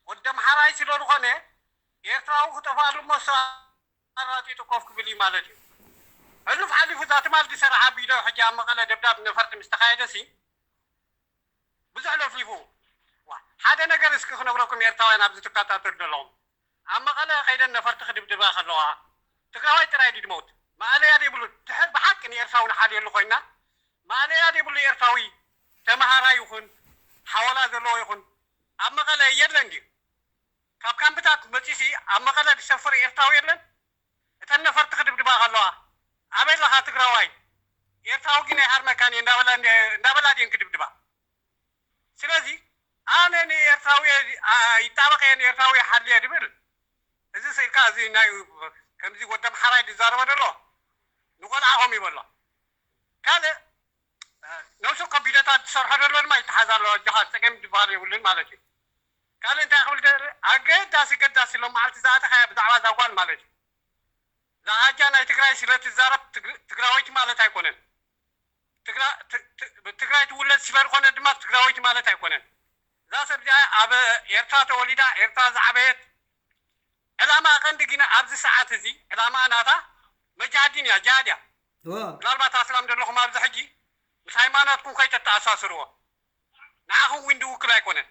ወዲ ኣምሓራይ ስለ ዝኾነ ኤርትራዊ ክጠፋሉ እሞ እሱ ኣራጢጡ ኮፍ ክብል እዩ ማለት እዩ። ሕሉፍ ሓሊፉ እዛ ትማል ዝሰራሓ ቪድዮ ሕጂ ኣብ መቐለ ደብዳብ ነፈርቲ ምስ ተኻየደ ሲ ብዙሕ ለፍሊፉ። ዋ፣ ሓደ ነገር እስኪ ክነግረኩም ኤርትራውያን ኣብዚ ትከታተሉ ዘለኹም፣ ኣብ መቐለ ከይደን ነፈርቲ ክድብድባ ከለዋ ትግራዋይ ጥራይ ድዩ ድመውት? ማእለያ ዘይብሉ ድሕር ብሓቂ ንኤርትራዊ ንሓልየሉ ኮይና ማእለያ ዘይብሉ ኤርትራዊ ተመሃራይ ይኹን ሓወላ ዘለዎ ይኹን ኣብ መቐለ የለን ድዩ? ካብ ካምፕታት መፂሲ ኣብ መቐለ ዝሰፍር ኤርትራዊ የለን? እተን ነፈርቲ ክድብድባ ከለዋ ኣበይ ኣለኻ ትግራዋይ? ኤርትራዊ ግን ኣይሃርመካን እየ እንዳበላ እንዳበላ ድየን ክድብድባ? ስለዚ ኣነ ንኤርትራዊ እየ- ኣ- ይጣበቕ እየ ንኤርትራዊ ይሓሊ እየ ድብል እዚ ስኢልካ እዚ ናይ ከምዚ ወዲ ኣምሓራይ ዝዛረቦ ዘሎ ንቆልዓ ከም ይበሎ ካልእ ነብሱ ኮምፒውተርታት ዝሰርሖ ዘሎ ድማ ይተሓዝ ኣሎ። እጆኻ ፀገም ዝበሃል የብሉን ማለት እዩ። ካልእ እንታይ ክብል ደሊ ኣገዳሲ ገዳሲ ሎም መዓልቲ ዝኣተኻያ ብዛዕባ እዛ ጓል ማለት እዩ። እዛ ሃጃ ናይ ትግራይ ስለ ትዛረብ ትግር- ትግራወይቲ ማለት ኣይኮነን። ትግራ- ት- ት- ትግራይ ትውለድ ስለ ዝኾነ ድማ ትግራወይቲ ማለት ኣይኮነን። እዛ ሰብ እዚኣ ኣብ ኤርትራ ተወሊዳ ኤርትራ ዝዓበየት ዕላማ ቀንዲ ግን ኣብዚ ሰዓት እዚ ዕላማ ናታ መጃሃዲን እያ ጃሃድ እያ። እዎ። ምናልባት ኣስላም ዘለኹም ኣብዚ ሕጂ ምስ ሃይማኖትኩም ከይተተኣሳስርዎ። ንዓኹም እውን ድውክል ኣይኮነን።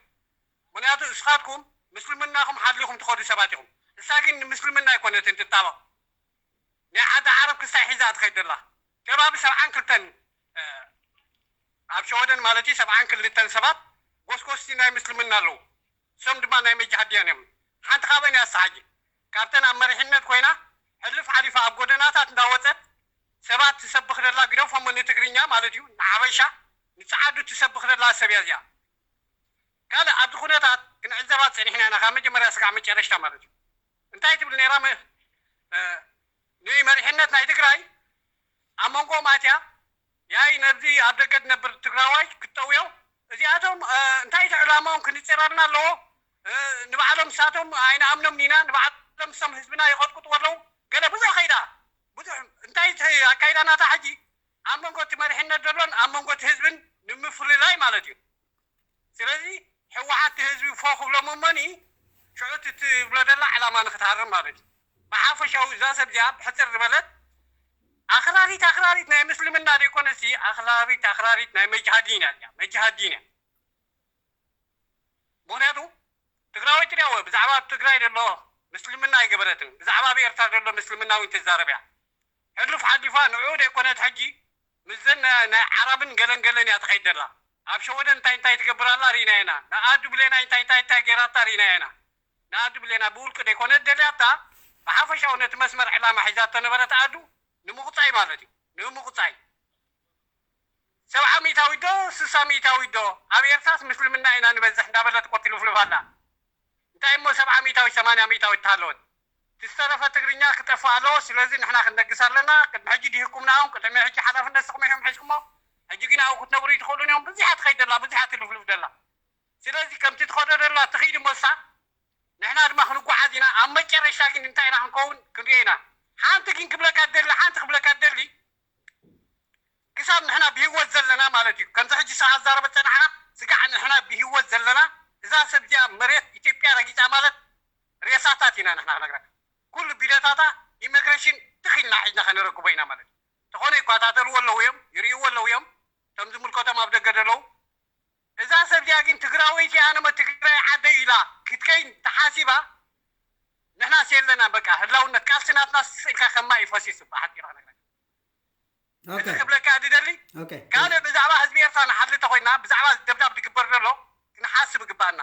ምክንያቱ እስኻትኩም ምስልምናኹም ሓሊኹም ትኸዱ ሰባት ኢኹም። እሳ ግን ንምስልምና ኣይኮነትን ትጣበቕ። ናይ ዓዲ ዓረብ ክሳይ ሒዛ ትኸይድ ዘላ። ከባቢ ሰብዓን ክልተን ኣብ ሸወደን ማለት እዩ። ሰብዓን ክልተን ሰባት ጎስጎስቲ ናይ ምስልምና ኣለዉ። እሶም ድማ ናይ መጃሃድያን እዮም። ሓንቲ ካብአን እያ እሳ ሕጂ ካብተን ኣብ መሪሕነት ኮይና ሕልፍ ሓሊፋ ኣብ ጎደናታት እንዳወፀት ሰባት ትሰብኽ ዘላ፣ ግደፎሞ ንትግርኛ ማለት እዩ፣ ንሓበሻ ንፀዓዱ ትሰብኽ ዘላ ሰብ እያ እዚኣ። ካልእ ኣብዚ ኩነታት ክንዕዘባ ፀኒሕና ኢና ካብ መጀመርያ ስጋዕ መጨረሽታ ማለት እዩ። እንታይ ትብል ነይራ? ንመሪሕነት ናይ ትግራይ ኣብ መንጎኦም ኣትያ ያይ ነዚ ኣብ ደገ ትነብር ትግራዋይ ክትጠውዮ እዚኣቶም እንታይ እቲ ዕላማኦም ክንፅረልና ኣለዎ። ንባዕሎም ንሳቶም ኣይንኣምኖም ኢና፣ ንባዕሎም ንሶም ህዝብና ይቐጥቅጥዎ ኣለዉ። ገለ ብዙሕ ከይዳ ብዙሕ እንታይ እቲ ኣካይዳ ናታ ሕጂ ኣብ መንጎ እቲ መሪሕነት ዘሎን ኣብ መንጎ እቲ ህዝብን ንምፍልላይ ማለት እዩ። ስለዚ ህወሓት ህዝቢ ፎ ክብሎም እሞኒ ሽዑ እቲ ትብሎ ዘላ ዕላማ ንክትሃርም ማለት እዩ። ብሓፈሻዊ እዛ ሰብ እዚኣ ብሕፅር ዝበለት ኣኽራሪት ኣኽራሪት ናይ ምስልምና ዘይኮነሲ ኣኽራሪት ኣኽራሪት ናይ መጅሃዲን እያ። መጅሃዲን እያ። ምክንያቱ ትግራዊ ትሪያወ ብዛዕባ ትግራይ ዘሎ ምስልምና ኣይገበረትን፣ ብዛዕባ ኣብ ኤርትራ ዘሎ ምስልምና እውን ትዛረብ እያ። ሕሉፍ ሓሊፋ ንዕኡ ዘይኮነት ሕጂ ምስዘን ናይ ዓረብን ገለን ገለን እያ ትኸይድ ዘላ። ኣብ ሸወደን እንታይ እንታይ ትገብር ኣላ ርኢና ኢና። ንኣዱ ብሌናይ እንታይ እንታይ እንታይ ገይራታ ርኢና ኢና። ንኣዱ ብሌና ብውልቂ ዘይኮነት ደልያታ ብሓፈሻዊ ነቲ መስመር ዕላማ ሒዛቶ ነበረት ኣዱ ንምቑፃይ ማለት እዩ። ንምቑፃይ ሰብዓ ሚእታዊት ዶ ስሳ ሚእታዊት ዶ ኣብ ኤርትራስ ምስልምና ኢና ንበዝሕ እንዳበለት እኮ ትልፍልፍ ኣላ። እንታይ እሞ ሰብዓ ሚእታዊት ሰማንያ ሚእታዊት ተሃለወት ትዝተረፈ ትግርኛ ክጠፍእ ኣለዎ። ስለዚ ንሕና ክንነግስ ኣለና። ቅድሚ ሕጂ ድሂኩምናኦም፣ ቅድሚ ሕጂ ሓላፍነት ስኹም ኢኹም ሒዝኩሞ፣ ሕጂ ግን ኣብኡ ክትነብሩ ይትኽእሉን እዮም። ብዙሓት ትኸይድ ደላ፣ ብዙሓት ትልፍልፍ ደላ። ስለዚ ከምቲ ትኸዶ ደላ ትኽይድ እሞ እሳ ንሕና ድማ ክንጓዓዝ ኢና። ኣብ መጨረሻ ግን እንታይ ኢና ክንከውን ክንሪኦ ኢና። ሓንቲ ግን ክብለካ ደሊ፣ ሓንቲ ክብለካ ደሊ ክሳብ ንሕና ብህይወት ዘለና ማለት እዩ። ከምዚ ሕጂ ስኻ ኣዛረበ ጸናሕና ስጋዕ ንሕና ብህይወት ዘለና እዛ ሰብ እዚኣ መሬት ኢትዮጵያ ረጊጻ ማለት ሬሳታት ኢና ንሕና ክነግረካ። ኩሉ ቢደታታ ኢሚግሬሽን ትኺልና ሒዝና ከነረክቦ ኢና ማለት እዩ። ተኾነ ይከታተልዎ ኣለዉ እዮም፣ ይርእይዎ ኣለዉ እዮም። ከም ዝምልከቶም ኣብ ደገ ዘለዉ እዛ ሰብ እዚኣ ግን ትግራወይቲ ኣነ መ ትግራይ ዓደይ ኢላ ክትከይን ተሓሲባ ንሕናስ የለና በቃ ህላውነት ቃልሲ ናትና ስኢልካ ከማ ይፈሲስ ብሓቂ ኢኻ ነግረካ። እቲ ክብለካ ድደሊ ካልእ ብዛዕባ ህዝቢ ኤርትራ ንሓሊ ተኮይና ብዛዕባ ደብዳብ ዝግበር ዘሎ ክንሓስብ ይግባኣና።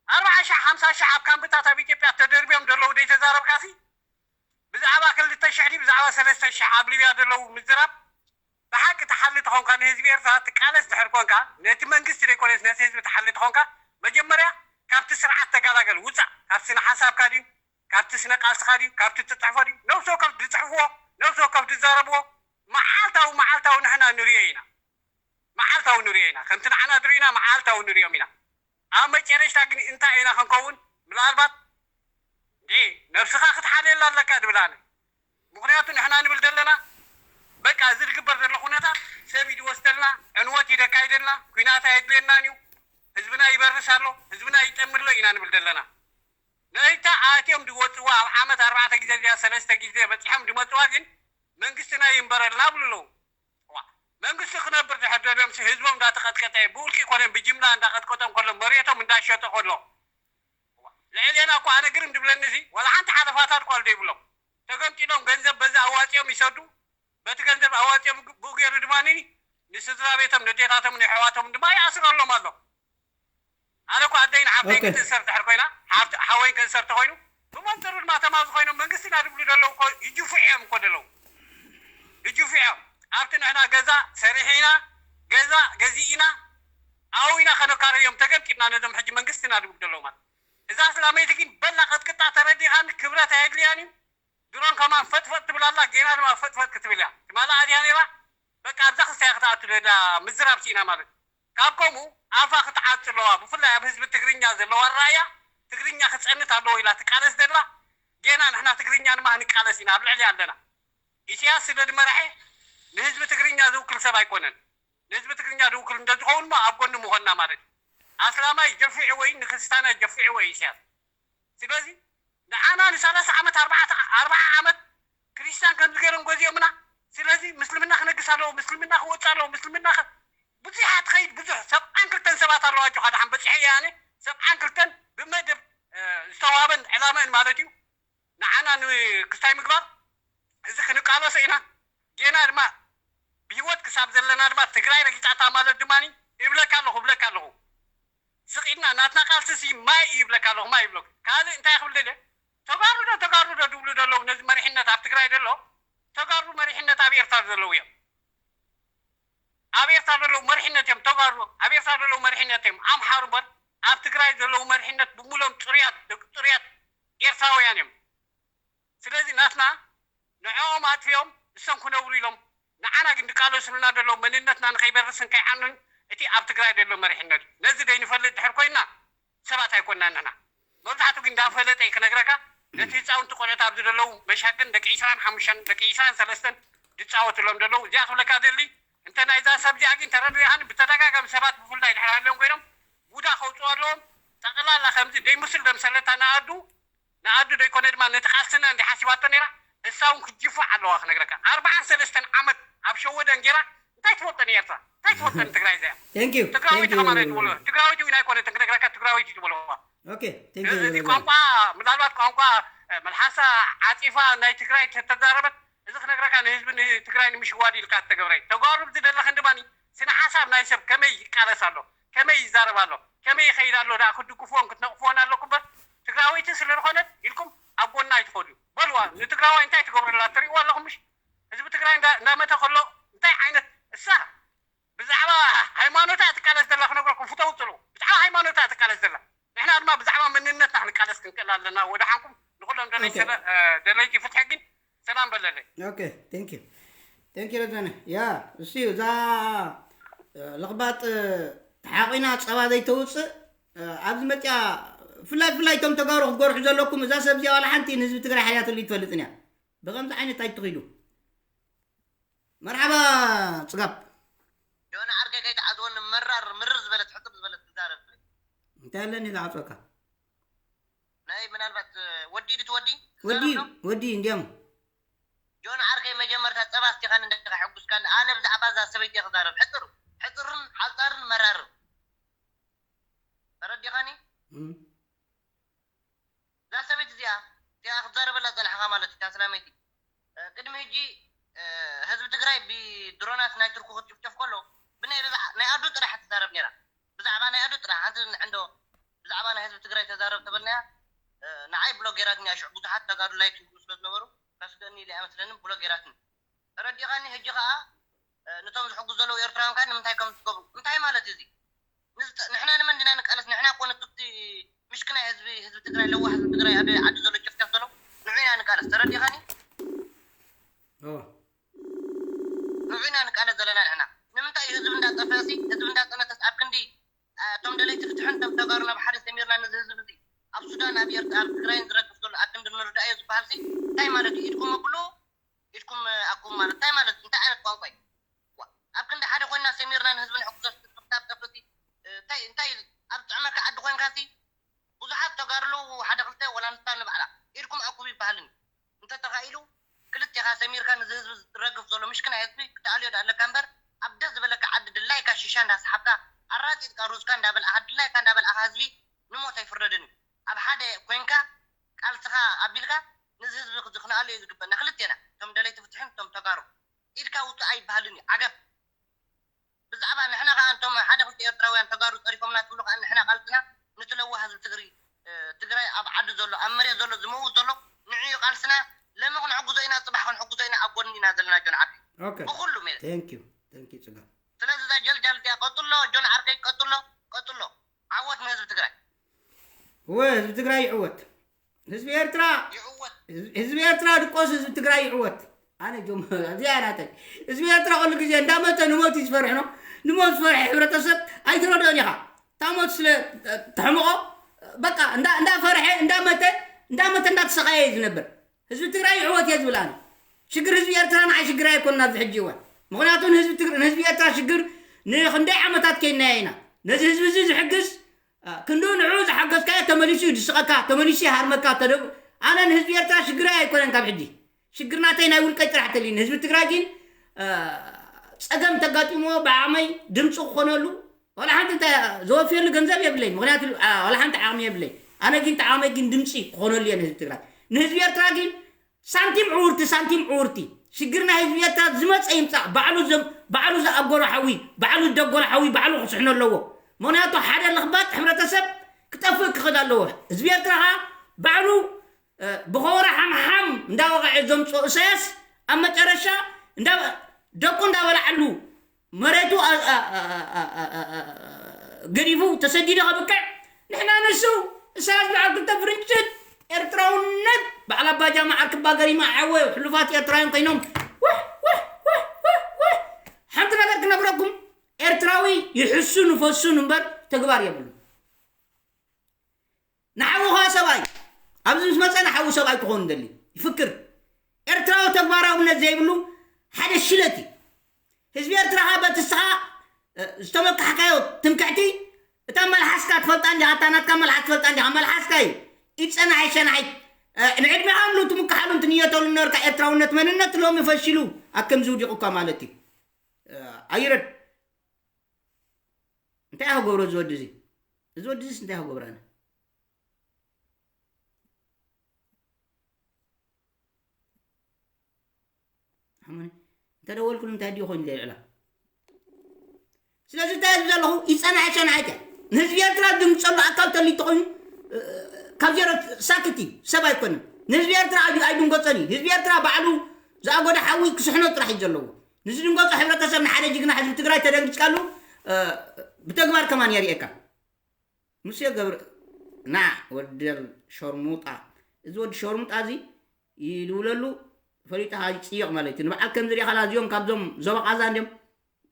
ኣርባዓ ሺሕ ሓምሳ ሺሕ ኣብ ካምፕታት ኣብ ኢትዮጵያ ተደርብዮም ዘለዉ ደይተዛረብካሲ ብዛዕባ ክልተ ሽሕ ድዩ ብዛዕባ ሰለስተ ሽሕ ኣብ ሊብያ ዘለዉ ምዝራብ ብሓቂ ትሓሊ ተኾንካ ንህዝቢ ኤርትራ ትቃለስ ድሕር ኮንካ ነቲ መንግስቲ ዘይኮነስ ነቲ ህዝቢ ትሓሊ ተኾንካ መጀመርያ ካብቲ ስርዓት ተጋላገል ውፃእ። ካብ ስነ ሓሳብካ ድዩ ካብቲ ስነ ቃልስኻ ድዩ ካብቲ ትፅሕፎ ድዩ ነብሲ ወከፍ ዝፅሕፍዎ ነብሲ ወከፍ ዝዛረብዎ መዓልታዊ መዓልታዊ ንሕና ንሪኦ ኢና። መዓልታዊ ንሪኦ ኢና ከምቲ ንዓና ድሪና መዓልታዊ ንሪኦም ኢና። ኣብ መጨረሽታ ግን እንታይ ኢና ክንከውን ምናልባት ነብስኻ ክትሓልየላ ኣለካ ድብል ኣነ። ምክንያቱ ንሕና ንብል ዘለና በቃ እዚ ዝግበር ዘሎ ኩነታት ሰብ ይድወስደልና ዕንወት ይደካይደልና ኩናት ኣየድልየናን እዩ። ህዝብና ይበርስ ኣሎ ህዝብና ይጠምሎ ኢና ንብል ዘለና። ነይታ ኣትዮም ዝወፅዋ ኣብ ዓመት ኣርባዕተ ግዜ ድያ ሰለስተ ግዜ በፂሖም ዝመፅዋ ግን መንግስትና ይንበረልና ብሉ ኣለዉ። መንግስቲ ክነብር ድሕር ደልዮም ህዝቦም እንዳተቀጥቀጠ ብውልቂ ኮነ ብጅምላ እንዳቀጥቀጦም ከሎ መሬቶም እንዳሸጠ ከሎ ልዕሌና እኮ ኣነ ግርም ድብለኒ እዚ ዋላ ሓንቲ ሓለፋታት ኳል ዘይብሎም ተገምጢሎም ገንዘብ በዚ ኣዋፂኦም ይሰዱ። በቲ ገንዘብ ኣዋፂኦም ብኡ ገይሩ ድማ ንስድራ ቤቶም ንዴታቶም ንሕዋቶም ድማ ይኣስረሎም ኣሎ። ኣነ እኮ ኣደይን ሓፍተይን ክትእሰር ድሕር ኮይና ሓወይን ክእሰር ተኮይኑ ብመንፅሩ ድማ ተማዚ ኮይኖም መንግስትና ድብሉ ደለዉ እኮ ይጅፉዕ እዮም እኮ ደለዉ ይጅፉዕ እዮም። ኣብቲ ንሕና ገዛ ሰሪሒና ገዛ ገዚእና ኣብኡ ኢና ከነካረዮም ተገምጢልና ነዞም ሕጂ መንግስትና ድብሉ ደለዉ ማለት እዛ ስላመይቲ ግን በላ ቀጥቅጣ ተረዲኻኒ ክብረት ኣየድልያን እዩ። ድሮን ከማን ፈጥፈጥ ትብል ኣላ ጌና ድማ ፈጥፈጥ ክትብል እያ ትማላ ኣድያ ነይራ። በቃ ኣብዛ ክስታይ ክትኣቱ ደላ ምዝራብ ሲኢና ማለት ካብ ከምኡ ኣፋ ክትዓጽ ኣለዋ። ብፍላይ ኣብ ህዝቢ ትግርኛ ዘለዋ ራእያ ትግርኛ ክጸንት ኣለዎ ኢላ ትቃለስ ደላ ጌና ንሕና ትግርኛ ድማ ንቃለስ ኢና ኣብ ልዕሊ ኣለና። ኢሳያስ ስለ ዝመርሐ ንህዝቢ ትግርኛ ዝውክል ሰብ ኣይኮነን። ንህዝቢ ትግርኛ ዝውክል እንተዝኸውን ሞ ኣብ ጎኒ ምኾንና ማለት እዩ። ኣስላማይ ጀፊዕዎ እዩ ንክርስታናይ ጀፊዕዎ እዩ ኢሳያስ። ስለዚ ንዓና ንሰላሳ ዓመት ኣርባዓ ዓመት ክርስቲያን ከምዚ ገይሮም ገዚኦምና። ስለዚ ምስልምና ክነግስ ኣለዎ ምስልምና ክወፅእ ኣለዎ። ምስልምና ከ ብዙሓት ኸይድ ብዙሕ ሰብዓን ክልተን ሰባት ኣለዋ። ኣጆኻ ደሓን በፂሐ እየ ኣነ። ሰብዓን ክልተን ብመደብ ዝተዋህበን ዕላመን ማለት እዩ። ንዓና ንክስታይ ምግባር እዚ ክንቃለሶ ኢና። ጌና ድማ ብህይወት ክሳብ ዘለና ድማ ትግራይ ረጊፃታ ማለት ድማ እብለካ ኣለኹ እብለካ ኣለኹ። ስቕ ኢልና ናትና ቃልሲ ሲ ማይ እዩ ይብለካ ኣለኹ፣ ማይ ይብለኩ። ካልእ እንታይ ክብል ደልየ? ተጋሩ ዶ ተጋሩ ዶ ድብሉ ዘለዉ ነዚ መሪሕነት ኣብ ትግራይ ዘሎ ተጋሩ መሪሕነት ኣብ ኤርትራ ዘለዉ እዮም። ኣብ ኤርትራ ዘለዉ መሪሕነት እዮም ተጋሩ፣ ኣብ ኤርትራ ዘለዉ መሪሕነት እዮም ኣምሓሩ እምበር ኣብ ትግራይ ዘለዉ መሪሕነት ብምሎም ጥሩያት ደቂ ጥሩያት ኤርትራውያን እዮም። ስለዚ ናትና ንዕኦም ኣጥፊኦም እሶም ክነብሩ ኢሎም ንዓና ግን ድቃለሱልና ዘለዉ መንነትና ንኸይበርስን ከይዓኑን እቲ ኣብ ትግራይ ዘሎ መሪሕነት እዩ። ነዚ ደይንፈልጥ ድሕር ኮይና ሰባት ኣይኮንና ንሕና። መብዛሕቱ ግን እንዳፈለጠ እዩ ክነግረካ። ነቲ ህፃውንቲ ቆልዑት ኣብዚ ዘለዉ መሻክን ደቂ ዒስራን ሓሙሽተን ደቂ ዒስራን ሰለስተን ዝፃወትሎም ዘለዉ እዚኣ ክብለካ ደሊ። እንተ ናይዛ ሰብ እዚኣ ግን ተረዲኻኒ ብተደጋጋሚ ሰባት ብፍላይ ድሕር ሃልዮም ኮይኖም ቡዳ ከውፅኡ ኣለዎም። ጠቕላላ ከምዚ ደይምስል ደምሰለታ ንኣዱ ንኣዱ ደይኮነ ድማ ነቲ ቃልስና እንዲ ሓሲባቶ ነይራ። እሳ እውን ክጅፉዕ ኣለዋ ክነግረካ። ኣርባዓን ሰለስተን ዓመት ኣብ ሸወደን ገይራ እንታይ ትፈልጠን ኤርትራ እንታይ ትፈልጠን ትግራይ እዚኣ። Thank you. ትግራዊት Thank you. ከማና ትብሎ ትግራዊት እውን ኣይኮነትን ክነግረካ ትግራዊት እዩ ትበልዋ። Okay. Thank እዚ you. ቋንቋ ምናልባት ቋንቋ መልሓሳ ዓፂፋ ናይ ትግራይ ተተዛረበት እዚ ክነግረካ ንህዝቢ ትግራይ ንምሽዋድ ኢልካ ተገብረ ተጓሩብ ዝደለኽን ድማ ስነ ሓሳብ ናይ ሰብ ከመይ ይቃለስ ኣሎ ከመይ ይዛረብ ኣሎ ከመይ ይኸይድ ኣሎ ዳ ክትድግፍዎን ክትነቕፍዎን ኣለኩም በር ትግራወይቲ ስለ ዝኾነት ኢልኩም ኣብ ጎና ኣይትኸዱ በልዋ ንትግራዋይ እንታይ ትገብረላ ትሪእዋ ኣለኹም ምሽ ህዝቢ ትግራይ እንዳመተ ከሎ እንታይ ዓይነት እሳ ብዛዕባ ሃይማኖታ ትቃለስ ዘላ ክነግረኩም ፍተው ፅሉ ብዛዕባ ሃይማኖታ ትቃለስ ዘላ ንሕና ድማ ብዛዕባ መንነትና ክንቃለስ ክንክእል ኣለና ወደ ሓንኩም ንኩሎም ደለይቲ ፍትሒ ግን ሰላም በለለይ Okay. Thank you. Thank you ረዘነ። ያ እሱ እዛ ለኽባጥ ተሓቂና ፀባ ዘይተውፅእ ኣብዚ መፅያ ፍላይ ፍላይ እቶም ተጋሩ ክትገርሑ ዘለኩም እዛ ሰብ እዚኣ ዋላ ሓንቲ ንህዝቢ ትግራይ ሓልያትሉ ይትፈልጥን እያ። ብከምዚ ዓይነት ኣይትኺዱ። መርሓባ ፅጋብ። ዮና ዓርከይ ከይትዓዝወኒ መራር ምርር ዝበለት ሕጥር ዝበለት ትዛረብ እንታይ ኣለኒ ዝዓፅወካ ናይ ምናልባት ወዲ ድትወዲ ወዲ ወዲ እንዲያም ጆን ዓርከይ መጀመርታ ፀባ ስቲኻን እንደካ ሕጉስካን ኣነ ብዛዕባ እዛ ሰበይቲ ክዛረብ ሕፅር ሕፅርን ሓፃርን መራርን ተረዲኻኒ እዛ ሰበይቲ እዚኣ እዚኣ ክትዛረበላ ፀናሕካ ማለት እዩ ታስላመይቲ ቅድሚ ሕጂ ህዝቢ ትግራይ ብድሮናት ናይ ትርኩ ክትጭፍጨፍ ከሎ ብናይ ኣዱ ጥራሕ ትዛረብ ነራ ብዛዕባ ናይ ኣዱ ጥራሕ ሓንቲ እንዶ ብዛዕባ ናይ ህዝቢ ትግራይ ተዛረብ ተበልናያ ንዓይ ብሎጌራትኒ ኣሽዑ ብዙሓት ተጋዱ ላይክ ይብሉ ስለ ዝነበሩ ከስደኒ ኢለ ኣይመስለንን ብሎጌራትኒ ተረዲኻኒ ሕጂ ከዓ ነቶም ዝሕጉ ዘለዉ ኤርትራውያን ከዓ ንምንታይ ከም ዝገብሩ እንታይ ማለት እዩ እዚ ንሕና ንመን ዲና ንቃለስ ንሕና እኮ ነቲ ምሽክና ህዝቢ ህዝቢ ትግራይ ለዋህ ህዝቢ ትግራይ ኣብ ዓዲ ዘሎ ጭፍጨፍ ዘሎ ንዑ ኢና ንቃለስ ተረዲኻኒ ንዑ ኢና ንቃለስ ዘለና ንሕና ንምንታይ እዩ ህዝቢ እንዳጠፈሲ ህዝቢ እንዳጠነተስ ኣብ ክንዲ እቶም ደለይቲ ፍትሕን እቶም ተጋሩ ናብ ሓደ ሰሚርና ነዚ ህዝቢ እዚ ኣብ ሱዳን ኣብ ኤርትራ ኣብ ትግራይን ዝረግፍ ዘሎ ኣብ ክንዲ ንርዳእዮ ዝበሃል ሲ እንታይ ማለት እዩ ኢድኩም ኣብሉ ኢድኩም ኣኩም ማለት እንታይ ማለት እንታይ ዓይነት ቋንቋ እዩ ኣብ ክንዲ ሓደ ኮይና ሰሚርና ንህዝቢ ንሕጉሶ ስክታብ ጠፍሲ እንታይ እንታይ ኣብ ጥዕመካ ዓዲ ኮይንካ ሲ ብዙሓት ተጋርሉ ሓደ ክልተ ወላ ንሳ ንባዕላ ኢድኩም ኣኩም ይበሃልን እንተተኻኢሉ ክልቴኻ ሰሚርካ ንዚ ህዝቢ ዝረግፍ ዘሎ ምሽክና ህዝቢ ክትኣልዮ ዳ ኣለካ እምበር ኣብ ደስ ዝበለካ ዓዲ ድላይካ ሽሻ እንዳሰሓብካ ኣራጢጥካ ሩዝካ እንዳበልኣኻ ድላይካ እንዳበልኣኻ ህዝቢ ንሞት ኣይፍረድን እዩ ኣብ ሓደ ኮይንካ ቃልስኻ ኣቢልካ ንዚ ህዝቢ እዚ ክንኣልዮ እዩ ዝግበና ክልቴና እቶም ደለይቲ ፍትሕን እቶም ተጋሩ ኢድካ ውፅእ ኣይበሃልን እዩ ዓገብ ብዛዕባ ንሕና ከዓ እንቶም ሓደ ክልተ ኤርትራውያን ተጋሩ ፀሪፎምና ትብሉ ከዓ ንሕና ቃልስና ንትለዋ ህዝቢ ትግሪ ትግራይ ኣብ ዓዲ ዘሎ ኣብ መሬት ዘሎ ዝመውት ዘሎ ንዕዩ ቃልስና ለሚ ክንሕግዞ ኢና ፅባሕ ክንሕግዞ ኢና ኣብ ጎድኒ ኢና ዘለና ጆን ዓቢ Okay. ብኩሉ ሜለ Thank you. Thank you ፅጋብ። ስለዚ እዛ ጀልጃል እዚኣ ቀጥሎ ጆን ዓርከይ ቀጥሎ ቀጥሎ ዓወት ንህዝቢ ትግራይ እወ ህዝቢ ትግራይ ይዕወት። ህዝቢ ኤርትራ ይዕወት ህዝቢ ኤርትራ ድቆስ ህዝቢ ትግራይ ይዕወት። ኣነ ጆም እዚኣ ናተይ ህዝቢ ኤርትራ ኩሉ ግዜ እንዳመተ ንሞት እዩ ዝፈርሕ ነው። ንሞት ዝፈርሐ ሕብረተሰብ ኣይትረድኦን ኢኻ። እታ ሞት ስለ ተሕምቆ በቃ እንዳ እንዳፈርሐ እንዳመተ እንዳመተ እንዳተሰቃየ እዩ ዝነብር። ህዝቢ ትግራይ ይዕወት እየ ዝብል ኣነ። ሽግር ህዝቢ ኤርትራ ንዓይ ሽግር ኣይኮነን ኣብዚ ሕጂ እዋን። ምኽንያቱ ንህዝቢ ትግር ንህዝቢ ኤርትራ ሽግር ንክንደይ ዓመታት ከይናዮ ኢና። ነዚ ህዝቢ እዚ ዝሕግዝ ክንዱ ንዑ ዝሓገዝካዮ ተመሊሱ እዩ ዝስቐካ፣ ተመሊሱ ይሃርመካ። ተደ ኣነ ንህዝቢ ኤርትራ ሽግረይ ኣይኮነን ካብ ሕጂ። ሽግር ናተይ ናይ ውልቀይ ጥራሕ ተልዩ ንህዝቢ ትግራይ ግን ጸገም ተጋጢምዎ ብዓቕመይ ድምፂ ክኾነሉ ዋላ ሓንቲ እንተ-፣ ዘወፍየሉ ገንዘብ የብለይ። ምኽንያቱ፣ አ፣ ዋላ ሓንቲ ዓቕሚ የብለይ። ኣነ ግን እቲ ዓቕመይ ግን ድምፂ ክኾነሉ እየ ንህዝቢ ትግራይ። ንህዝቢ ኤርትራ ግን ሳንቲም ዕውርቲ፣ ሳንቲም ዕውርቲ። ሽግር ናይ ህዝቢ ኤርትራ ዝመፀ ይምፃእ። ባዕሉ ዘም-፣ ባዕሉ ዝኣጎሎ ሓዊ፣ ባዕሉ ዝደጎሎ ሓዊ ባዕሉ ክስሕኖ ኣለዎ። ምኽንያቱ ሓደ ልኽባጥ ሕብረተሰብ ክጠፍእ ክኽእል ኣለዎ። ህዝቢ ኤርትራ ኸዓ ባዕሉ፣ እ፣ ብኸወራ ሓምሓም እንዳወቕዐ ዘምፅኦ ኢሳያስ ኣብ መጨረሻ እንዳ-፣ ደቁ እንዳበላዓሉ መሬቱ ኣ-፣ ኣ-፣ ኣ-፣ ኣ-፣ ኣ-፣ ኣ-፣ ኣ-፣ ገዲፉ ተሰዲዱ ከብቅዕ ንሕና ንሱ ኢሳያስ በዓል ክልተ ፍርንጭት ኤርትራውነት በዓል ኣባጃማ ዓርክባ ገሪማ ዓወ ሕሉፋት ኤርትራውያን ኮይኖም ውሕ፣ ውሕ፣ ውሕ፣ ውሕ፣ ውሕ። ሓንቲ ነገር ክነግረኩም፣ ኤርትራዊ ይሕሱ ንፈሱን እምበር ተግባር የብሉ። ንሓውኻ ሰብኣይ፣ ኣብዚ ምስ መጸ ንሓው ሰብኣይ ክኸውን ደሊ ይፍክር። ኤርትራዊ ተግባራውነት ዘይብሉ ሓደ ሽለት እዩ። ህዝቢ ኤርትራ ኸኣ በቲ እስኻ፣ እ፣ ዝተመካሕካዮ ትምክሕቲ፣ እታ መልሓስካ ትፈልጣ እንዲኻ፣ እታ ናትካ መልሓስ ትፈልጣ እንዲኻ፣ መልሓስካ እዩ። ኢድ ጸናሒ ሸናሒት፣ እ፣ ንዕድሜኻ ምሉ ትምክሓሉን ትንየተሉን ነበርካ። ኤርትራውነት መንነት ሎሚ ፈሺሉ ኣብ ከምዚ ውዲቑካ ማለት እዩ። እ፣ ኣይረድ-፣ እንታይ እያ ክገብሮ እዚ ወዲ እዚ? እዚ ወዲ እዚስ እንታይ ክገብሮ ኣነ? ሓሙኒ፣ እንተደወልኩሉ እንታይ ድዩ ኮይኑ ዘይዕላ? ስለዚ እንታይ እየ ዘለኹ? ይጸናሐ ሸናሒት እያ። ንህዝቢ ኤርትራ ድምጸሉ ኣካል ተልዩ ተኾይኑ፣ እ፣ ካብ ዜሮ ሳክት እዩ፣ ሰብ ኣይኮነን። ንህዝቢ ኤርትራ ኣይ-፣ ኣይድንገጸን እዩ። ህዝቢ ኤርትራ ባዕሉ ዝኣጎደ ሓዊ ክስሕኖ ጥራሕ እዩ ዘለዎ። ንዝድንገጾ ሕብረተሰብ ንሓደ ጅግና ህዝቢ ትግራይ ተደንጊጽካሉ፣ እ፣ ብተግባር ከማን የርእየካ። ሙሴ ገብረ፣ ና ወደል ሸርሙጣ። እዚ ወዲ ሸርሙጣ እዚ ይድውለሉ ፈሊጥኻ ይጽየቕ ማለት እዩ። ንበዓል ከም ዝሪእኻላ እዚኦም ካብዞም ዞባ ቃዛ እንድዮም፣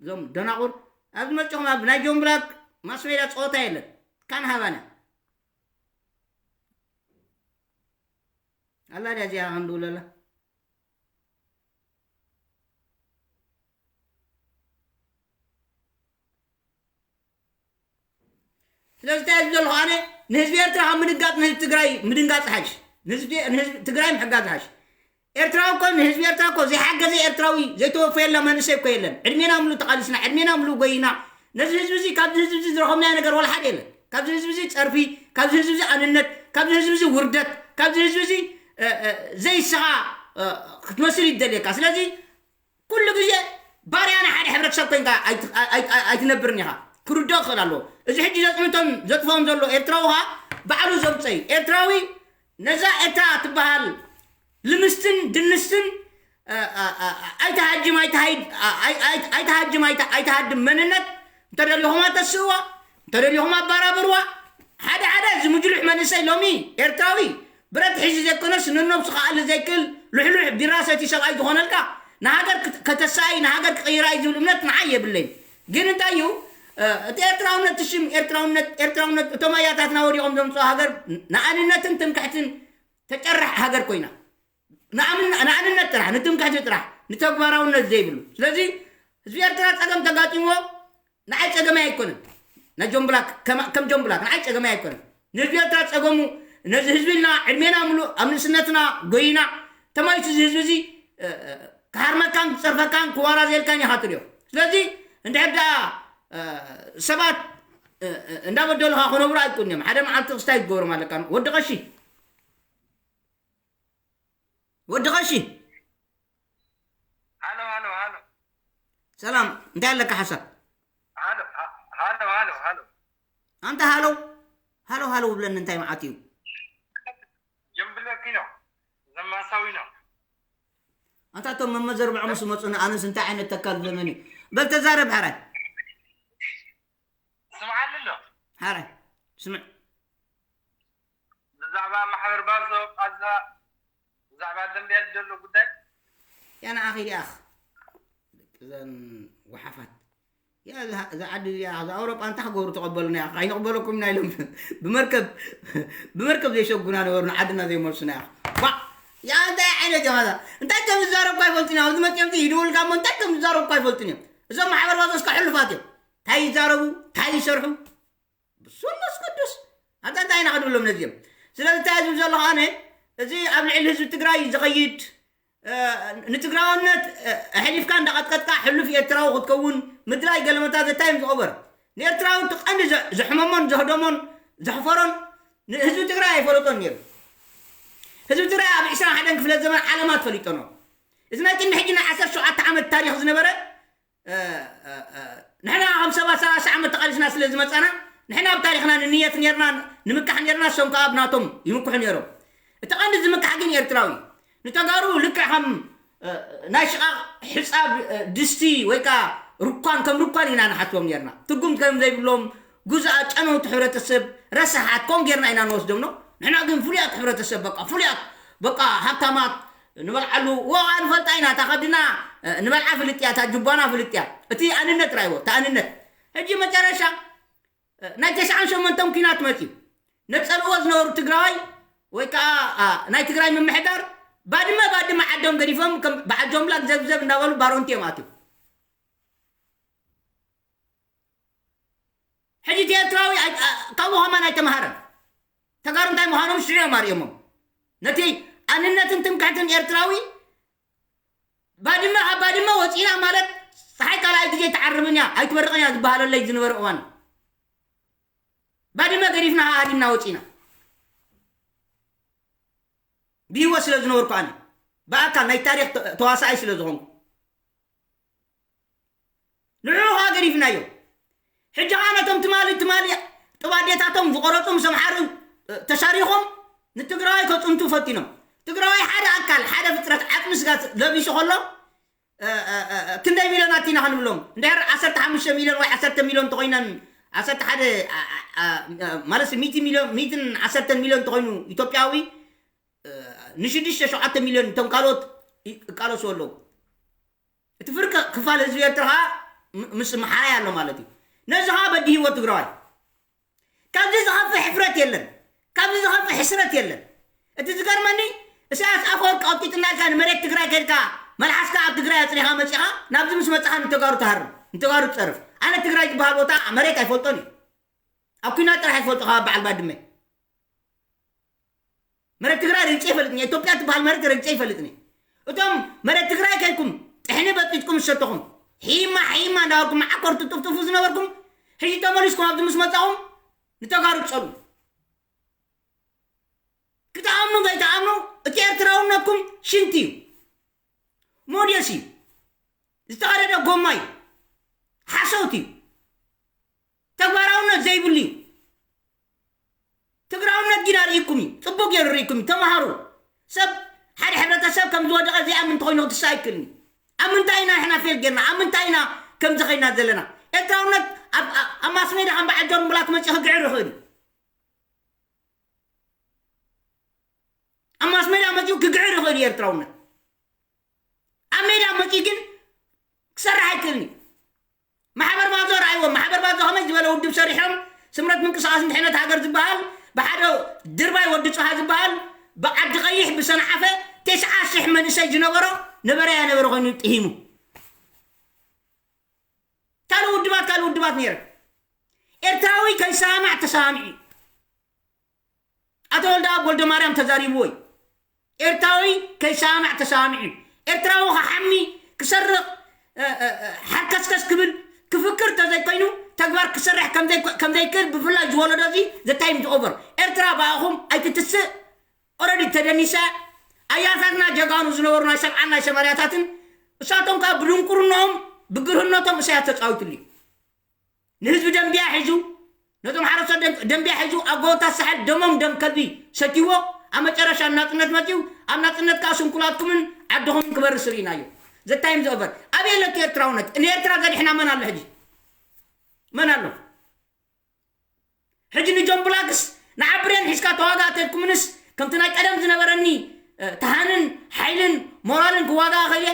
እዞም ደናቑር። ኣብዚ መጺኹም ኣብ ናይ ጆን ብላክ ማስሜዳ ጸወታ የለን። ካን ሃባና። ኣላ ድያ እዚኣ ክንድውለላ? ስለዚ እንታይ እየ ዘለኹ ኣነ፣ ንህዝቢ ኤርትራ ካብ ምድንጋጽ ንህዝቢ ትግራይ ምድንጋጽ ሓሽ። ንህዝቢ፣ ንህዝቢ ትግራይ ምሕጋዝ ሓሽ። ኤርትራዊ እኮ ንህዝቢ ኤርትራ እኮ ዘይሓገዘ ኤርትራዊ ዘይተወፈየላ መንእሰይ እኮ የለን። ዕድሜና ምሉእ ተቓሊስና፣ ዕድሜና ምሉእ ጎይና። ነዚ ህዝቢ እዚ፣ ካብዚ ህዝቢ እዚ ዝረኸብናዮ ነገር ወላ ሓደ የለን። ካብዚ ህዝቢ እዚ ጸርፊ፣ ካብዚ ህዝቢ እዚ ኣንነት፣ ካብዚ ህዝቢ እዚ ውርደት፣ ካብዚ ህዝቢ እዚ፣ እ፣ እ፣ ዘይስኻ፣ እ፣ ክትመስል ይደልየካ። ስለዚ ኩሉ ግዜ ባርያ ናይ ሓደ ሕብረተሰብ ኮይንካ ኣይት-፣ ኣይ-፣ ኣይ-፣ ኣይትነብርን ኢኻ። ክርድኦ ክኽእል ኣለዎ። እዚ ሕጂ ዘጽንቶም ዘጥፍኦም ዘሎ ኤርትራዊ ኸኣ ባዕሉ ዘምጸ እዩ። ኤርትራዊ ነዛ ኤርትራ ትበሃል ልምስትን ድንስትን፣ እ፣ እ፣ እ፣ ኣይትሃጅም፣ ኣይትሃይድ-፣ እ፣ ኣይ-፣ ኣይ-፣ ኣይትሃጅም፣ ኣይት-፣ ኣይትሃድም መንነት እንተደሊኹም ኣተስእዋ፣ እንተደሊኹም ኣባራብርዋ። ሓደ ሓደ እዚ ምጅሉሕ መንእሰይ ሎሚ ኤርትራዊ ብረት ሒዙ ዘይኮነስ ንነብሱ ክኣሊ ዘይክእል ልሕሉሕ ቢራ ሰትዩ ሰብኣይ ዝኾነልካ ንሃገር ክት-፣ ከተሳኢ ንሃገር ክቕይራ እዩ ዝብል እምነት ንዓይ የብለይን። ግን እንታይ እዩ፣ እ፣ እቲ ኤርትራውነት፣ እቲ ሽም ኤርትራውነት፣ ኤርትራውነት እቶም ኣያታትና ወዲቖም ዘምፅኦ ሃገር ንኣንነትን ትምክሕትን ተጨርሕ ሃገር ኮይና ንኣምን-፣ ንኣንነት ጥራሕ፣ ንትምክሕቲ ጥራሕ፣ ንተግባራውነት ዘይብሉ። ስለዚ ህዝቢ ኤርትራ ጸገም ተጋጢምዎ ንዓይ ጸገመይ ኣይኮነን። ናይ ጆን ብላክ ከማ-፣ ከም ጆን ብላክ ንዓይ ጸገመይ ኣይኮነን። ንህዝቢ ኤርትራ ጸገሙ፣ ነዚ ህዝቢ ኢልና ዕድሜና ምሉእ ኣብ ንእስነትና ጎይና፣ ተማይቱ እዚ ህዝቢ እዚ፣ እ፣ እ፣ ክሃርመካን ክጸርፈካን ክዋራዘየልካን ኢኻ ትሪኦ። ስለዚ እንድሕር ደኣ፣ እ፣ ሰባት፣ እ፣ እ፣ እንዳበደሉኻ ክነብሩ ኣይኮኑን እዮም። ሓደ መዓልቲ ክስታይ ክትገብሮም ኣለካ። ወዲ ቀሺ፣ ወዲ ቀሺ። ሃሎ፣ ሃሎ፣ ሃሎ። ሰላም፣ እንታይ ኣለካ ሓሳብ? ሃሎ፣ ሃ-፣ ሃሎ፣ ሃሎ፣ ሃሎ። ኣንታ ሃሎ፣ ሃሎ፣ ሃሎ ብለኒ እንታይ መዓት እዩ? ጀምብለኪ ነው። ዘማሳዊ ነው። ኣንታ እቶም መመዘርብዖም ምስ መጹ ንኣነስ እንታይ ዓይነት ተካል ዘመን እዩ? በል ተዛረብ ሓራይ። ስምዓኒ ኣሎ። ሓራይ፣ ስምዕ። ብዛዕባ ማሕበር ባዞ ቃዛ፣ ብዛዕባ ደምብያ ዘሎ ጉዳይ? ያ ንዓኺ ዲኣኽ። እዘን ወሓፋት። ያ እዛ፣ እዛ ዓዲ እዚኣ፣ እዛ ኣውሮጳ እንታይ ክገብሩ ተቐበሉና ኢኻ? ኣይንቕበለኩም ኢና ኢሎም። ብመርከብ፣ ብመርከብ ዘይሸጉና ነበሩ፣ ንዓድና ዘይመልሱና ኢኻ። ባ፣ ያ እንታይ ዓይነት እዮም እዛ? እንታይ ከም ዝዛረብኩ ኣይፈልጡን እዮም። ኣብዚ መጺኦም ይድውልካ እሞ እንታይ ከም ዝዛረብኩ ኣይፈልጡን እዮም። እዞም ማሕበር ባዞ እስካ ሕሉፋት እዮም። እንታይ ይዛረቡ? እንታይ ይሰርሑ? ብስሉስ ቅዱስ። ኣንታ እንታይ ኢና ክንብሎም ነዚኦም? ስለዚ እንታይ ዝብል ዘለኹ ኣነ፣ እዚ ኣብ ልዕሊ ህዝቢ ትግራይ ዝኸይድ፣ ንትግራውነት ኣሕሊፍካ እንዳቐጥቀጥካ ሕሉፍ ኤርትራዊ ክትከውን ምድላይ ገለመታ ዘታይም ዝኦበር ንኤርትራዊ እቲ ቀንዲ ዘሕመሞን ዘህደሞን ዘሕፈሮን ህዝቢ ትግራይ ኣይፈለጦን ነይሩ። ህዝቢ ትግራይ ኣብ ዕስራን ሓደን ክፍለ ዘመን ዓለማት ፈሊጦኖ። እዚ ናይ ቅድሚ ሕጂ ናይ ዓሰርተ ሸውዓተ ዓመት ታሪኽ ዝነበረ ንሕና ከም ሰባት ሰላሳ ዓመት ተቓሊስና ስለ ዝመጻና ንሕና ኣብ ታሪኽና ንንየት ነርና ንምካሕ ነርና እሶም ከዓ ብናቶም ይምክሑ ነሮም። እቲ ቀንዲ ዝምካሕ ግን ኤርትራዊ ንተጋሩ ልክዕ ከም ናይ ሽቓቕ ሕፃብ ድስቲ ወይ ከዓ ሩኳን ከም ሩኳን ኢና ንሓስቦም ነርና። ትርጉም ከም ዘይብሎም ጉዛኣ ጨነውቲ ሕብረተሰብ ረሳሓት ኮም ጌርና ኢና ንወስዶም ነው። ንሕና ግን ፍሉያት ሕብረተሰብ በቃ ፍሉያት በቃ ሃብታማት ንበልዓሉ ወቃ ንፈልጣ ኢና። እታ ከድና ንበልዓ ፍልጥ እያ፣ እታ ጅቧና ፍልጥ እያ። እቲ ኣንነት ራይዎ፣ እቲ ኣንነት። ሕጂ መጨረሻ ናይ ተስዓን ሸሞንተን ኲናት መፅዩ ነፀልዎ ዝነበሩ ትግራዋይ ወይ ከዓ ናይ ትግራይ ምምሕዳር ባድመ ባድመ ዓዶም ገዲፎም በዓል ጆምብላክ ዘብዘብ እንዳበሉ ባሮንቲ እዮም ኣትዮም። ሕጂ እቲ ኤርትራዊ ካብኡ ከማን ኣይተምሃረን። ተጋሩ እንታይ ምዃኖም ሽዑ እዮም ኣርእዮሞም። ነቲ ኣንነትን ትምክሕትን ኤርትራዊ ባድመ ካብ ባድመ ወፂና ማለት ፀሓይ ካልኣይ ግዜ ትዓርብን እያ ኣይትበርቕን እያ ዝበሃለለይ ዝነበረ እዋን ባድመ ገዲፍና ሃዲምና ወፂና ብህይወት ስለ ዝነበርኩ ኣነ ብኣካል ናይ ታሪክ ተዋሳኣይ ስለ ዝኾንኩ ንዑ ኸዓ ገዲፍናዮ። ሕጂ ኸዓ ነቶም ትማሊ ትማሊ ጥባዴታቶም ዝቆረፁ ምስ ኣምሓሩ ተሻሪኾም ንትግራዋይ ከፅንቱ ፈቲኖም። ትግራዋይ ሓደ ኣካል ሓደ ፍጥረት ዓፅሚ ስጋ ለቢሱ ከሎ ክንደይ ሚልዮን ኣቲና ክንብሎም እንድሕር ዓሰርተ ሓሙሽተ ሚልዮን ወይ ዓሰርተ ሚልዮን ተኮይነን ዓሰርተ ሓደ ማለት ሚእቲ ሚልዮን ሚእትን ዓሰርተን ሚልዮን ተኮይኑ ኢትዮጵያዊ ንሽዱሽተ ሸውዓተ ሚልዮን እቶም ካልኦት ይቃለሱ ኣለዉ። እቲ ፍርቂ ክፋል ህዝቢ ኤርትራ ከዓ ምስ መሓያ ኣሎ ማለት እዩ። ነዚ ከዓ በዲህዎ ትግራዋይ። ካብዚ ዝኸፍእ ሕፍረት የለን፣ ካብዚ ዝኸፍእ ሕስረት የለን። እቲ ዝገርመኒ እሳያስ ኣፈወርቂ ቀብጢጥና ኢልካ ንመሬት ትግራይ ከድካ መልሓስካ ኣብ ትግራይ ኣፅሪኻ መፂኻ ናብዚ ምስ መፅኻ ንተጋሩ ትሃርም ንተጋሩ ትፀርፍ። ኣነ ትግራይ ዝበሃል ቦታ መሬት ኣይፈልጦን እዩ። ኣብ ኩናት ጥራሕ ይፈልጦ ካብ በዓል ባድመ። መሬት ትግራይ ረግፀ ይፈልጥኒ ኢትዮጵያ ትበሃል መሬት ረግፀ ይፈልጥኒ። እቶም መሬት ትግራይ ከይኩም ጥሕኒ በጢጥኩም ዝሰተኹም ሒማ ሒማ እንዳበልኩም መዓኮር ትጥፍጥፉ ዝነበርኩም ሕጂ ተመሊስኩም ኣብዚ ምስ መፃኹም ንተጋሩ ትፀሉ። ክትኣምኑ ዘይትኣምኑ እቲ ኤርትራውነትኩም ሽንቲ እዩ፣ ሞዴስ እዩ፣ ዝተቐደደ ጎማ እዩ፣ ሓሶት እዩ፣ ተግባራውነት ዘይብሉ እዩ። ትግራውነት ግን ኣርእይኩም እዩ፣ ፅቡቅ ገይሩ ርእይኩም እዩ። ተምሃሩ። ሰብ ሓደ ሕብረተሰብ ከም ዝወደቐ ዘይኣምን እንተኮይኑ ክትሳ ኣይክእልን እዩ። ኣብ ምንታይ ኢና ንሕና ፌል ጌርና? ኣብ ምንታይ ኢና ከምዚ ኸይና ዘለና? ኤርትራውነት ኣብ ማስሜዳ ከም በዓል ጆርምብላ ክመፅእ ክግዕር ይኽእል እዩ። ኣብ ማስሜዳ መፅኡ ክግዕር ይኽእል እዩ ኤርትራውነት። ኣብ ሜዳ መፂኡ ግን ክሰርሕ ኣይክእልን እዩ። ማሕበር ባዞ ረኣይዎም። ማሕበር ባዞ ከመይ ዝበለ ውድብ ሰሪሖም ስምረት ምንቅስቃስ እንድሕነት ሃገር ዝበሃል ብሓደ ድርባይ ወዲ ፁሃ ዝበሃል ብዓዲ ቀይሕ ብሰንዓፈ ተስዓ ሽሕ መንእሰይ ዝነበሮ ነበረ ያነበረ ኮይኑ ጥሂሙ። ካልእ ውድባት ካልእ ውድባት ነይረ። ኤርትራዊ ከይሰማማዕ ተሰማሚዑ እዩ። ኣቶ ወልደኣብ ወልደማርያም ተዛሪብዎ እዩ። ኤርትራዊ ከይሰማማዕ ተሰማሚዑ እዩ። ኤርትራዊ ክሓሚ ክሰርቕ ሓርከስከስ ክብል ክፍክር ተዘይኮይኑ ተግባር ክሰርሕ ከምዘይክእል ብፍላይ ዝወለዶ እዚ ዘታይም ዝኦቨር ኤርትራ ብኣኹም ኣይትትስእ ኦረዲ ተደኒሳ ኣያታትና ጀጋኑ ዝነበሩ ናይ ሰብዓን ናይ ሰማንያታትን እሳቶም ከዓ ብድንቁርኖኦም ብግርህነቶም እሳያት ተፃዊትሉ እዩ። ንህዝቢ ደንቢያ ሒዙ ነቶም ሓረስቶት ደንቢያ ሒዙ ኣብ ጎቦታት ሳሕል ደሞም ደም ከልቢ ሰትይዎ ኣብ መጨረሻ ናፅነት መፅዩ ኣብ ናፅነት ከዓ ስንኩላትኩምን ዓድኹምን ክበርስ ርኢናዮ። ዘታይም ዝኦቨር ኣበይ ኣለቱ ኤርትራውነት? ንኤርትራ ዘድሕና መን ኣሎ ሕጂ? መን ኣሎ? ሕጂ ንጆን ብላክስ ንዓብሬን ሒዝካ ተዋጋእ ተልኩምንስ ከምቲ ናይ ቀደም ዝነበረኒ ተሃንን ሓይልን ሞራልን ክዋጋእ ኸየ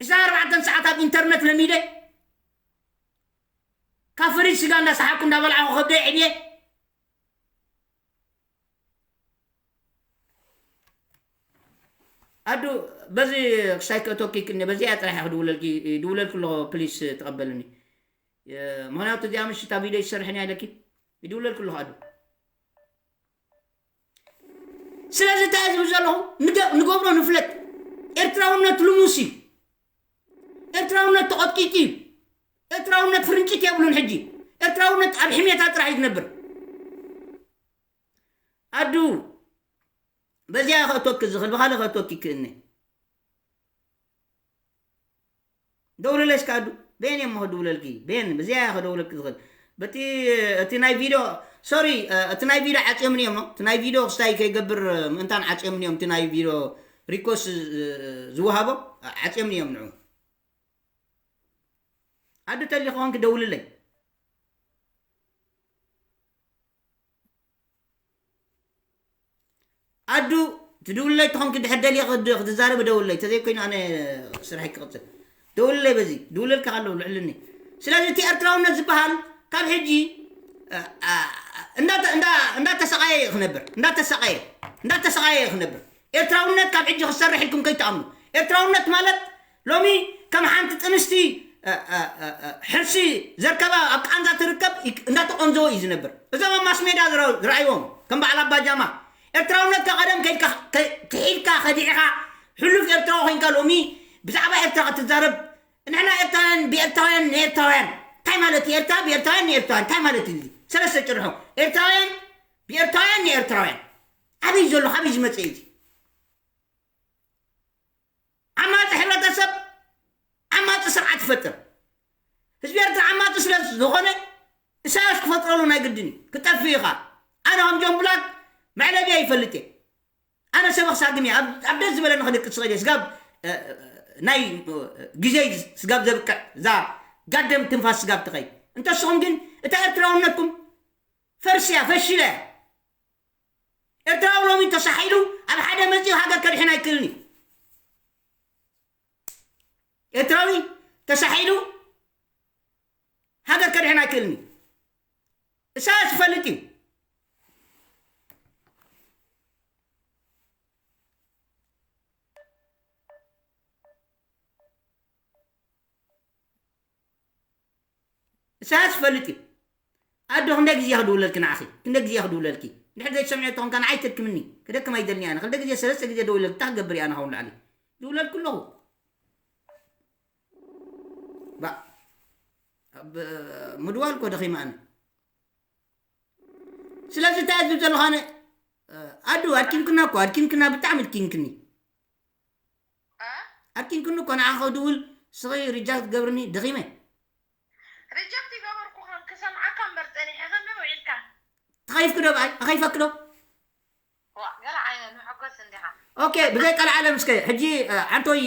ዕስራን ኣርባዕተን ሰዓት ኣብ ኢንተርነት ለሚደ ካብ ፍሪጅ ስጋ እንዳሰሓኩ እንዳበልዓኹ ከብደ ዕብየ ኣዱ በዚ ክሳይ ክእቶኪ ክኒ በዚኣ ጥራሕ ክድውለልኪ ድውለልኩ ኣለኹ ፕሊስ ተቐበልኒ። ምኽንያቱ እዚኣ ምሽት ኣብ ቪድዮ ይሰርሕን እያ ኢለኪ ይድውለልኩ ኣለኹ ኣዱ። ስለዚ እንታይ ዝብል ዘለኹ ንገ- ንገብሮ ንፍለጥ። ኤርትራውነት ልሙስ እዩ። ኤርትራውነት ተቐጥቂጡ እዩ። ኤርትራውነት ፍርንጭት የብሉን። ሕጂ ኤርትራውነት ኣብ ሕሜታ ጥራሕ እዩ ዝነብር። ኣዱ በዚኣ ከእቶኪ ዝኽእል ብኻልእ ከእቶኪ ይክእልኒ። ደውልለይ እስከ ኣዱ። በየን እዮም እሞ ክድውለልኪ? በየን? በዚኣ እያ ከደውለልኪ ዝኽእል። በቲ እቲ ናይ ቪድዮ፣ ሶሪ፣ እቲ ናይ ቪድዮ ዓጽዮምኒ እዮም፣ እቲ ናይ ቪድዮ ክስታይ ከይገብር ምእንታን ዓጽዮምኒ እዮም፣ እቲ ናይ ቪድዮ ሪኮስ ዝወሃቦ ዓጽዮምኒ እዮም ንዑ። ኣዱ ተሊኺ ኮንኪ ደውልለይ። ኣዱ ትድውልለይ ተኾንኪ ድሕር ደልየ ክድ- ክትዛረብ ደውልለይ፣ ተዘይኮይኑ ኣነ ስራሕ ክቕጽል። ደውልለይ፣ በዚ ድውለልካ ኣለዉ ልዕልኒ። ስለዚ እቲ ኤርትራውነት ዝበሃል ካብ ሕጂ እ፣ እ፣ እንዳተ- እንዳ- እንዳተሰቃየ እዩ ክነብር፣ እንዳተሰቃየ እንዳተሰቃየ እዩ ክነብር። ኤርትራውነት ካብ ሕጂ ክሰርሕ ኢልኩም ከይትኣምኑ። ኤርትራውነት ማለት ሎሚ ከም ሓንቲ ጥንስቲ እ፣ እ፣ እ፣ እ፣ ሕርሲ ዘርከባ ኣብ ቃንዛ ትርከብ ይክ- እንዳተቆንዘወ እዩ ዝነብር። እዞም ኣብ ማስ ሜዳ ዝረ- ዝረኣይዎም ከም በዓል ኣባጃማ ኤርትራውነትካ ቀደም ከይድካ ከ- ክሒድካ ከዲዕኻ ሕሉፍ ኤርትራዊ ኮይንካ ሎሚ ብዛዕባ ኤርትራ ክትዛረብ ንሕና ኤርትራውያን ብኤርትራውያን ንኤርትራውያን እንታይ ማለት እዩ? ኤርትራ ብኤርትራውያን ንኤርትራውያን እንታይ ማለት እዩ? ሰለስተ ጭርሖ ኤርትራውያን ብኤርትራውያን ንኤርትራውያን ኣበይ ዘሎ ካበይ ዝመፀ እዩ? ዓማፂ ሕብረተሰብ ዓማፂ ስርዓት ይፈጥር። ህዝቢ ኤርትራ ዓማፂ ስለ ዝኾነ ኢሳያስ ክፈጥረሉ ናይ ግድን እዩ። ክጠፍእ እዩ ኸዓ። ኣነ ከም ጆን ብላክ መዕለቢ ኣይፈልጥ እየ። ኣነ ሰብ ክሳግም እየ። ኣብ ኣብ ደስ ዝበለኒ ክድቅስ ዝኽእል እየ። ስጋብ እ፣ እ፣ ናይ እ፣ ግዜ ስጋብ ዘብቅዕ እዛ ጋደም ትንፋስ ስጋብ ትኸይድ። እንተስኹም ግን እታ ኤርትራውነትኩም ፈርሲ እያ፣ ፈሺላ እያ። ኤርትራዊ ሎሚ ተሳሒሉ ኣብ ሓደ መፂኡ ሃገር ከድሕን ኣይክእልን እዩ። ኤርትራዊ ተሳሒሉ ሃገር ከድሕን ኣይክእልን እዩ። ኢሳያስ ይፈልጥ እዩ። ኢሳያስ ይፈልጥ እዩ። ኣዶ ክንደይ ግዜ ክድውለልኪ ንዓኺ? ክንደይ ግዜ ክድውለልኪ? እንድሕር ዘይትሰምዒ ተኾንካ ንዓይ ተድክምኒ። ክደክም ኣይደልኒ ኣነ። ክልተ ግዜ ሰለስተ ግዜ ደውለልኪ እንታይ ክገብር እየ ኣነ ካብኡ ንላዕሊ? ድውለልኪ ኣለኹ። ባ ኣብ ምድዋል እኮ ደኺመ ኣነ። ስለዚ እንታይ ዝብል ዘለኹ ኣነ ኣዱ ኣድኪምክና እኮ ኣድኪምክና ብጣዕሚ ኣድኪምክኒ። ኣድኪምክኒ እኮ ንዓኺ ክድውል ስኺ ሪጃክት ትገብርኒ ደኺመ። ሪጀክት ይገበርኩ ክሰምዓካ እምበር ጸኒሐ ከመይ ውዒልካ? ተኸይፍኪ ዶ ብኣይ ኣኸይፈኪ ዶ? ዋ ገለ ዓይነት መሐጎስ እንዲኻ። ኦኬ ብዘይ ቀልዓለም እስከ ሕጂ ዓንቶይ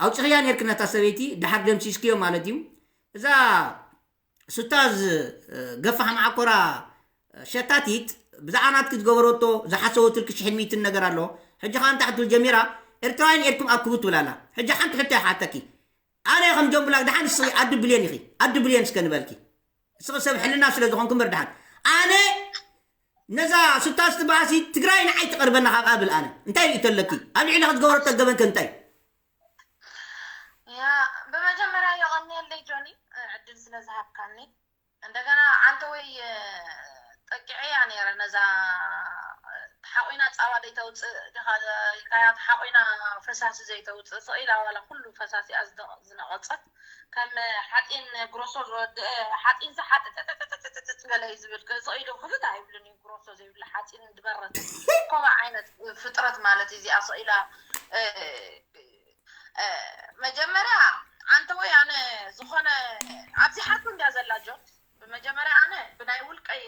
ኣውፅኽያ ነርኪ ነታ ሰበይቲ ደሓር ደምሲስክዮ ማለት እዩ። እዛ ሱታዝ ገፋሕ መዓኮራ ሸታቲት ብዛዕባ ናትኪ ዝገበረቶ ዝሓሰወትልኪ ሽሕን ሚእትን ነገር ኣሎ። ሕጂ ከዓ እንታይ ክትብል ጀሚራ? ኤርትራውያን ኤድኩም ኣክቡ ትብል ኣላ። ሕጂ ሓንቲ ሕቶ ይሓተኪ። ኣነ ከም ጆን ብላክ ደሓን ንስኺ ኣዱ ብልየን ኢኺ። ኣዱ ብልየን እስከ ንበልኪ። እስኺ ሰብ ሕልና ስለ ዝኾንኩ እምበር ደሓን ኣነ ነዛ ሱታዝ ትበሃሲ ትግራይ ንዓይ ትቐርበና ካብ ኣብል ኣነ እንታይ ርእቶ ኣለኪ? ኣብ ልዕሊ ክትገበረቶ ገበንከ እንታይ? ያ ብመጀመርያ የቐንየለይ ጆኒ ዕድል ስለ ዝሃብካኒ። እንደገና ዓንተ ወይ ጠቂዐያ ነይረ ነዛ ተሓቑና ፃባ ዘይተውፅእ ዲኻ ኢልካያ ተሓቑና ፈሳሲ ዘይተውፅእ ስቕ ኢላ ዋላ ኩሉ ፈሳሲኣ ዝነቐፀት ከም ሓፂን ግሮሶ ዝወድአ ሓፂን ዝሓጥጥጥጥጥጥጥ ዝበለ እዩ ዝብል ስቕ ኢሉ ክፍት ኣይብልን እዩ ግሮሶ ዘይብሉ ሓፂን ዝበረት ኮባ ዓይነት ፍጥረት ማለት እዩ እዚኣ ስቕ ኢላ መጀመርያ ዓንተ ወይ ኣነ ዝኾነ ኣብዚሓቱ እንድያ ዘላ ጆን ብመጀመርያ ኣነ ብናይ ውልቀይ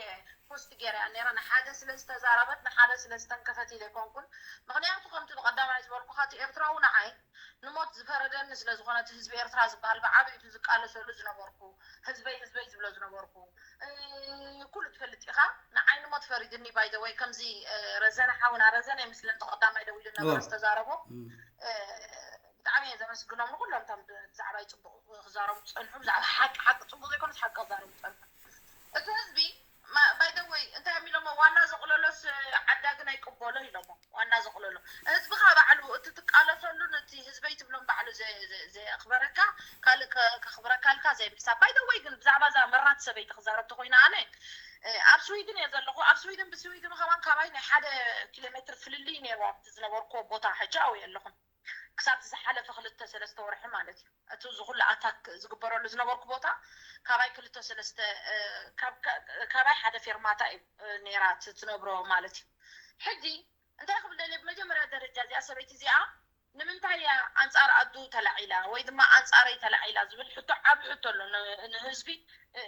ፖስት ገይረያ ነይረ ንሓደ ስለ ዝተዛረበት ንሓደ ስለ ዝተንከፈት ኢለ ኣይኮንኩን ምክንያቱ ከምቲ ብቀዳማይ ዝበልኩካ እቲ ኤርትራዊ ንዓይ ንሞት ዝፈረደኒ ስለ ዝኾነ እቲ ህዝቢ ኤርትራ ዝበሃል ብዓብይቱ ዝቃለሰሉ ዝነበርኩ ህዝበይ ህዝበይ ዝብሎ ዝነበርኩ ኩሉ ትፈልጥ ኢኻ ንዓይ ንሞት ፈሪድኒ ባይዘወይ ከምዚ ረዘነ ሓውና ረዘነ ይመስለኒ ተቐዳማይ ደው ኢሉ ነበረ ዝተዛረቦ ብጣዕሚ እየ ዘመስግኖም ንኩሎም እቶም ብዛዕባይ ፅቡቅ ክዛረቡ ዝፀንሑ ብዛዕባ ሓቂ ሓቂ ፅቡቅ ዘይኮነስ ሓቂ ክዛረቡ ዝፀንሑ እቲ ህዝቢ ባይደወይ እንታይ እዮም ኢሎሞ ዋና ዘቅለሎስ ዓዳግን ኣይቅበሎ ኢሎሞ ዋና ዘቅለሎ ህዝብካ ባዕሉ እቲ ትቃለሰሉን እቲ ህዝበይ ትብሎም ባዕሉ ዘየክበረካ ካልእ ከክብረካ ኢልካ ዘይምሕሳብ ባይደወይ ግን ብዛዕባ እዛ መራት ሰበይቲ ክዛረብ ተኮይነ ኣነ ኣብ ስዊድን እየ ዘለኹ። ኣብ ስዊድን ብስዊድን ከማን ካባይ ናይ ሓደ ኪሎ ሜትር ፍልልይ ነይሩ ኣብቲ ዝነበርኩዎ ቦታ። ሕጂ ኣብኡ የለኹን። ክሳብ ዝሓለፈ ክልተ ሰለስተ ወርሒ ማለት እዩ። እቲ ዝኹሉ ኣታክ ዝግበረሉ ዝነበርኩ ቦታ ካባይ ክልተ ሰለስተ ካባይ ሓደ ፌርማታ እዩ ነይራ ትነብሮ ማለት እዩ። ሕጂ እንታይ ክብል ደልየ፣ ብመጀመርያ ደረጃ እዚኣ ሰበይቲ እዚኣ ንምንታይ እያ ኣንፃር ኣዱ ተላዒላ ወይ ድማ ኣንፃረይ ተላዒላ ዝብል ሕቶ፣ ዓብ ሕቶ ኣሎ ንህዝቢ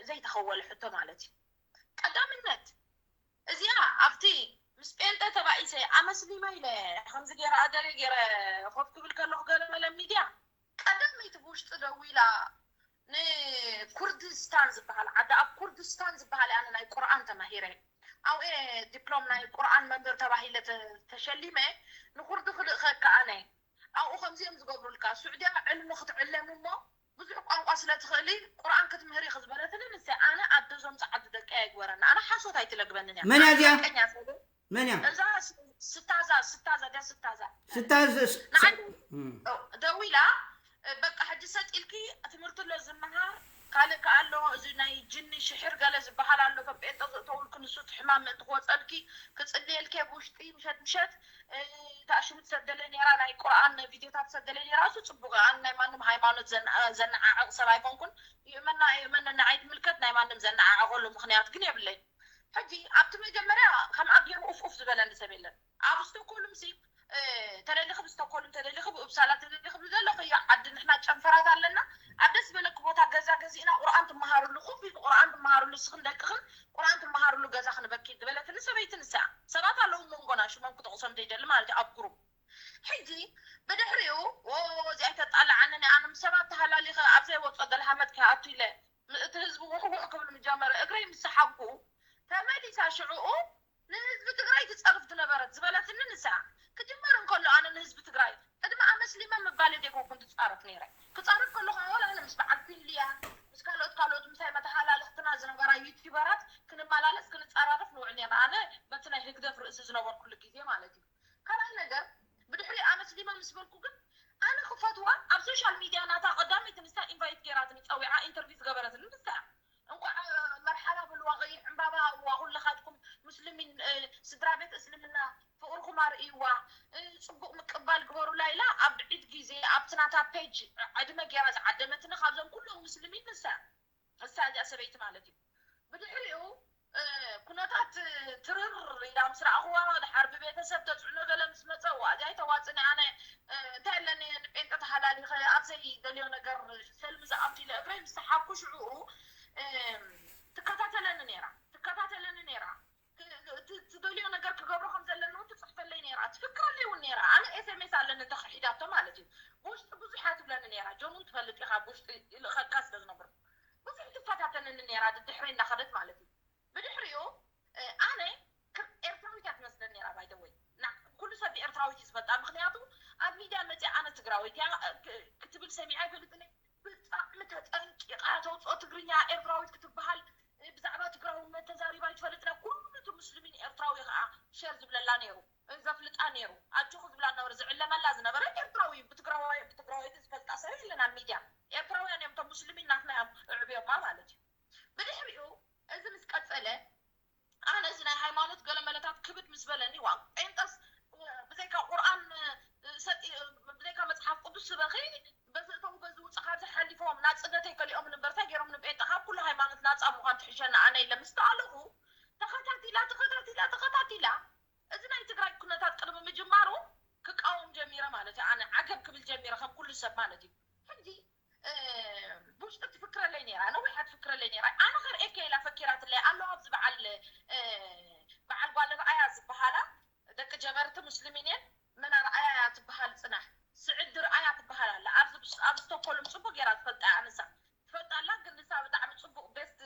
ዘይተኸወለ ሕቶ ማለት እዩ። ቀዳምነት እዚኣ ኣብቲ ምስ ጴንጠ ተባኢሰ ኣመስሊመ ኢለ ከምዚ ገይረ ኣደረ ገይረ ኮፍ ክብል ከለኹ ገለ መለ ሚድያ ቀዳመይቲ ብውሽጢ ደዊላ ንኩርድስታን ዝበሃል ዓዲ፣ ኣብ ኩርድስታን ዝበሃል ኣነ ናይ ቁርኣን ተማሂረ ኣብኤ ዲፕሎም ናይ ቁርኣን መምህር ተባሂለ ተሸሊመ ንኩርዲ ክልእኸካ ኣነ ኣብኡ ከምዚኦም ዝገብሩልካ ሱዕድያ ዕልሚ ክትዕለሚ እሞ ብዙሕ ቋንቋ ስለ ትኽእሊ ቁርኣን ክትምህሪ ክዝበለትኒ ንሰ ኣነ ኣደዞም ፃዓዱ ደቂ ኣይግበረና ኣነ ሓሶት ኣይትለግበንን እያ መን እያ እዚኣ? ቀኛ ሰብ መን እያ? እዛ ስታዛ ስታዛ ዳ ስታዛ ስታዝ ንዓይ ደዊላ በቃ ሕጂ ሰጥ ኢልኪ ትምህርቲ ኣሎ ዝመሃር ካልእ ከ ኣሎ እዚ ናይ ጅኒ ሽሕር ገለ ዝበሃል ኣሎ ከም ጴንጠ ዝእተውልኪ ንሱ እቲ ሕማም ምእንቲ ክወፀልኪ ክፅልየልኪ ኣብ ውሽጢ ምሸት ምሸት ታሽሙ ትሰደለይ ነራ ናይ ቁርኣን ቪድዮታት ትሰደለይ ነራ እሱ ፅቡቅ ኣን ናይ ማንም ሃይማኖት ዘነዓዕቕ ሰብ ኣይኮንኩን ይእመና ይእመነና ኣይትምልከት ናይ ማንም ዘነዓዕቐሉ ምክንያት ግን የብለይ ሕጂ ኣብቲ መጀመርያ ከም ኣገይሩ ኡፍ ኡፍ ዝበለኒ ሰብ የለን ኣብ ስቶኮልም ሲ ተደሊኺ ብስቶኮልም ተደሊኺ ብኡብሳላ ተደሊኺ ብዘለኽዮ ዓዲ ንሕና ጨንፈራት ኣለና ኣብ ደስ ዝበለኪ ቦታ ገዛ ገዚእና ቁርኣን ትመሃርሉ ኮፍ ኢልኪ ቁርኣን ትመሃርሉ ንስኽን ደቅኽን ቁርኣን ትመሃርሉ ገዛ ክንበኪ ዝበለትኒ ሰበይቲ ንሳ ሰባት ኣለዉ መንጎና ሽሞም ክጠቕሶም ዘይደሊ ማለት እዩ ኣብ ግሩፕ ሕጂ ብድሕሪኡ እዚኣ ተጣልዓኒ ኣነ ምስ ሰባት ተሃላሊኸ ኣብ ዘይወፆ ደልሃመት ከይኣቱ ኢለ እቲ ህዝቢ ውሕውሕ ክብል ምጀመረ እግረይ ምስ ሰሓብኩ ተመሊሳ ሽዕኡ ንህዝቢ ትግራይ ትፀርፍ ዝነበረት ዝበለትኒ ንሳ ክጅመር እንከሎ ኣነ ንህዝቢ ትግራይ ቅድሚ ኣመስሊመ ምባል ዘይኮንኩን ትፃረፍ ነይረ ክፃረፍ ከለኹ ኣወል ኣነ ምስ በዓል ፊልያ ምስ ካልኦት ካልኦት ምሳይ መተሃላለኽትና ዝነበራ ዩቲበራት ክንመላለስ ክንፀራረፍ ንውዕል ነርና ኣነ በቲ ናይ ህግደፍ ርእሲ ዝነበርኩሉ ግዜ ማለት እዩ ካልኣይ ነገር ብድሕሪ ኣመስሊመ ምስ በልኩ ግን ኣነ ክፈትዋ ኣብ ሶሻል ሚድያ ናታ ቀዳመይቲ ንሳ ኢንቫይት ገይራትኒ ፀዊዓ ኢንተርቪው ዝገበረትኒ ንሳ እያ እንኳዕ መርሓባ በልዋ ቀይሕ ዕምባባ ሃብዋ ኩልኻትኩም ሙስሊሚን ስድራ ቤት እስልምና ፍቅርኩም ኣርእይዋ ፅቡቅ ምቅባል ግበሩላ ኢላ ኣብ ዒድ ግዜ ኣብቲ ናታ ፔጅ ዕድመ ገይራ ዝዓደመትኒ ካብዞም ኩሎም ሙስሊሚን ንሳ እያ እሳ እዚኣ ሰበይቲ ማለት እዩ ብድሕሪኡ ኩነታት ትርር ኢላ ምስ ረኣኽዋ ድሓር ብቤተሰብ ተፅዕኖ ገለ ምስ መፀ ዋ እዚኣ ኣይተዋፅኒ ኣነ እንታይ ኣለኒ ንጴንጠ ተሃላሊኸ ኣብ ዘይደልዮ ነገር ሰልሚ ዝኣቱ ኢለ እግረይ ምስ ሰሓብኩ ሽዕኡ ትከታተለኒ ነይራ ትከታተለኒ ነይራ ትደልዮ ነገር ክገብሮ ከም ዘለኒ እውን ትፅሕፈለይ ነይራ ትፍክረለይ እውን ነይራ ኣነ ኤስኤምኤስ ኣለኒ ተኽሒዳቶ ማለት እዩ ብውሽጢ ብዙሕ እያ ትብለኒ ነይራ ጆኑን ትፈልጥ ኢኻ ብውሽጢ ይልእኸልካ ስለ ዝነብር ብዙሕ ትፈታተነኒ ነይራ ድድሕረይ እንዳኸደት ማለት እዩ ብድሕሪኡ ኣነ ኤርትራዊት እያ ትመስለኒ ነይራ ባይደወይ ኩሉ ሰብ ኤርትራዊት እዩ ዝፈልጣ ምክንያቱ ኣብ ሚድያ መፅያ ኣነ ትግራወይት እያ ክትብል ሰሚዐ ኣይፈልጥን ብጣዕሚ ተጠንቂቃ ተውፅኦ ትግርኛ ኤርትራዊት ክትበሃል ብዛዕባ ትግራውነት ተዛሪባ ኣይትፈልጥን ኩሉ እቲ ሙስሊሚን ኤርትራዊ ከዓ ሸር ዝብለላ ነይሩ ዘፍልጣ ነይሩ ኣጆኹ ዝብላ ነበረ ዝዕለመላ ዝነበረ ኤርትራዊ እዩ ብትግራዋይ ብትግራወይቲ ዝፈልጣ ሰብ የለን ኣብ ሚድያ ኤርትራውያን እዮም እቶም ሙስሊሚን ናትና እዮም እዕብዮማ ማለት እዩ ብድሕሪኡ እዚ ምስ ቀፀለ ኣነ እዚ ናይ ሃይማኖት ገለመለታት ክብድ ምስ በለኒ ዋ ጴንጠስ ብዘይካ ቁርኣን ሰጢ ብዘይካ መፅሓፍ ቅዱስ ስበኺ በዚ እተው በዚ ውፅእ ካብዚ ሓሊፎም ናፅነተይ ከሊኦምን እምበር እንታይ ገይሮም ንጴንጠ ካብ ኩሉ ሃይማኖት ናፃ ምኳን ትሕሸኒ ኣነ ኢለ ምስ ተኣለኹ ተኸታቲላ ተኸታቲላ ተኸታቲላ እዚ ናይ ትግራይ ኩነታት ቅድሚ ምጅማሩ ክቃወም ጀሚረ ማለት እዩ ኣነ ዓገብ ክብል ጀሚረ ከም ኩሉ ሰብ ማለት እዩ ሕጂ ብውሽጢ ትፍክረለይ ነራ ነዊሓ ትፍክረለይ ነራ ኣነ ከርእየካ ኢላ ፈኪራትለይ ኣሎ ኣብዚ በዓል በዓል ጓል ረኣያ ዝበሃላ ደቂ ጀበርቲ ሙስሊሚን እየን መን ኣርኣያ እያ ትበሃል ፅናሕ ስዕዲ ርኣያ ትበሃል ኣላ ኣብዚ ኣብ ስቶኮልም ፅቡቅ ገይራ ትፈልጣ እያ ንሳ ትፈልጣ ኣላ ግን ንሳ ብጣዕሚ ፅቡቅ ቤስት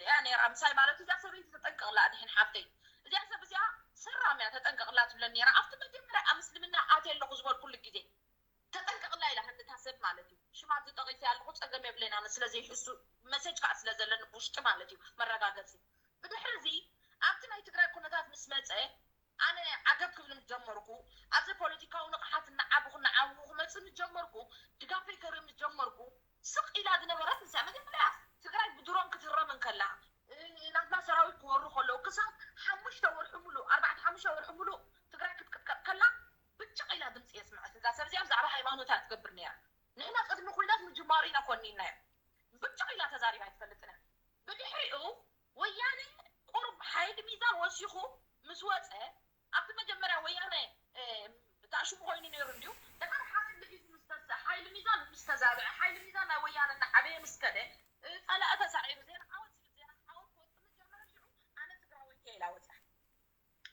እያ ነራ ምሳይ ማለት እዚኣ ሰበይቲ ተጠንቀቅላ ድሕን ሓፍተይ እዚኣ ሰብ እዚኣ ሰራም እያ ተጠንቀቅላ ትብለን ነራ ኣብቲ መጀመርያ ኣብ ምስልምና ኣትየ ኣለኹ ዝበልኩሉ ግዜ ተጠንቀቅላ ኢላ ከ ንታ ሰብ ማለት እዩ ሽማ ተጠቂሰ ኣለኹ ፀገም የብለይን ኣነ ስለዘይሕሱ መሰጅ ከዓ ስለ ዘለኒ ብውሽጢ ማለት እዩ መረጋገፂ ብድሕሪ እዚ ኣብቲ ናይ ትግራይ ኩነታት ምስ መፀ ኣነ ዓገብ ክብል ምስ ጀመርኩ ኣብዚ ፖለቲካዊ ንቕሓት እናዓበኹ እናዓበኹ ክመፅእ ምስ ጀመርኩ ድጋፈይ ከርኢ ምስ ጀመርኩ ስቕ ኢላ ዝነበረት ንሳ መጀመርያ ትግራይ ብድሮን ክትህረም እንከላ ናትና ሰራዊት ስምዐት፣ እዛ ሰብ እዚኣ ብዛዕባ ሃይማኖት እያ ትገብር ነይራ። ንሕና ቅድሚ ኲናት ምጅማሩ ኢና ኮኒናዮ። ብጭቕ ኢላ ተዛሪባ ኣይትፈልጥን እያ። ብድሕሪኡ ወያነ ቁሩብ ሓይሊ ሚዛን ወሲኹ ምስ ወፀ፣ ኣብቲ መጀመርያ ወያነ፣ እ፣ ብታሽሙ ኮይኑ ነይሩ እንድዩ። ድሓር ሓይሊ ሒዙ ምስ ተሰ-፣ ሓይሊ ሚዛን ምስ ተዛብዐ፣ ሓይሊ ሚዛን ናይ ወያነ እናዓበየ ምስ ከደ፣ እ፣ ፀላኢ ተሳዒሩ ዜና ዓወት ኢሉ ዜና ዓወት ክወፅእ ምስ ጀመረ ሽዑ ኣነ ትግራወይቲ እየ ኢላ ወፅያ።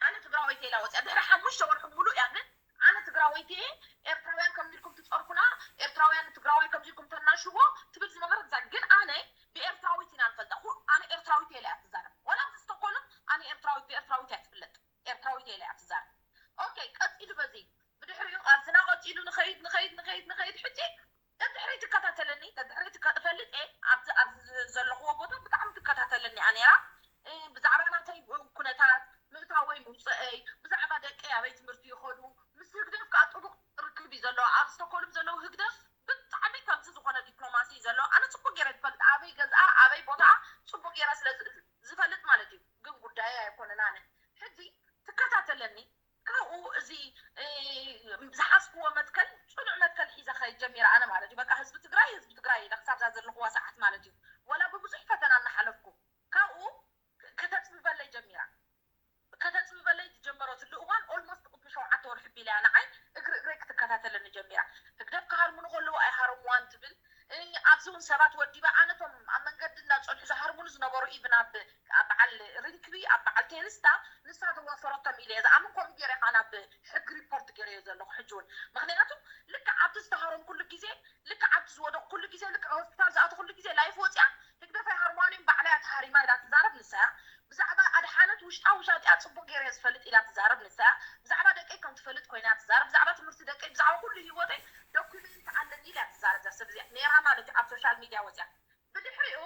ኣነ ትግራወይቲ እየ ኢላ ወፅያ። ድሕሪ ሓሙሽተ ወርሒ ሙሉእ እያ ግን ኣነ ትግራወይቲ እየ፣ ኤርትራውያን ከምዚ ኢልኩም ትፀርፉና፣ ኤርትራውያን ንትግራዋይ ከምዚ ኢልኩም ተናሽዎ ትብል ዝነበረት እዛ። ግን ኣነ ብኤርትራዊት ኢና ንፈልጣ። ሁ-፣ ኣነ ኤርትራዊት እየ ኢላ እያ ትዛረብ። ወላ ኣብዚ ስቶኮልም ኣነ ኤርትራዊት ብኤርትራዊት እያ ትፍለጥ። ኤርትራዊት እየ ኢላ እያ ትዛረብ። ኦኬ፣ ቀፂሉ በዚ። ብድሕሪኡ ቃልስና ቀፂሉ ንኸይድ፣ ንኸይድ፣ ንኸይድ፣ ንኸይድ። ሕጂ ደድሕሪ ትከታተለኒ፣ ደድሕሪ ትከ-፣ እፈልጥ እየ። ኣብዚ፣ ኣብዚ ዘለኽዎ ቦታ ብጣዕሚ ትከታተለኒ እያ ነይራ። እ፣ ብዛዕባ ናተይ ኩነታት፣ ምእታወይ ምውፅአይ፣ ብዛዕባ ደቀይ ኣበይ ትምህርቲ ይኸዱ፣ ምስ ህግደፍ ከዓ ጥቡቕ ርክብ እዩ ዘለዎ። ኣብ ስቶኮልም ዘለዉ ህግደፍ ብጣዕሚ ከምዚ ዝኾነ ዲፕሎማሲ እዩ ዘለዎ። ኣነ ፅቡቅ ገይረ ዝፈልጥ፣ ኣበይ ገዝኣ፣ ኣበይ ቦታ ፅቡቅ ገይረ ስለ ዝ-፣ ዝፈልጥ ማለት እዩ። ግን ጉዳየ ኣይኮነን። ኣነ ሕጂ ትከታተለኒ፣ ካብኡ እዚ፣ እ፣ ዝሓዝክዎ መትከል፣ ፅኑዕ መትከል ሒዘ ከይድ ጀሚረ ኣነ ማለት እዩ። በቃ ህዝቢ ትግራይ፣ ህዝቢ ትግራይ ኢለ ክሳብ እዛ ዘለኽዋ ሰዓት ማለት እዩ። ወላ ብብዙሕ ፈተና እናሓለፍኩ፣ ካብኡ ከተፅብበለይ ጀሚራ። ከተፅብበለይ ዝጀመረትሉ እዋን ኦልሞስት ቅድሚ ሸውዓተ ወርሒ ቢላ እያ ንዓይ እግሪ እግረይ ክትከታተለኒ ጀሚራ። ህግደፍ ክሃርሙኒ ከለዉ ኣይሃረምዋን ትብል። እ፣ ኣብዚ እውን ሰባት ወዲባ፣ ኣነቶም ኣብ መንገዲ እናፀንሑ ዝሃርሙኒ ዝነበሩ ኢቭን ኣብ፣ ኣብ በዓል ሪንክቢ፣ ኣብ በዓል ቴንስታ ንሳ ዘዋፈረቶም ኢለ እየ ዝኣምን። ከምኡ ገይረ ከዓ ናብ ሕጊ ሪፖርት ገይረዮ ዘለኹ ሕጂ እውን። ምኽንያቱ ልክዕ ኣብቲ ዝተሃረምኩሉ ግዜ፣ ልክዕ ኣብቲ ዝወደቕኩሉ ግዜ፣ ልክዕ ሆስፒታል ዝኣተኹሉ ግዜ ላይፍ ወፂኣ ህግደፍ ኣይሃርምዋን እዮም፣ ባዕላ እያ ተሃሪማ ኢላ ትዛረብ ንሳ እያ። ብዛዕባ ኣድሓነት ውሽጣ ውሻጢኣ ፅቡቅ ገይረ እየ ዝፈልጥ ኢላ ትዛረብ ንሳ እያ። ብዛዕባ ደቀይ ከም ትፈልጥ ኮይና ትዛረብ። ብዛዕባ ትምህርቲ ደቀይ፣ ብዛዕባ ኩሉ ህይወተይ ዶኩሜንት ኣለኒ ኢላ እያ ትዛረብ። እዛ ሰብ እዚኣ ነይራ ማለት እዩ ኣብ ሶሻል ሚድያ ወፂኣ። ብድሕሪኡ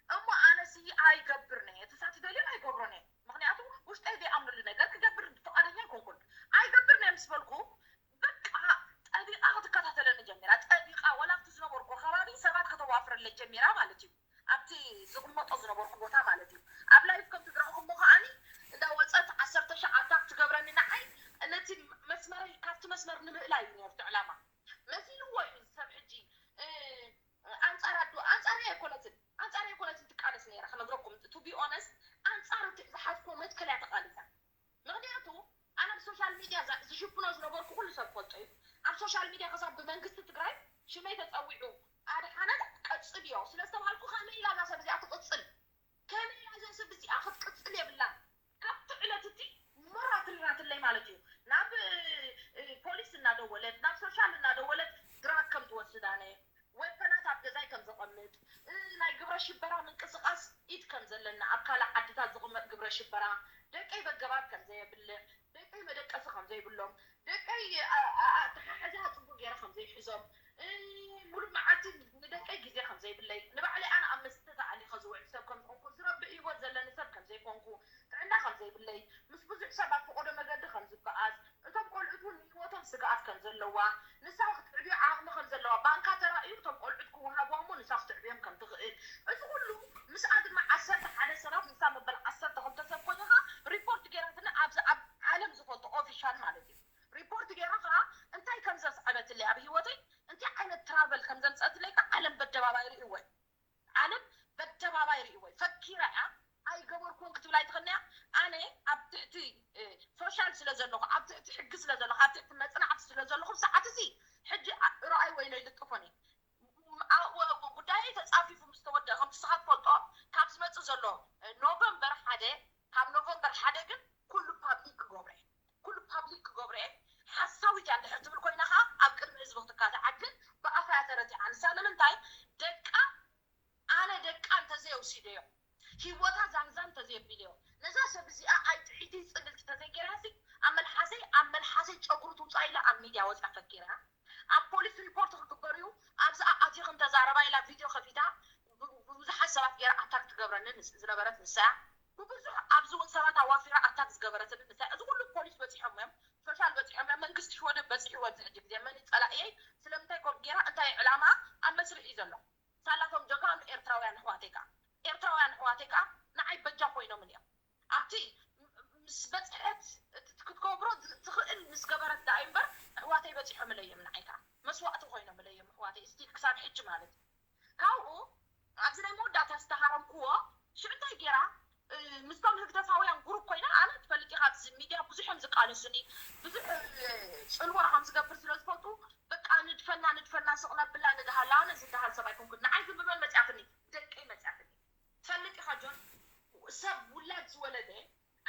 እሞ ኣነሲ ኣይገብርን እየ፣ እቲ ሳትደልዮ ኣይገብሮን እየ። ምኽንያቱ ውሽጠይ ዘይኣምነሉ ነገር ክገብር ፍቓደኛ ኣይኮንኩን። ኣይገብርን እየ ምስ በልኩ በቃ ጠቢቓ ክትከታተለኒ ጀሚራ። ጠቢቓ ወላ ኣብቲ ዝነበርኩ ከባቢ ሰባት ከተዋፍረለይ ጀሚራ ማለት እዩ። ኣብቲ ዝቕመጦ ዝነበርኩ ቦታ ማለት እዩ። ኣብ ላይፍ ከም ትግራኹሞ ከዓኒ እንዳወፀት ዓሰርተ ሺሕ ኣታክ ትገብረኒ ንዓይ። ነቲ መስመረይ ካብቲ መስመር ንምእላይ እዩ ነርቱ ዕላማ። መሲልዎ እዩ ሰብ ሕጂ፣ እ፣ ኣንፃር ኣዱ-፣ ኣንፃር ኣይኮነትን፣ ኣንፃር ኣይኮነትን ትቃለስ ነይራ። ክነግረኩም፣ ቱ ቢ ኦነስት፣ ኣንፃር እቲ ዝሓዝክዎ መትከል እያ ተቃሊሳ። ምኽንያቱ ኣነ ብሶሻል ሚድያ ዛ-፣ ዝሽፍኖ ዝነበርኩ ኩሉ ሰብ ፈልጦ እዩ። ኣብ ሶሻል ሚድያ ክሳብ ብመንግስቲ ትግራይ ሽመይ ተፀዊዑ ኣድሓነት ቀፅልዮ ስለ ዝተባሃልኩ ከመይ ኢላ እዛ ሰብ እዚኣ ትቕፅል? ከመይ ኢላ እዛ ሰብ እዚኣ ክትቅፅል የብላን? ካብቲ ዕለት እቲ ሞራትል ናትለይ ማለት እዩ። ናብ፣ እ፣ ፖሊስ እናደወለት፣ ናብ ሶሻል እናደወለት ድራግ ከም ትወስድ ኣነ፣ ዌፐናት ኣብ ገዛይ ከም ዘቐምጥ፣ እ፣ ናይ ግብረ ሽበራ ምንቅስቃስ ኢድ ከም ዘለና፣ ኣብ ካልእ ዓድታት ዝቕመጥ ግብረ ሽበራ፣ ደቀይ በገባብ ከም ዘየብልዕ፣ ደቀይ መደቀሲ ከም ዘይብሎም፣ ደቀይ፣ ኣ-፣ ኣ-፣ ኣተሓሕዛ ጽቡቕ ገይረ ከም ዘይሕዞም፣ እ፣ ሙሉእ መዓልቲ ንደቀይ ግዜ ከም ዘይብለይ፣ ንባዕለይ ኣነ ኣብ መስተ ተኣሊኸ ዝውዕል ሰብ ከም ዝኾንኩ፣ ዝረብሕ ህይወት ዘለኒ ሰብ ከም ዘይኮንኩ፣ ጥዕና ከም ዘይብለይ፣ ምስ ብዙሕ ሰብ ኣብ ፈቐዶ መገዲ ከም ዝበኣስ፣ እቶም ቆልዑት እውን ንህይወቶም ስግኣት ከም ዘለዋ፣ ንሳ ክትዕብዮ ዓቕሚ ከም ዘለዋ፣ ባንካ ተራእዩ እቶም ቆልዑት ክወሃብዋ እሞ ንሳ ክትዕብዮም ከም ትኽእል፣ እዚ ኩሉ ምስኣ ድማ ዓሰርተ ሓደ ሰባት፣ ንሳ መበል ዓሰርተ ክልተ ሰብ ኮይንኻ ሪፖርት ገይራትኒ ኣብዚ ኣብ ዓለም ዝፈልጦ ኦፊሻል ማለት እዩ። ሪፖርት ገይራ ከዓ እንታይ ከም ዘስዓበትለይ ኣብ ህይወተይ፣ እንታይ ዓይነት ትራቨል ከም ዘምፀትለይ ከዓ ዓለም በደባባይ ርእይዎ እዩ። ዓለም በደባባይ ርእይዎ እዩ። ፈኪራ እያ፣ ኣይገበርኩን ክትብል ኣይትኽእልን እያ። ኣነ ኣብ ትሕቲ፣ እ፣ ሶሻል ስለ ዘለኹ፣ ኣብ ትሕቲ ሕጊ ስለ ዘለኹ፣ ኣብ ትሕቲ መፅናዕቲ ስለ ዘለኹ፣ ብሰዓት እዚ ሕጂ ኣ-፣ ርኣይ ወይሎ ይልጥፎን እዩ። ም-፣ ኣ-፣ ወ-፣ ወ-፣ ጉዳየይ ተፃፊፉ ምስ ተወደአ፣ ከምቲ ንስኻ ትፈልጦ፣ ካብ ዝመፅእ ዘሎ፣ እ፣ ኖቨምበር ሓደ፣ ካብ ኖቨምበር ሓደ ግን ኩሉ ፓብሊክ ክገብሮ እየ። ኩሉ ፓብሊክ ክገብሮ እየ። ሓሳዊት እያ እንድሕር ትብል ኮይና ኸዓ ኣብ ቅድሚ ህዝቢ ክትካታዓ ግን ብኣፋ እያ ተረቲዓ። ንሳ ንምንታይ ደቃ ኣነ ደቃ እንተዘየውሲደዮ፣ ህይወታ ዛንዛን እንተዘየቢለዮ፣ ነዛ ሰብ እዚኣ ኣይጥዒቲ ጽልልቲ እንተዘይገይራሲ፣ ኣብ መልሓሰይ፣ ኣብ መልሓሰይ ጨጉሪ ትውጻእ ኢላ ኣብ ሚድያ ወጽያ ፈኪራ። ኣብ ፖሊስ ሪፖርት ክግበር እዩ፣ ኣብዚ ኣቲኽን ተዛረባ ኢላ ቪድዮ ከፊታ፣ ብ-፣ ብብዙሓት ሰባት ገይራ ኣታክ ትገብረኒ ንስ-፣ ዝነበረት ንሳ እያ። ብብዙሕ ኣብዚ እውን ሰባት ኣዋፊራ ኣታክ ዝገበረትኒ ንሳ እያ። እዚ ኩሉ ፖሊስ በፂሖም እዮም፣ ሶሻል በፂሖም እዮም፣ መንግስቲ ሽወደን በፂሕዎ ኣብዚ ሕጂ ግዜ። መን እዩ ጸላእየይ? ስለምንታይ ከምኡ ገይራ? እንታይ ዕላማ ኣብ መስርሕ እዩ ዘሎ? ሳላቶም ጀጋኑ ኤርትራውያን ኣሕዋተይ ከኣ፣ ኤርትራውያን ኣሕዋተይ ከኣ ንዓይ በጃ ኮይኖምን እዮም። ኣብቲ ምስ በጽሐት እቲ ክትገብሮ ዝ-፣ ትኽእል ምስ ገበረት ደኣ እዩ እምበር፣ ኣሕዋተይ በፂሖምለይ እዮም፣ ንዓይ ከዓ መስዋእቲ ኮይኖምለይ እዮም ኣሕዋተይ፣ እስቲል ክሳብ ሕጂ ማለት እዩ። ካብኡ ኣብዚ ናይ መወዳእታ ዝተሃረምክዎ ሽዑ እንታይ ገይራ? ምስቶም ህግደፋውያን ግሩፕ ኮይና፣ ኣነ ትፈልጥ ኢኻ ኣብዚ ሚድያ ብዙሕ እዮም ዝቃለሱኒ፣ ብዙሕ ጽልዋ ከም ዝገብር ስለ ዝፈልጡ፣ በቃ ንድፈና ንድፈና ስቕ ነብላ ንድሃላ። ኣነ ዝድሃል ሰብ ኣይኮንኩን። ንዓይ ግን ብመን መጽኣትኒ? ደቀይ መጽኣትኒ። ትፈልጥ ኢኻ ጆን፣ ሰብ ውላድ ዝወለደ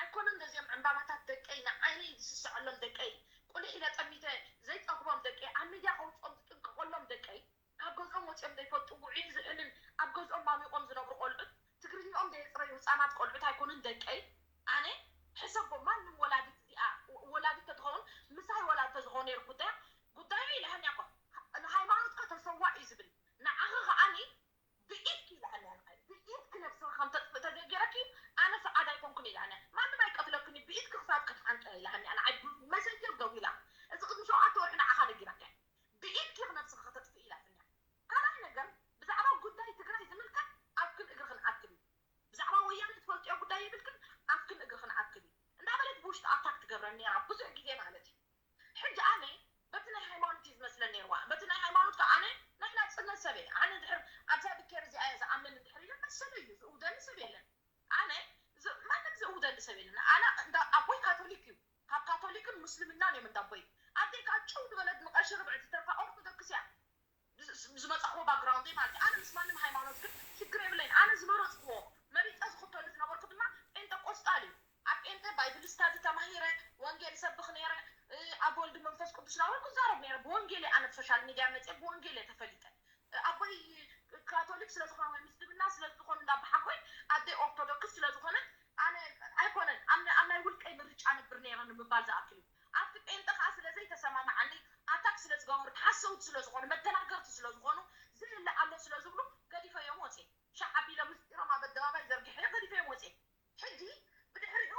ኣይኮነን ነዚኦም ዕምባባታት ደቀይ ንዓይነይ ዝስስዐሎም ደቀይ ቁሊሕ ኢለ ጠሚተ ዘይጠግቦም ደቀይ ኣብ ሚድያ ከውፅኦም ዝጥንቀቐሎም ደቀይ ካብ ገዝኦም ወፂኦም ዘይፈልጡ ውዑይን ዝሑልን ኣብ ገዝኦም ማሚቖም ዝነብሩ ቆልዑት ትግርኛኦም ዘየፅረዩ ህፃናት ቆልዑት ኣይኮኑን ደቀይ። ኣነ ሕሰቦ ማንም ወላዲት እዚኣ ወላዲት ተትኸውን ምሳይ ወላ ተዝኾነ ነይሩ ጉዳያ ጉዳዩ ኢላሃኒ እኮ ንሃይማኖትካ ተሰዋእ እዩ ዝብል ንዓኺ ከዓኒ ብኢድኪ ኢላሃኒ ኣነ ብኢድኪ ነብስኺ ከም ተጥፍእ ተዘይገይረኪ ኣነ ሰዓድ ኣይኮንኩን ኢላሃኒ ማንም ኣይቀትለክን ብኢድኪ ክሳብ ክትሓንጠ ኢላሃኒ ኣነ መሰንጀር ደዊላ እዚ ቅድሚ ሸውዓተ ወርሒ ንዓኻ ነጊራካ ብኢድኪ ነብስኺ ከተጥፍእ ኢላትኒ ካልኣይ ነገር ብዛዕባ ጉዳይ ትግራይ ዝምልከት ኣፍክን እግርኽን ኣክቢ ብዛዕባ ወያነ ትፈልጥዮ ጉዳይ የብልክን ኣፍክን እግርኽን ኣክቢ እንዳበለት ብውሽጢ ኣታክ ትገብረኒ ነራ ብዙሕ ግዜ ማለት እዩ ሕጂ ኣነ በቲ ናይ ሃይማኖት እዩ ዝመስለኒ ነርዋ በቲ ናይ ሃይማኖት ከዓ ኣነ ናይ ናፅነት ሰብ እየ ኣነ ድሕር ኣብዛ ብኬር እዚኣ እየ ዝኣምን እንድሕር ኢለ መሰሉ እዩ ዝእውደኒ ሰብ የለን ኣነ ማንም ዝእውደኒ ሰብ የለን ኣነ እንዳ ኣቦይ ካቶሊክ እዩ ካብ ካቶሊክን ሙስልምናን እዮም እንዳቦይ ኣደይ ከዓ ጭው ዝበለት ንቀሺ ርብዒ ዝተርፋ ኦርቶዶክስ እያ ዝመፃኽዎ ባክግራውንደይ ማለት እዩ ኣነ ምስ ማንም ሃይማኖት ግን ሽግር የብለይን ኣነ ዝመረፅክዎ መሪፀ ዝኽተሉ ዝነበርኩ ድማ ጴንጠቆስጣል እዩ ኣብ ጴንጠ ባይብል ስታዲ ተማሂረ ወንጌል ሰብኽ ነይረ ኣብ ወልድ መንፈስ ቅዱስ ናበልኩ ዛረብ ነይረ ብወንጌል ኣነ ሶሻል ሚድያ መፅየ ብወንጌል ተፈሊጠ ኣቦይ ካቶሊክ ስለዝኾነ ወይ ምስልምና ስለዝኾኑ እንዳበሓጎይ ኣደይ ኦርቶዶክስ ስለዝኾነ ኣነ ኣይኮነን ኣብ ናይ ውልቀይ ምርጫ ነብር ነይረ ንምባል ዝኣክል እዩ ኣብቲ ጴንጠ ከዓ ስለዘይተሰማማዓኒ ኣታክ ስለዝገበሩ ሓሰውቲ ስለዝኾኑ መደናገርቲ ስለዝኾኑ ዝህለ ኣሎ ስለዝብሉ ገዲፈዮም ወፅየ ሻዕ ኣቢለ ምስጢሮም ኣብ ኣደባባይ ዘርጊሐዮ ገዲፈዮም ወፅየ ሕጂ ብድሕሪኡ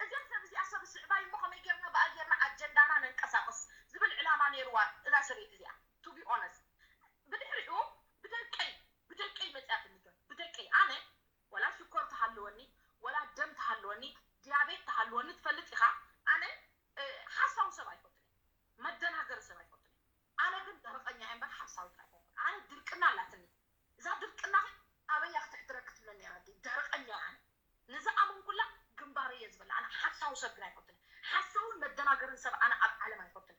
እዚኣ ሰብ እዚኣ ሰብ ስዕባይ እሞ ከመይ ጌርና ብኣ ጌርና ኣጀንዳና ነንቀሳቅስ ዝብል ዕላማ ነይርዋ እዛ ሰበይቲ እዚኣ to be honest ብድሕሪኡ ብደቀይ ብደቀይ መፅያትኒ ዶ ብደቀይ ኣነ ወላ ሽኮር ትሃልወኒ ወላ ደም ትሃልወኒ ዲያቤት ትሃልወኒ ትፈልጥ ኢኻ ኣነ ሓሳዊ ሰብ ኣይፈቱን መደናገሪ ሰብ ኣይፈቱን ኣነ ግን ደረቐኛ እየ እምበር ሓሳዊት ኣይኮንኩን ኣነ ድርቅና ኣላትኒ እዛ ድርቅና ኣበያ ክተሕድረክ ትብለኒ ኣዲ ደረቐኛ ኣነ ንዝኣመንኩላ ግንባረይ እየ ዝበላ ኣነ ሓሳዊ ሰብ ግን ኣይፈትን ሓሳውን መደናገርን ሰብ ኣነ ኣብ ዓለም ኣይፈትን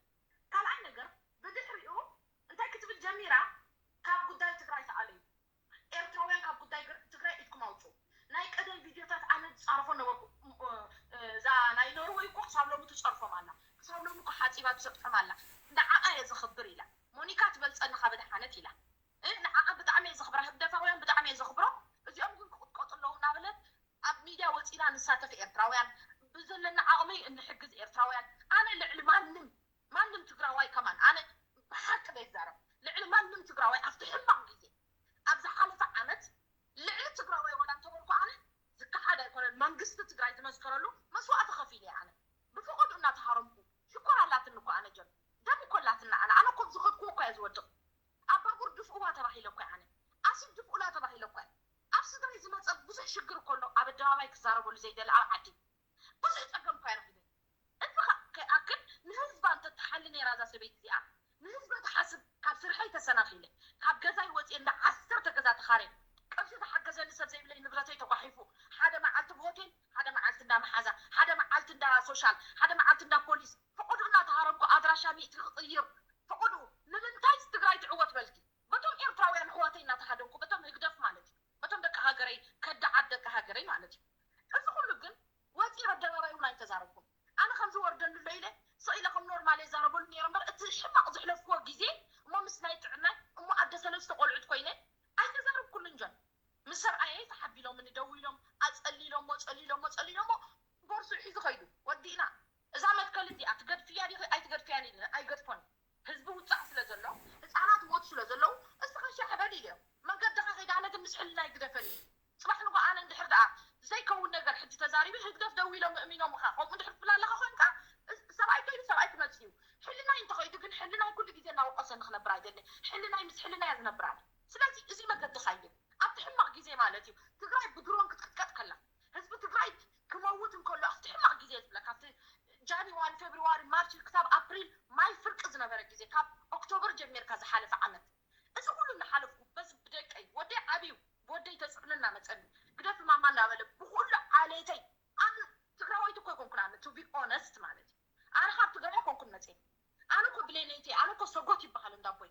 ካልኣይ ነገር ብድሕሪኡ እንታይ ክትብል ጀሚራ ካብ ጉዳይ ትግራይ ተኣለዩ ኤርትራውያን ካብ ጉዳይ ትግራይ ኢድኩም ኣውፅኡ ናይ ቀደም ቪድዮታት ኣነ ዝፃረፎ ነበርኩ እዛ ናይ ኖርወይ እኮ ክሳብ ሎሚ ትፀርፎም ኣላ ክሳብ ሎሚ እኮ ሓፂባ ትሰጥሖም ኣላ ንዓኣ እየ ዘኽብር ኢላ ሞኒካ ትበልፀኒ ካብ ድሓነት ኢላ ንዓኣ ብጣዕሚ እየ ዘኽብራ ህግደፋውያን ብጣዕሚ እየ ዘኽብሮ እዚኦም ግን ክቕጥቀጡ ኣለዉ እናበለት ኣብ ሚድያ ወፂና ንሳተፍ ኤርትራውያን ብዘለና ዓቕሚ እንሕግዝ ኤርትራውያን ኣነ ልዕሊ ማንም ማንም ትግራዋይ ከማን ኣነ ብሓቂ ዘይዛረብ ልዕሊ ማንም ትግራዋይ ኣብቲ ሕማቕ ግዜ ኣብ ዝሓለፈ ዓመት ልዕሊ ትግራዋይ ዋላ እንተበልኩ ኣነ ዝከሓድ ኣይኮነን መንግስቲ ትግራይ ዝመስከረሉ መስዋእቲ ከፊለ ኣነ ብፍቐዱ እናተሃረምኩ ሽኮር ኣላትኒ እኮ ኣነ ጀም ደም እኮ ኣላትና ኣነ ኣነ እኮ ዝኸድኩ እኮ እየ ዝወድቕ ኣብ ባቡር ድፍእዋ ተባሂለ እኮ ኣነ ኣሲድ ድፍኡላ ተባሂለ እኮ ኣብ ስድረይ ዝመፀ ብዙሕ ሽግር እኮ ኣሎ ኣብ ኣደባባይ ክዛረበሉ ዘይደሊ ኣብ ዓዲ ብዙሕ ፀገም እኳ ረኺበ እዚ ከይኣክል ንህዝባ እንተትሓሊ ነይራ እዛ ሰበይቲ እዚኣ ንህዝባ ትሓስብ ካብ ስርሐይ ተሰናኺለ ካብ ገዛይ ወፅየ እንዳ ዓሰርተ ገዛ ተኻርየ ቅርሺ ዝሓገዘኒ ሰብ ዘይብለይ ንብረተይ ተጓሒፉ ሓደ መዓልቲ ብሆቴል ሓደ መዓልቲ እንዳ መሓዛ ሓደ መዓልቲ እንዳ ሶሻል ሓደ መዓልቲ እንዳ ፖሊስ ፍቐዱ እናተሃረምኩ ኣድራሻ ሚእቲ ክቕይር ፍቐዱ ንምንታይስ ትግራይ ትዕወት በልኪ በቶም ኤርትራውያን ኣሕዋተይ እናተሃደንኩ በቶም ህግደፍ ማለት እዩ በቶም ደቂ ሃገረይ ከዳዓት ደቂ ሃገረይ ማለት እዩ እዚ ኩሉ ግን ወፂ ኣደባባይ እውን ኣይተዛረብኩም ኣነ ከም ዝወርደሉ ኣሎ ኢለ ስቕ ኢለ ከም ኖርማል የዛረበሉ ነይረ እምበር እቲ ሕማቕ ዘሕለፍክዎ ግዜ እሞ ምስ ናይ ጥዕናይ እሞ ኣደ ሰለስተ ቆልዑት ኮይነ ኣይተዛረብኩሉን ጆን ምስ ሰብኣየይ ተሓቢሎምኒ ደዊሎሞ ኣፀሊሎሞ ፀሊሎሞ ፀሊሎሞ ቦርሱ ሒዙ ከይዱ ወዲእና እዛ መትከል እዚኣ ትገድፍያ ዲኺ ኣይትገድፍያን ኢለ ኣይገድፎን ህዝቢ ውፃእ ስለ ዘሎ ህፃናት ሞት ስለ ዘለዉ እስኻ ሻዕ በል ኢለዮም መንገድኻ ከይደ ኣነ ግን ምስ ሕልናይ ግደፈኒ ፅባሕ ንጎ ኣነ እንድሕር ደኣ ዘይከውን ነገር ሕጂ ተዛሪበ ህግደፍ ደው ኢሎም እሚኖምኻ ከምኡ እንድሕር ትብል ኣለኻ ኮይንካ ሰብኣይ ከይዱ ሰብኣይ ክመፅእ እዩ ሕልናይ እንተኸይዱ ግን ሕልናይ ኩሉ ግዜ እናወቀሰኒ ክነብር ኣይደልን ሕልናይ ምስ ሕልናይ እየ ዝነብር ኣነ ስለዚ እዚ መገድኻ እዩ ኣብቲ ሕማቕ ግዜ ማለት እዩ ትግራይ ብድሮን ክትቅጥቀጥ ከላ ህዝቢ ትግራይ ክመውት እንከሎ ኣብቲ ሕማቕ ግዜ ዝብለካ ኣብቲ ጃንዋሪ ፌብርዋሪ ማርች ክሳብ ኣፕሪል ማይ ፍርቂ ዝነበረ ግዜ ካብ ኦክቶበር ጀሚርካ ዝሓለፈ ዓመት እዚ ኩሉ እናሓለፍኩ በዚ ብደቀይ ወደይ ዓብዩ ብወደይ ተፅዕኖ እናመፀኒ ግደፊ ማማ እናበለ ብኩሉ ዓሌተይ ኣነ ትግራወይቲ እኮ ኣይኮንኩን ኣነ to be honest ማለት እዩ ኣነ ካብ ትግራይ ኣይኮንኩን መፅየ ኣነ እኮ ብሌነይቲ ኣነ እኮ ሰጎት ይበሃል እንዳቦይ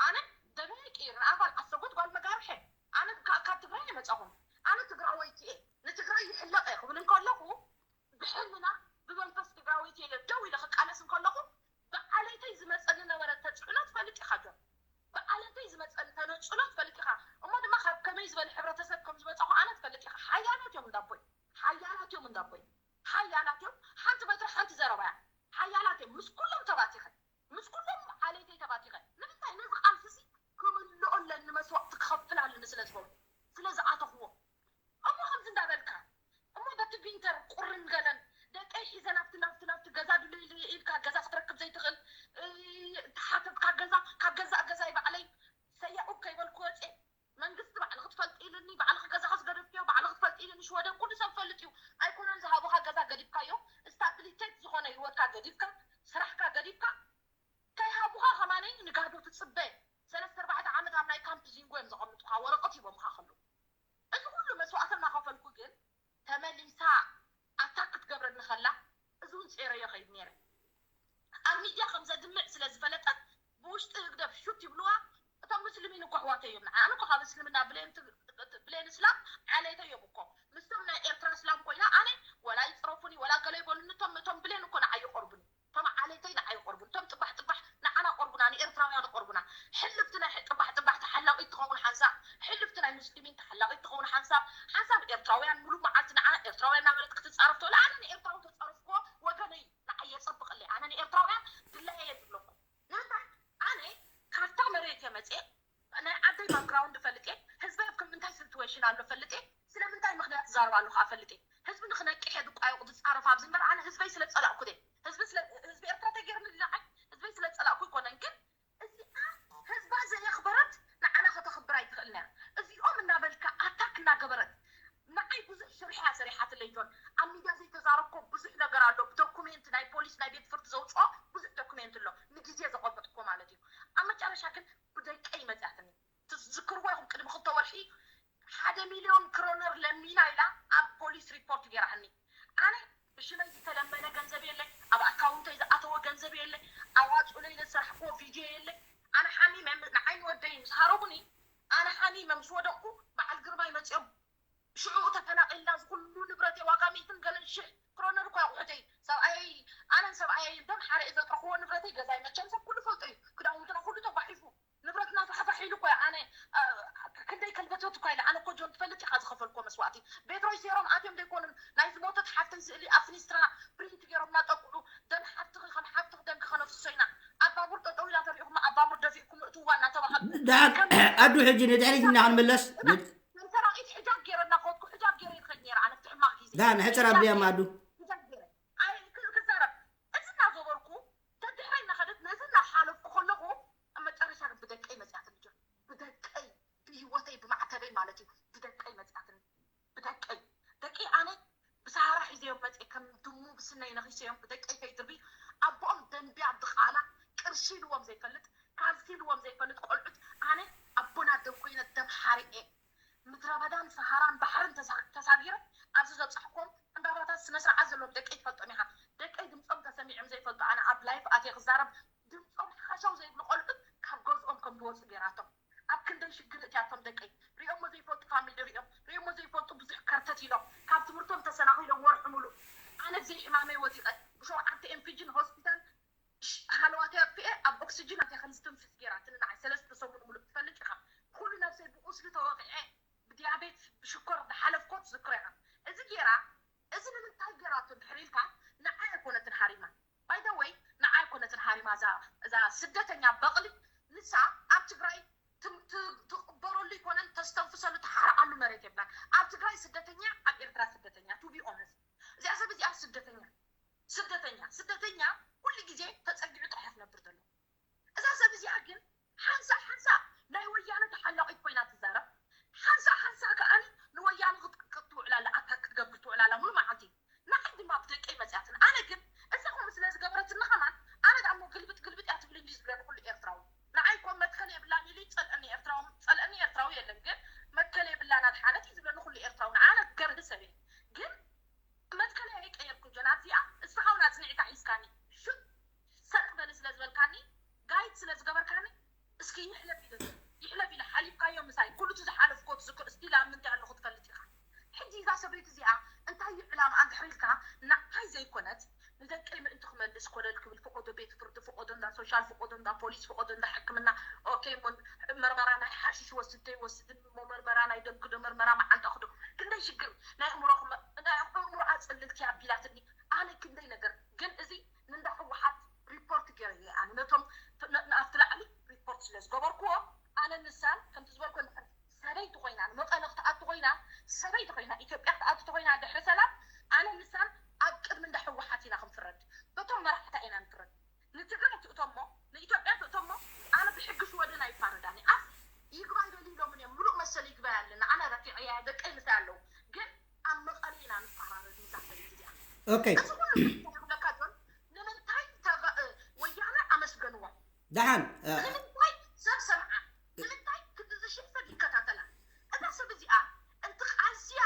ኣነ ደበቂ ርኣባል ኣሰጎት ጓል መጋርሐ ኣነ ካብ ትግራይ ኣይመፃኹን ኣነ ትግራወይቲ እየ ንትግራይ ይሕለቀ ክብል እንከለኹ ብሕልና ብመንፈስ ትግራወይቲ ኢለ ደው ኢለ ክቃለስ እንከለኹ ብዓለይተይ ዝመፀኒ ነበረ ተፅዕኖ ትፈልጥ ኢኻ ጆን ብዓለይተይ ዝመፀኒ ተነፅሎ ትፈልጥ ኢኻ እሞ ድማ ካብ ከመይ ዝበለ ሕብረተሰብ ከም ዝመፃኹ ኣነ ትፈልጥ ኢኻ ሓያላት እዮም እንዳቦይ ሓያላት እዮም እንዳቦይ ሓያላት እዮም ሓንቲ በትሪ ሓንቲ ዘረባ እያ ሓያላት እዮም ምስ ኩሎም ተባቲኸ ምስ ኩሎም ዓለይተይ ተባቲኸ ንምንታይ ነዚ ቃልሲ ሲ ክምልኦ ኣለኒ መስዋእቲ ክኸፍል ኣለኒ ስለ ዝበሉ ስለ ዝኣተኽዎ እሞ ከምዚ እንዳበልካ እሞ በቲ ቢንተር ቁርን ገለን ደቀይ ሒዘ ናብቲ ናብቲ ናብቲ ገዛ ድልይ ኢልካ ገዛ ክትረክብ ዘይትኽእል ተሓተትካ ገዛ ካብ ገዛእ ገዛይ ባዕለይ ሰያኡብ ከይበልኩ ወፅየ መንግስቲ ባዕልኺ ትፈልጢ ኢልኒ ባዕልኺ ገዛኺ ዝገደፍክዮ ባዕልኺ ትፈልጢ ኢልኒ ሽወደን ኩሉ ሰብ ፈልጥ እዩ ኣይኮነን ዝሃቡኻ ገዛ ገዲፍካዮ ስታብሊቴት ዝኾነ ህይወትካ ገዲፍካ ስራሕካ ገዲፍካ ከይሃቡኻ ከማነይ ንጋዶ ትፅበ ሰለስተ ኣርባዕተ ዓመት ኣብ ናይ ካምፕ ዚንጎ እዮም ዘቐምጡኻ ወረቐት ሂቦምኻ ከለዉ እዚ ኩሉ መስዋእቲ እናኸፈልኩ ግን ተመሊሳ ኣታክ ክትገብረኒ ከላ እዚ እውን ፂረዮ ከይድ ነይረ ኣብ ሚድያ ከም ዘድምዕ ስለ ዝፈለጠት ብውሽጢ ህግደፍ ሹት ይብልዋ እቶም ምስልሚን እኮ ኣሕዋተይ እዮም ንዓይ ኣነ እኮ ካብ እስልምና ብሌን እስላም ዓሌተይ እዮም እኮ ምስቶም ናይ ኤርትራ እስላም ኮይና ኣነ ወላ ይፅረፉኒ ወላ ገለ ይበሉኒ እቶም እቶም ብሌን እኮ ንዓይ ይቆርቡኒ እቶም ዓሌተይ ንዓይ ይቆርቡኒ እቶም ጥባሕ ጥባሕ ንዓና ቆርቡና ንኤርትራውያን ቆርቡና ሕልፍቲ ናይ ጥባሕ ጥባሕ ተሓላቂት ትኸውን ሓንሳብ ሕልፍቲ ናይ ሙስሊሚን ተሓላቂት ትኸውን ሓንሳብ ሓንሳብ ኤርትራውያን ሙሉእ መዓልቲ ንዓና ኤርትራውያን እናበለት ክትፃረፍ ትኽእል ኣነ ንኤርትራዊ ተፃረፍክዎ ወገነይ ንዓይ የፀብቐለይ ኣነ ንኤርትራውያን ድላየ እየ ዝብለኩም ንምንታይ ኣነ ካብታ መሬት እየ መፅየ ናይ ዓደይ ባክግራውንድ ፈልጥ እየ ህዝበይ ኣብ ከምንታይ ሲትዌሽን ኣሎ ፈልጥ እየ ስለምንታይ ምክንያት ዝዛረብ ኣለኹ ኣፈልጥ እየ ህዝቢ ንክነቅሕ እየ ድቋየቁ ዝፃረፍ ኣብዚ እምበር ኣነ ህዝበይ ስለ ዝፀላእኩት እየ ህዝቢ ስለ ህዝቢ ኤርትራ ተገይርኒ ንዓይ ህዝበይ ስለ ዝፀላእኩ ኣይኮነን ግን እዚኣ ህዝባ ዘየኽበረት ንዓና ከተኽብር ኣይትኽእልን እያ እዚኦም እናበልካ ኣታክ እናገበረት ንዓይ ብዙሕ ሽርሕያ ሰሪሓትለይ ጆን ኣብ ሚድያ ዘይተዛረብኮ ብዙሕ ነገር ኣሎ ብዶኩሜንት ናይ ፖሊስ ናይ ቤት ፍርዲ ዘውፅኦ ብዙሕ ዶኩሜንት ኣሎ ንግዜ ዘቐመጥኮ ማለት እዩ ኣብ መጨረሻ ግን ብደቀይ መፅያትኒ ትዝክርዎ ኢኹም ቅድሚ ክልተ ወርሒ ሓደ ሚልዮን ክሮነር ለሚና ኢላ ኣብ ፖሊስ ሪፖርት ገይራኒ ኣነ ብሽመይ ዝተለመነ ገንዘብ የለ ኣብ ኣካውንተይ ዝኣተወ ገንዘብ የለ ኣዋፅኡለይ ዘሰራሕክዎ ቪድዮ የለ ኣነ ሓሚመ ንዓይኒ ወደይ ምስ ሃረቡኒ ኣነ ሓሚመ ምስ ወደቅኩ በዓል ግርማይ መፅኦም ሽዑ ተፈናቂልና ዝኩሉ ንብረተይ ዋጋ ሚእትን ገለን ሽሕ ክሮነር እኳ ኣቑሑተይ ሰብኣየይ ኣነን ሰብኣየይ ደም ሓረ እየ ዘጥረኽዎ ንብረተይ ገዛይ መቸም ሰብ ኩሉ ፈልጦ እዩ ክዳውንትና ኩሉ ተጓሒፉ ንብረትና ፋሕፋሕ ኢሉ እኮ ኣነ ክንደይ ከልበተት እኳ ኢለ ኣነ እኮ ጆን ትፈልጥ ኢኻ ዝኸፈልኮ መስዋእቲ ቤትሮይ ሴሮም ኣትዮም ዘይኮኑን ናይ ዝሞተት ሓፍተይ ስእሊ ኣብ ፍኒስትራ ፕሪንት ገይሮም እናጠቅዑ ደም ሓፍትኺ ከም ሓፍትኺ ደምኪ ከነፍስሶ ኢና ኣብ ባቡር ጠጠው ኢላ ተሪእኹማ ኣብ ባቡር ደፊእኩም እትዋ እናተባሃሉ ደሓን ኣዱ ሕጂ ንድሕሪት ኢና ክንምለስ ሰራቂት ሕጃብ ገይረ እናኸድኩ ሕጃብ ገይረ ይኸድ ነይረ ኣነ ትሕማቕ ግዜ ዳ ንሕፅር ኣብያ ማዱ ክዛረብ እዚ እናገበርኩ ተድሕረይ እናኸደት ነዚ እናሓለፍኩ ከለኹ ኣብ መጨረሻ ግን ብደቀይ መፅያትኒ ጆን ብደቀይ ብሂወተይ ብማዕተበይ ማለት እዩ ብደቀይ መፅያትኒ ብደቀይ ደቂ ኣነ ብሰሃራ ሒዘዮም መፅየ ከም ድሙ ብስነይ ነኺሰዮም ብደቀይ ከይድርቢ ኣቦኦም ደንቢያ ድቓላ ቅርሺ ኢልዎም ዘይፈልጥ ካልሲ ኢልዎም ዘይፈልጥ ቆልዑት ኣነ ኣቦና ደም ኮይነ ደም ሓሪኤ ምድረ በዳን ሰሃራን ባሕርን ተሳጊረ ኣብዚ ዘብፃሕኩም ዕምባባታት ስነ ስርዓት ዘለዎም ደቀይ ትፈልጦም ኢኻ ደቀይ ድምፆም ተሰሚዖም ዘይፈልጡ ኣነ ኣብ ላይፍ ኣትየ ክዛረብ ድምፆም ሓሸው ዘይብሉ ቆልዑት ካብ ገዝኦም ከም ዝወፁ ገይራቶም ኣብ ክንደይ ሽግር እትያቶም ደቀይ ሪኦሞ ዘይፈልጡ ፋሚሊ ሪኦም ሪኦሞ ዘይፈልጡ ብዙሕ ከርተት ኢሎም ካብ ትምህርቶም ተሰናኺሎም ወርሒ ሙሉእ ኣነ ብዘይ ሕማመይ ወዲቐ ብሸውዓተ ኤምፒጂን ሆስፒታል ሃለዋተይ ኣጥፍኤ ኣብ ኦክስጅን ኣትየ ከም ዝትንፍስ ገይራትኒ ንዓይ ሰለስተ ሰሙን ሙሉእ ትፈልጥ ኢኻ ኩሉ ነብሰይ ብቁስሊ ተወቂዐ ብዲያቤት ብሽኮር ዝሓለፍኮ ትዝክሮ ኢኻ እዚ ገይራ እዚ ንምንታይ ገይራቶ እንድሕር ኢልካ ንዓይ ኣይኮነትን ሃሪማ ባይደወይ ንዓይ ኣይኮነትን ሃሪማ እዛ እዛ ስደተኛ በቕሊ ንሳ ኣብ ትግራይ ትቕበረሉ ይኮነን ተስተንፍሰሉ ትሓርዓሉ መሬት የብላን ኣብ ትግራይ ስደተኛ ኣብ ኤርትራ ስደተኛ to be honest እዚኣ ሰብ እዚኣ ስደተኛ ስደተኛ ስደተኛ ኩሉ ግዜ ተፀጊዑ ጥራሕ ዝነብር ዘሎ እዛ ሰብ እዚኣ ግን ሓንሳእ ሓንሳእ ናይ ወያነ ተሓላቒት ኮይና ትዛረብ ሓንሳእ ሓንሳእ ከዓኒ ንወያነ ክትቅጥቅጥ ትውዕል ኣላ ኣታክ ክትገብር ትውዕል ኣላ ሙሉ መዓልቲ ንዓይ ድማ ብደቀይ መፅያትን ኣነ ግን እዛ ከምኡ ስለ ዝገበረትኒ ከማን ኣነ ዳሞ ግልብጥ ግልብጥ እያ ትብልኒ ዝብለኒ እስኪ ይሕለፍ ኢለ፣ ይሕለፍ ኢለ ሓሊፍካዮ ምሳይ፣ ኩሉ እቲ ዝሓለፍኮ ትዝክር፣ እስቲል ኣብ ምንታይ ኣለኹ ትፈልጥ ኢኻ። ሕጂ እዛ ሰበይቲ እዚኣ እንታይ እዩ ዕላማ እንድሕር ኢልካ፣ ንዓይ ዘይኮነት ንደቀይ ምእንቲ ክመልስ ኮለል ክብል ፍቆዶ ቤት ፍርዲ ፍቆዶ እንዳ ሶሻል ፍቆዶ እንዳ ፖሊስ ፍቆዶ እንዳ ሕክምና። ኦኬ እሞ መርመራ ናይ ሓሽሽ ወስድ ዶ ይወስድ እሞ መርመራ ናይ ደም ክዶ መርመራ መዓንጣ ክዶ ክንደይ ሽግር ናይ ኣእምሮ ክመ- ናይ ኣእምሮ ኣፅልልቲ ኣቢላትኒ። ኣነ ክንደይ ነገር ግን እዚ ንእንዳ ህወሓት ሪፖርት ገይረ እየ ኣነ ነቶም ን- ንኣብቲ ላዕሊ ሪፖርት ስለ ዝገበርክዎ ኣነ ንሳን ከምቲ ዝበልኮ እንድሕር ሰበይቲ ኮይና ንመቐለ ክትኣቱ ኮይና ሰበይቲ ኮይና ኢትዮጵያ ክትኣቱ ተኮይና ድሕሪ ሰላም ኣነ ንሳን ኣብ ቅድሚ እንዳ ህወሓት ኢና ክንፍረድ በቶም መራሕታ ኢና ንፍረድ ንትግራይ ትእቶሞ ንኢትዮጵያ ትእቶሞ ኣነ ብሕጊ ሽወደን ኣይፋረዳን እየ ኣፍ ይግባይ በሊ ኢሎምን እዮም ምሉእ መሰል ይግባይ ኣለና ኣነ ረቲዐያ ደቀይ ምሳይ ኣለዉ ግን ኣብ መቐለ ኢና ንፈራረድ ንዛ ሰበይቲ እዚኣ okay እዚ ኩሉ ዝብለካ ጆን ንምንታይ ተጋ- ወያነ ኣመስገንዎም ደሓን እ፣ ንምንታይ ሰብ ሰምዓ ንምንታይ ክንድዚ ሽሕ ሰብ ይከታተላ እዛ ሰብ እዚኣ እንቲ ቃልሲያ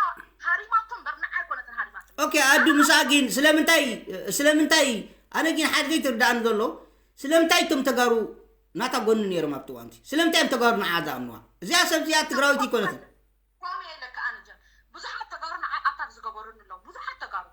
ሃሪማቶ እምበር ንዓ ኣይኮነትን ሃሪማቶ okay ኣዱ ምስኣ ግን ስለምንታይ ስለምንታይ ኣነ ግን ሓደ ዘይትርዳእኒ ዘሎ ስለምንታይ እቶም ተጋሩ ናታ ጎኒ ነይሮም ኣብቲ እዋንቲ ስለምንታይ እዮም ተጋሩ ንዓ ዝኣምንዋ እዚኣ ሰብ እዚኣ ትግራዊት ይኮነትን ኳሚ ኢለካ ኣነ ጀን ብዙሓት ተጋሩ ንዓይ ኣታክ ዝገበሩኒ ኣለዉ ብዙሓት ተጋሩ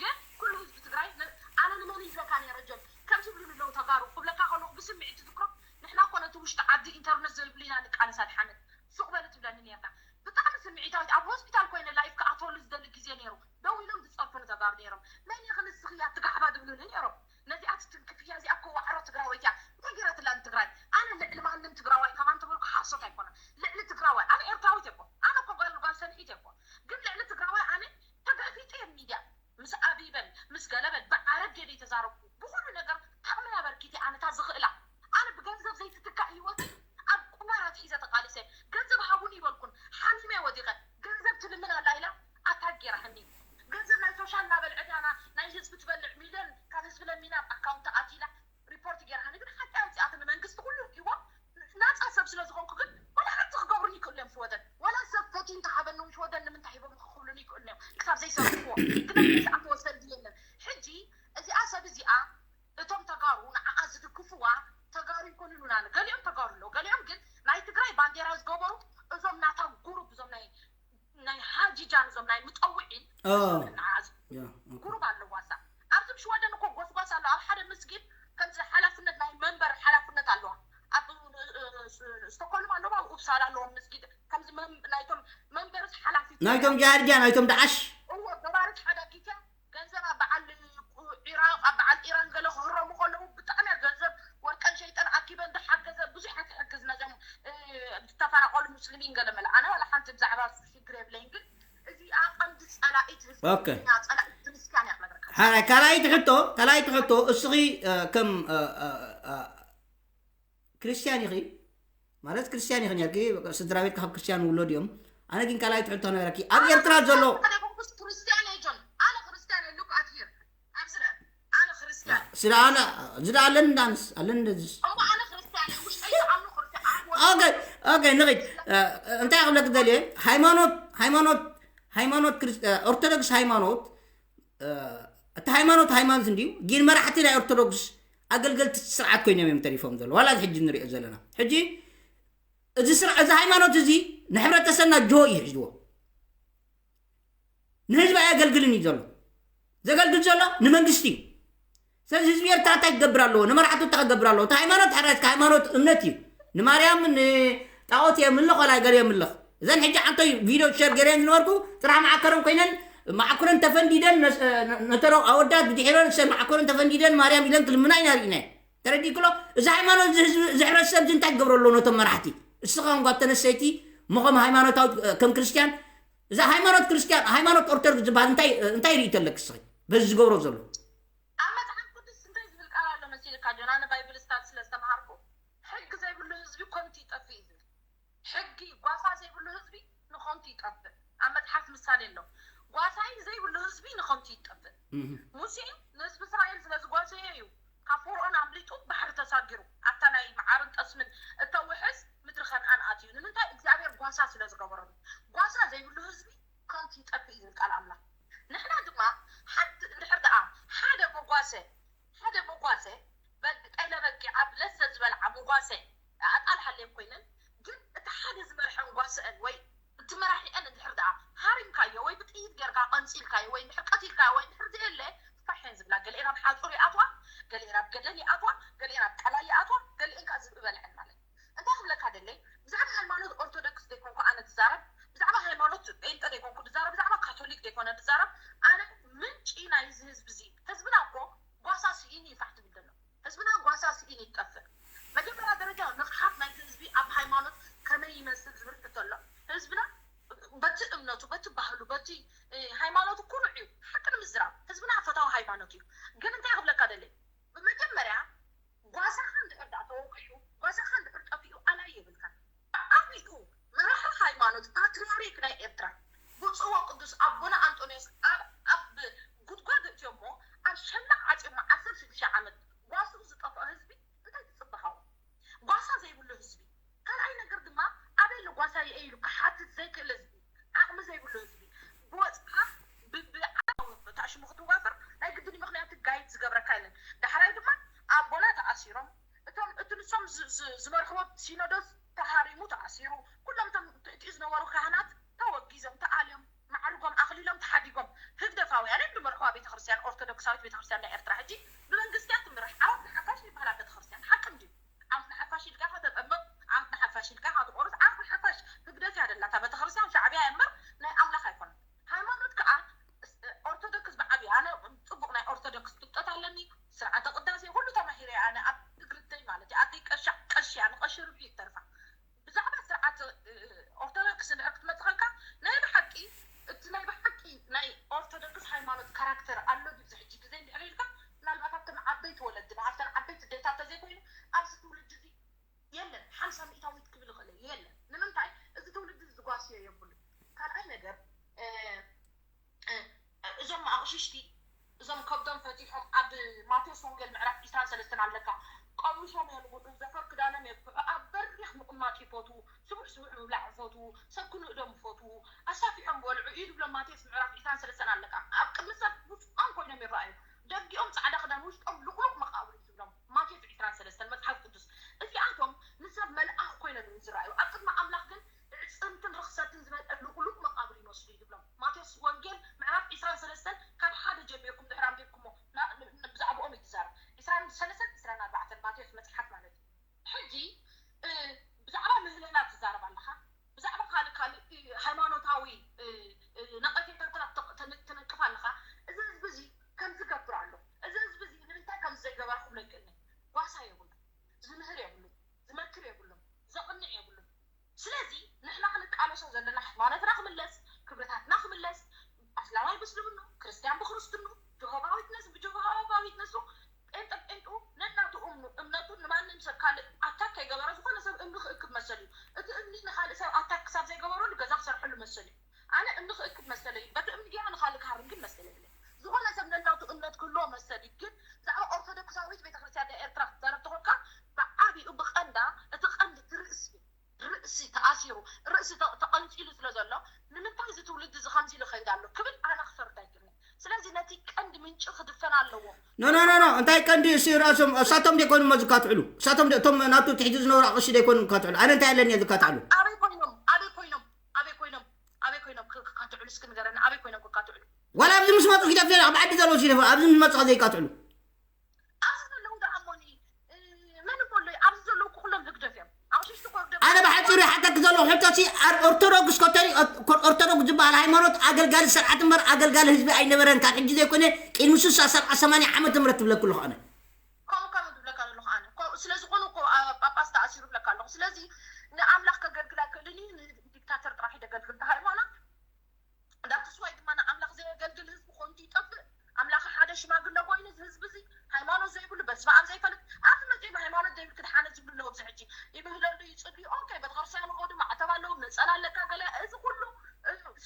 ግን ኩሉ ህዝቢ ትግራይ ን- ኣነ ንመን ይብለካ ነይረ ጀን ከም ዝብሉኒ ኣለዉ ተጋሩ ክብለካ ከለዉ ብስምዒት ትዝክሮ ንሕና እኮ ነቲ ውሽጢ ዓዲ ኢንተርነት ዘይብሉ ኢና ንቃለስ ኣድሓነት ሱቕ በሊ ትብለኒ ነርካ ብጣዕሚ ስምዒታዊት ኣብ ሆስፒታል ኮይነ ላይፍ ክኣትወሉ ዝደሊ ግዜ ነይሩ ደው ኢሎም ዝፀርፉኒ ተጋሩ ነይሮም መን ኢኺ ንስኺ እያ ትጋሕባ ዝብሉኒ ነይሮም ነዚኣ ትትንክፍ እያ እዚኣ እኮ ዋዕሮ ትግራወይቲ እያ እንታይ ገይራትላ ንትግራይ ኣነ ልዕሊ ማንም ትግራዋይ ከማን ተበልኩ ሓሶት ኣይኮነ ልዕሊ ትግራዋይ ኣነ ኤርትራዊት እኮ ኣነ እኮ ጓል ጓል ሰንዒት እኮ ግን ልዕሊ ትግራዋይ ኣነ ተጋፊጠ እየ ሚድያ ምስ ኣቢበን ምስ ገለበን ብዓረብ ጌደ ተዛረብኩ ብኩሉ ነገር ዓቕሚ ኣበርኪተ ኣነ እታ ዝኽእላ ኣነ ብገንዘብ ዘይትትካእ ህይወት ኣብ ቁማር ኣትሒዘ ተቃሊሰ ገንዘብ ሃቡኒ ይበልኩን ሓሚመ ወዲቐ ገንዘብ ትልምን ኣላ ኢላ ኣታክ ገይራህኒ ገንዘብ ናይ ሶሻል እናበልዐት ኣና ናይ ህዝቢ ትበልዕ ሚልዮን ካብ ህዝቢ ለሚና ኣብ ኣካውንት ኣቲላ ሪፖርት ገይራኒ ግን ሓቂ ኣውፂኣትኒ መንግስቲ ኩሉ ሪእዎ ናፃ ሰብ ስለ ዝኾንኩ ግን ዋላ ሓንቲ ክገብሩኒ ይክእሉ እዮም ሽወደን ዋላ ሰብ ፎቲን ተሃበኒ ሽወደን ንምንታይ ሂቦም ክኽብሉኒ ይክእሉ እዮም ክሳብ ዘይሰርሕዎ ግን ዝኣተወ ሰልዲ የለን ሕጂ እዚኣ ሰብ እዚኣ እቶም ተጋሩ ንዓኣ ዝድግፍዋ ተጋሩ ይኮኑን ውናነ ገሊኦም ተጋሩ ኣለዉ ገሊኦም ግን ናይ ትግራይ ባንዴራ ዝገበሩ እዞም ናታ ጉሩብ እዞም ናይ ናይ ሃጂጃን እዞም ናይ ምጠውዒን ኦ ንዓኣ ያ ጉሩብ ኣለዋ እሳ ኣብዚ ሽወደን እኮ ጎስጓስ ኣሎ ኣብ ሓደ መስጊድ ከምዚ ሓላፍነት ናይ መንበር ሓላፍነት ኣለዋ ኣብ ስቶኮልም ኣለዋ ኣብ ኡፕሳላ ኣለዎም መስጊድ ከምዚ መም- ናይቶም መንበርስ ሓላፊት ናይቶም ጃሃድያ ናይቶም ዳዓሽ እዎ ገባርት ሓዳጊት እያ ገንዘብ ኣብ በዓል ኢራቅ ኣብ በዓል ኢራን ገለ ክህረሙ ከለዉ ብጣዕሚ እያ ገንዘብ ወርቀን ሸይጠን ኣኪበን ዝሓገዘ ብዙሕ እያ ትሕግዝ ነዞም እ፣ ዝተፈናቀሉ ሙስሊሚን ገለ መለ ኣነ ዋላ ሓንቲ ብዛዕባ እሱ ሽግር የብለይን ግን እዚኣ ቀንዲ ፀላኢት ህዝቢ ኦኬ። ትግርኛ ፀላኢት ክርስትያን እያ ክነግረካ ሓራይ ካልኣይቲ ሕቶ ካልኣይቲ ሕቶ እስኺ እ፣ ከም እ፣ እ፣ እ፣ ክርስትያን ኢኺ ማለት ክርስትያን ኢኺ ነርኪ ስድራ ቤትካ ካብ ክርስትያን ውለድ እዮም ኣነ ግን ካልኣይቲ ሕቶ ነበረኪ ኣብ ኤርትራ ዘሎ ሓደ በኩስ ክርስትያን እየ ጆን ኣነ ክርስትያን እየ ሉክ ኣት ሂር ኣብዚ ርአ ኣነ ክርስትያን ስለ ኣነ ዝዳ ኣለኒ ዳንስ ኣለኒ ደዝስ እሞ ኣነ ክርስትያን እየ ውሽጠይ ዝኣምኑ ክርስትያን ኣነ ኦኬ ኦኬ ንኺድ እ፣ እንታይ ክብለክ ደልየ ሃይማኖት ሃይማኖት ሃይማኖት ክርስ- እ፣ ኦርቶዶክስ ሃይማኖት እ፣ እቲ ሃይማኖት ሃይማኖት እንድዩ ግን መራሕቲ ናይ ኦርቶዶክስ ኣገልገልቲ ስርዓት ኮይኖም እዮም ተሪፎም ዘሎ ዋላ እዚ ሕጂ ንሪኦ ዘለና ሕጂ እዚ ስርዓ እዚ ሃይማኖት እዚ ንሕብረተሰብና ጅሆ እዩ ሒዝዎ ንህዝቢ ኣየገልግልን እዩ ዘሎ ዘገልግል ዘሎ ንመንግስቲ እዩ ስለዚ ህዝቢ ኤርትራ እንታይ ክገብር ኣለዎ ንመራሕቱ እንታይ ክገብር ኣለዎ እቲ ሃይማኖት ሓራጅካ ሃይማኖት እምነት እዩ ንማርያም ንጣዖት የምልኽ ዋላ ገለ የምልኽ እዘን ሕጂ ሓንቶይ ቪድዮ ሸር ገይረን ዝነበርኩ ጥራሕ መዓከረን ኮይነን መዓኮረን ተፈንዲደን ነተሮ ኣወዳት ብድሒረን ሰን መዓኮረን ተፈንዲደን ማርያም ኢለን ክልምና ኢና ርኢናዮ ተረዲእክሎ እዚ ሃይማኖት እዚ ህዝቢ እዚ ሕብረተሰብ እዚ እንታይ ክገብረ ኣለዎ ነቶም መራሕቲ እስኻ እንኳ ተነሰይቲ መኸም ሃይማኖታዊ ከም ክርስትያን እዛ ሃይማኖት ክርስትያን ሃይማኖት ኦርቶዶክስ ዝበሃል እንታይ እንታይ ርኢ ተለክ እስኺ በዚ ዝገብሮ ዘሎ ኣብ መፅሓፍ ቅዱስ እንታይ ዝብል ቃል ኣሎ መሲልካ ጆን ኣነ ባይብል ስታድ ስለ ዝተምሃርኩ ሕጊ ዘይብሉ ህዝቢ ኮንቲ ይጠፍእ እዩ ዝብል ሕጊ ጓሳ ዘይብሉ ህዝቢ ንኾንቲ ይጠፍእ ኣብ መፅሓፍ ምሳሌ ኣሎ ጓሳይ ዘይብሉ ህዝቢ ንኾንቲ ይጠፍእ ሙሴ ንህዝቢ እስራኤል ስለ ዝጓሰዮ እዩ ካብ ፈርኦን ኣምሊጡ ባሕሪ ተሳጊሩ ኣብታ ናይ መዓርን ጠስምን እተውሕዝ ምድሪ ከነኣን ኣትዩ ንምንታይ እግዚኣብሔር ጓሳ ስለ ዝገበረሉ ጓሳ ዘይብሉ ህዝቢ ከንቲ ይጠፍእ እዩ ዝብል ቃል ኣምላኽ ንሕና ድማ ሓንቲ እንድሕር ደኣ ሓደ መጓሰ ሓደ መጓሰ በጊ ቀይለ በጊ ኣብ ለሰ ዝበልዓ መጓሰ ኣጣልሓለየን ኮይነን፣ ግን እቲ ሓደ ዝመርሐን ጓስአን ወይ እቲ መራሒአን እንድሕር ደኣ ሃሪምካዮ ወይ ብጥይት ጌርካ ቀንጺልካዮ ወይ እንድሕር ቀቲልካዮ ወይ እንድሕር ዘየለ፣ ፋሕ እየን ዝብላ። ገሊኤን ኣብ ሓጹር ይኣትዋ፣ ገሊኤን ኣብ ገደል ይኣትዋ፣ ገሊኤን ኣብ ቀላይ ይኣትዋ፣ ገሊኤን ከኣ ዝብኢ በልዐን ማለት እዩ። እንታይ ክብለካ ደለይ፣ ብዛዕባ ሃይማኖት ኦርቶዶክስ ዘይኮንኩ ኣነ ትዛረብ፣ ብዛዕባ ሃይማኖት ጴንጠ ዘይኮንኩ ትዛረብ፣ ብዛዕባ ካቶሊክ ዘይኮነ ትዛረብ። ኣነ ምንጪ ናይዚ ህዝቢ እዚ፣ ህዝብና እኮ ጓሳ ስኢኑ ይፋሕ ትብል ዘሎ። ህዝብና ጓሳ ስኢኑ ይጠፍእ። መጀመርያ ደረጃ ንቕሓት ናይቲ ህዝቢ ኣብ ሃይማኖት ከመይ ይመስል ዝብል ሕቶ ኣሎ። ህዝብና በቲ እምነቱ፣ በቲ ባህሉ፣ በቲ ሃይማኖቱ ኩሩዕ እዩ። ሓቂ ንምዝራብ ህዝብና ፈታዊ ሃይማኖት እዩ። ግን እንታይ ክብለካ ደለ፣ ብመጀመርያ ጓሳኻ እንድሕር ደኣ ተወቂሑ፣ ጓሳኻ እንድሕር ጠፊኡ ኣላይ የብልካ። ዓቢኡ መራሒ ሃይማኖት ፓትርያርክ ናይ ኤርትራ ብፁዕ ወቅዱስ ኣቦና ኣንጦንዮስ ኣብ ኣብ ጉድጓድ እትዮሞ ኣብ ሸላቕ ዓፂሞ ዓሰርተ ሽዱሽተ ዓመት ጓስኡ ዝጠፍኦ ህዝቢ እንታይ ትፅበ? ጓሳ ዘይብሉ ህዝቢ። ካልኣይ ነገር ድማ ኣበይ ኣሎ ጓሳይ ኢሉ ክሓትት ዘይክእል ህዝቢ፣ ዓቕሚ ዘይብሉ ህዝቢ። ብወፅዓ ብዓወት በታ ሽሙ ክትዋፈር ናይ ግድን እዩ። ምኽንያቱ ጋይድ ዝገብረካ የለን። ዳሕራይ ድማ ኣቦና ተኣሲሮም፣ እቶም እቲ ንሶም ዝመርሕዎ ሲኖዶስ ተሃሪሙ ተኣሲሩ፣ ኩሎም እቶም እቲኡ ዝነበሩ ካህናት ተወጊዞም ተኣልዮም፣ ማዕርጎም ኣኽሊሎም ተሓዲጎም። ህግደፋውያን እዮም ዝመርሕዋ ቤተክርስትያን፣ ኦርቶዶክሳዊት ቤተክርስትያን ናይ ኤርትራ ሕጂ ብመንግስቲ እያ ትምራሕ። ዓወት ንሓፋሽ ይበሃላ ቤተክርስትያን ሓቂ እንድዩ። ዓወት ንሓፋሽ ኢልካ ከተጠምቕ፣ ዓወት ንሓፋሽ ኢልካ ከተቆርስ፣ ዓወት ንሓፋሽ ህግደፍ እያ ደላታ ቤተክርስትያን ሻዕብያ እያ እምበር ናይ ኣምላኽ ኣይኮነን። ሃይማኖት ከዓ ኦርቶዶክስ ብዓብዩ ኣነ ፅቡቕ ናይ ኦርቶዶክስ ፍልጠት ኣለኒ። ስርዓተ ቅዳሴ ኩሉ ተማሂረ ኣነ ኣብ ትግርተይ ማለት እዩ። ኣደይ ቀሻ ቀሺ እያ ንቀሺ ርብዒ ይተርፋ። ብዛዕባ ስርዓት ኦርቶዶክስ እንድሕር ክትመፅእ ከልካ ናይ ብሓቂ እቲ ናይ ብሓቂ ናይ ኦርቶዶክስ ሃይማኖት ካራክተር ኣሎ ድዩ ሕጂ ግዜ እንድሕር ኢልካ ምናልባት ኣብተን ዓበይቲ ወለድና ኣብተን ዓበይቲ ደታ ተዘይኮይኑ ኣብዚ ትውልድ እዚ የለን። ሓምሳ ሚእታዊት ክብል ይኽእል እየ የለን። ንምንታይ እዚ ትውልድ እዚ ዝጓስዮ የብሉ። ካልኣይ ነገር እዞም ኣቕሽሽቲ እዞም ከብዶም ፈቲሖም ኣብ ማቴዎስ ወንጌል ምዕራፍ ዒስራን ሰለስተን ኣለካ ቀሚሾም እዮም ዝብሉ ዘፈር ክዳኖም የብክዑ ኣብ በሪኽ ምቕማጥ ይፈትዉ ስቡሕ ስቡሕ ምብላዕ ይፈትዉ ሰብ ክንእዶም ይፈትዉ ኣሳፊሖም በልዑ እዩ ዝብሎም ማቴዎስ ምዕራፍ ዒስራን ሰለስተን ኣለካ ኣብ ቅድሚ ሰብ ብፁዓን ኮይኖም ይረኣዩ ደጊኦም ፃዕዳ ክዳን ውሽጦም ልቑሉቕ መቃብር እዩ ዝብሎም ማቴዎስ ዒስራን ሰለስተን መፅሓፍ ቅዱስ እዚኣቶም ንሰብ መልኣኽ ኮይኖም እዮም ዝረኣዩ ኣብ ቅድሚ ኣምላኽ ግን ብዕፅምትን ርኽሰትን ዝመልአ ልቑሉቕ መቓብር ይመስሉ እዩ ዝብሎም። ማቴዎስ ወንጌል ምዕራፍ ዒስራን ሰለስተን ካብ ሓደ ጀሚርኩም ድሕር ኣንቢብኩሞ ብዛዕባኦም እዩ ትዛረብ። ዒስራን ሰለስተን ዒስራን ኣርባዕተን ማቴዎስ መፅሓፍ ማለት እዩ። ሕጂ ብዛዕባ ምህለላ ትዛረብ ኣለኻ፣ ብዛዕባ ካልእ ካልእ ሃይማኖታዊ ነቐፌታታት ትነቅፍ ኣለኻ። እዚ ህዝቢ እዚ ከምዚ ገብር ኣሎ፣ እዚ ህዝቢ እዚ ንምንታይ ከምዚ ዘይገበረ ክብሎ ይክእልኒ። ጓሳ የብሉ፣ ዝምህር የብሉ፣ ዝመክር የብሉ፣ ዘቕንዕ የብሉ። ስለዚ ንሕና ክንቃለሶ ዘለና ሃይማኖትና ክምለስ፣ ክብርታትና ክምለስ፣ ኣስላማይ ብእስልምኑ፣ ክርስትያን ብክርስትኑ፣ ጆሆባ ዊትነስ ብጆሆባ ዊትነሱ፣ ጴንጠ ጴንጡ ነናቱ እምኑ እምነቱ ንማንም ሰብ ካልእ ኣታክ ከይገበረ ዝኾነ ሰብ እምኒ ክእክብ መሰል እዩ። እቲ እምኒ ንኻልእ ሰብ ኣታክ ክሳብ ዘይገበረሉ ገዛ ክሰርሐሉ መሰል እዩ። ኣነ እምኒ ክእክብ መሰለይ እዩ። በቲ እምኒ ገይረ ንኻልእ ክሃርም ግን መሰል የብለይ። ዝኾነ ሰብ ነናቱ እምነት ክህልዎ መሰል እዩ። ግን ብዛዕባ ኦርቶዶክሳዊት ቤተክርስትያን ናይ ኤርትራ ክትዛረብ ተኾንካ ብዓቢኡ ብቐንዳ እቲ ቀንዲ እቲ ርእሲ እዩ። ርእሲ ተኣሲሩ ርእሲ ተቐንፂሉ ስለ ዘሎ ንምንታይ እዚ ትውልዲ እዚ ከምዚ ኢሉ ከይድ ኣሎ ክብል ኣነ ክፈርድ ኣይክእልን። ስለዚ ነቲ ቀንዲ ምንጪ ክድፈን ኣለዎ። ኖ ኖ ኖ ኖ እንታይ ቀንዲ እሱ ራሶም እሳቶም ደይኮኑ እሞ ዝካትዕሉ እሳቶም እቶም ናቱ ትሕቲ ዝነበሩ ኣቕሺ ደይኮኑ ዝካትዕሉ ኣነ እንታይ ኣለኒ ዝካትዕሉ ኣበይ ኮይኖም ኣበይ ኮይኖም ኣበይ ኮይኖም ኣበይ ኮይኖም ክካትዕሉ እስኪ ንገረኒ ኣበይ ኮይኖም ክካትዕሉ ዋላ ኣብዚ ምስ መፁ ኪደፍ ኣብ ዓዲ ዘለዉ ሲደፍ ኣብዚ ምስ መፁ ዘይካትዕሉ ኣብዚ ዘለዉ ደኣ እሞኒ መን እሞ ኣሎ ኣብዚ ዘለዉ ኩሎም ህግደፍ እዮም ኣቕሽሽቲ ኮርደፍ ኣነ ብሓፂሩ ይሓተክ ዘለኹ ሕቶሲ ኦርቶዶክስ ኮተሪ ኦርቶዶክስ ዝበሃል ሃይማኖት ኣገልጋሊ ስርዓት እምበር ኣገልጋሊ ህዝቢ ኣይነበረን ካብ ሕጂ ዘይኮነ ቅድሚ ስሳ ሰብዓ ሰማንያ ዓመተ ምህረት ትብለክ ኣለኹ ኣነ ከምኡ ከምኡ ዝብለካ ዘለኹ ኣነ ስለ ዝኾኑ እኮ ጳጳስ ተኣሲሩ ብለካ ኣለኹ ስለዚ ንኣምላኽ ከገልግል ኣይክእልን እዩ ንዲክታተር ጥራሕ ደገልግል ሃይማኖት that's why ድማ ንኣምላኽ ዘየገልግል ህዝቢ ኮንቱ ይጠፍእ ኣምላኽ ሓደ ሽማግለ ኮይኑ እዚ ህዝቢ እዚ ሃይማኖት ዘይብሉ በስመ ኣብ ዘይፈልጥ ኣብዚ መፅኦም ሃይማኖት ዘይብል ክድሓነ ዝብሉ ኣለዉ ኣብዚ ሕጂ ይብህለሉ ይፅልዩ ኦኬ ቤተክርስትያን ይኸዱ ማዕተብ ኣለዎም ነፀላ ኣለካ ገለ እዚ ኩሉ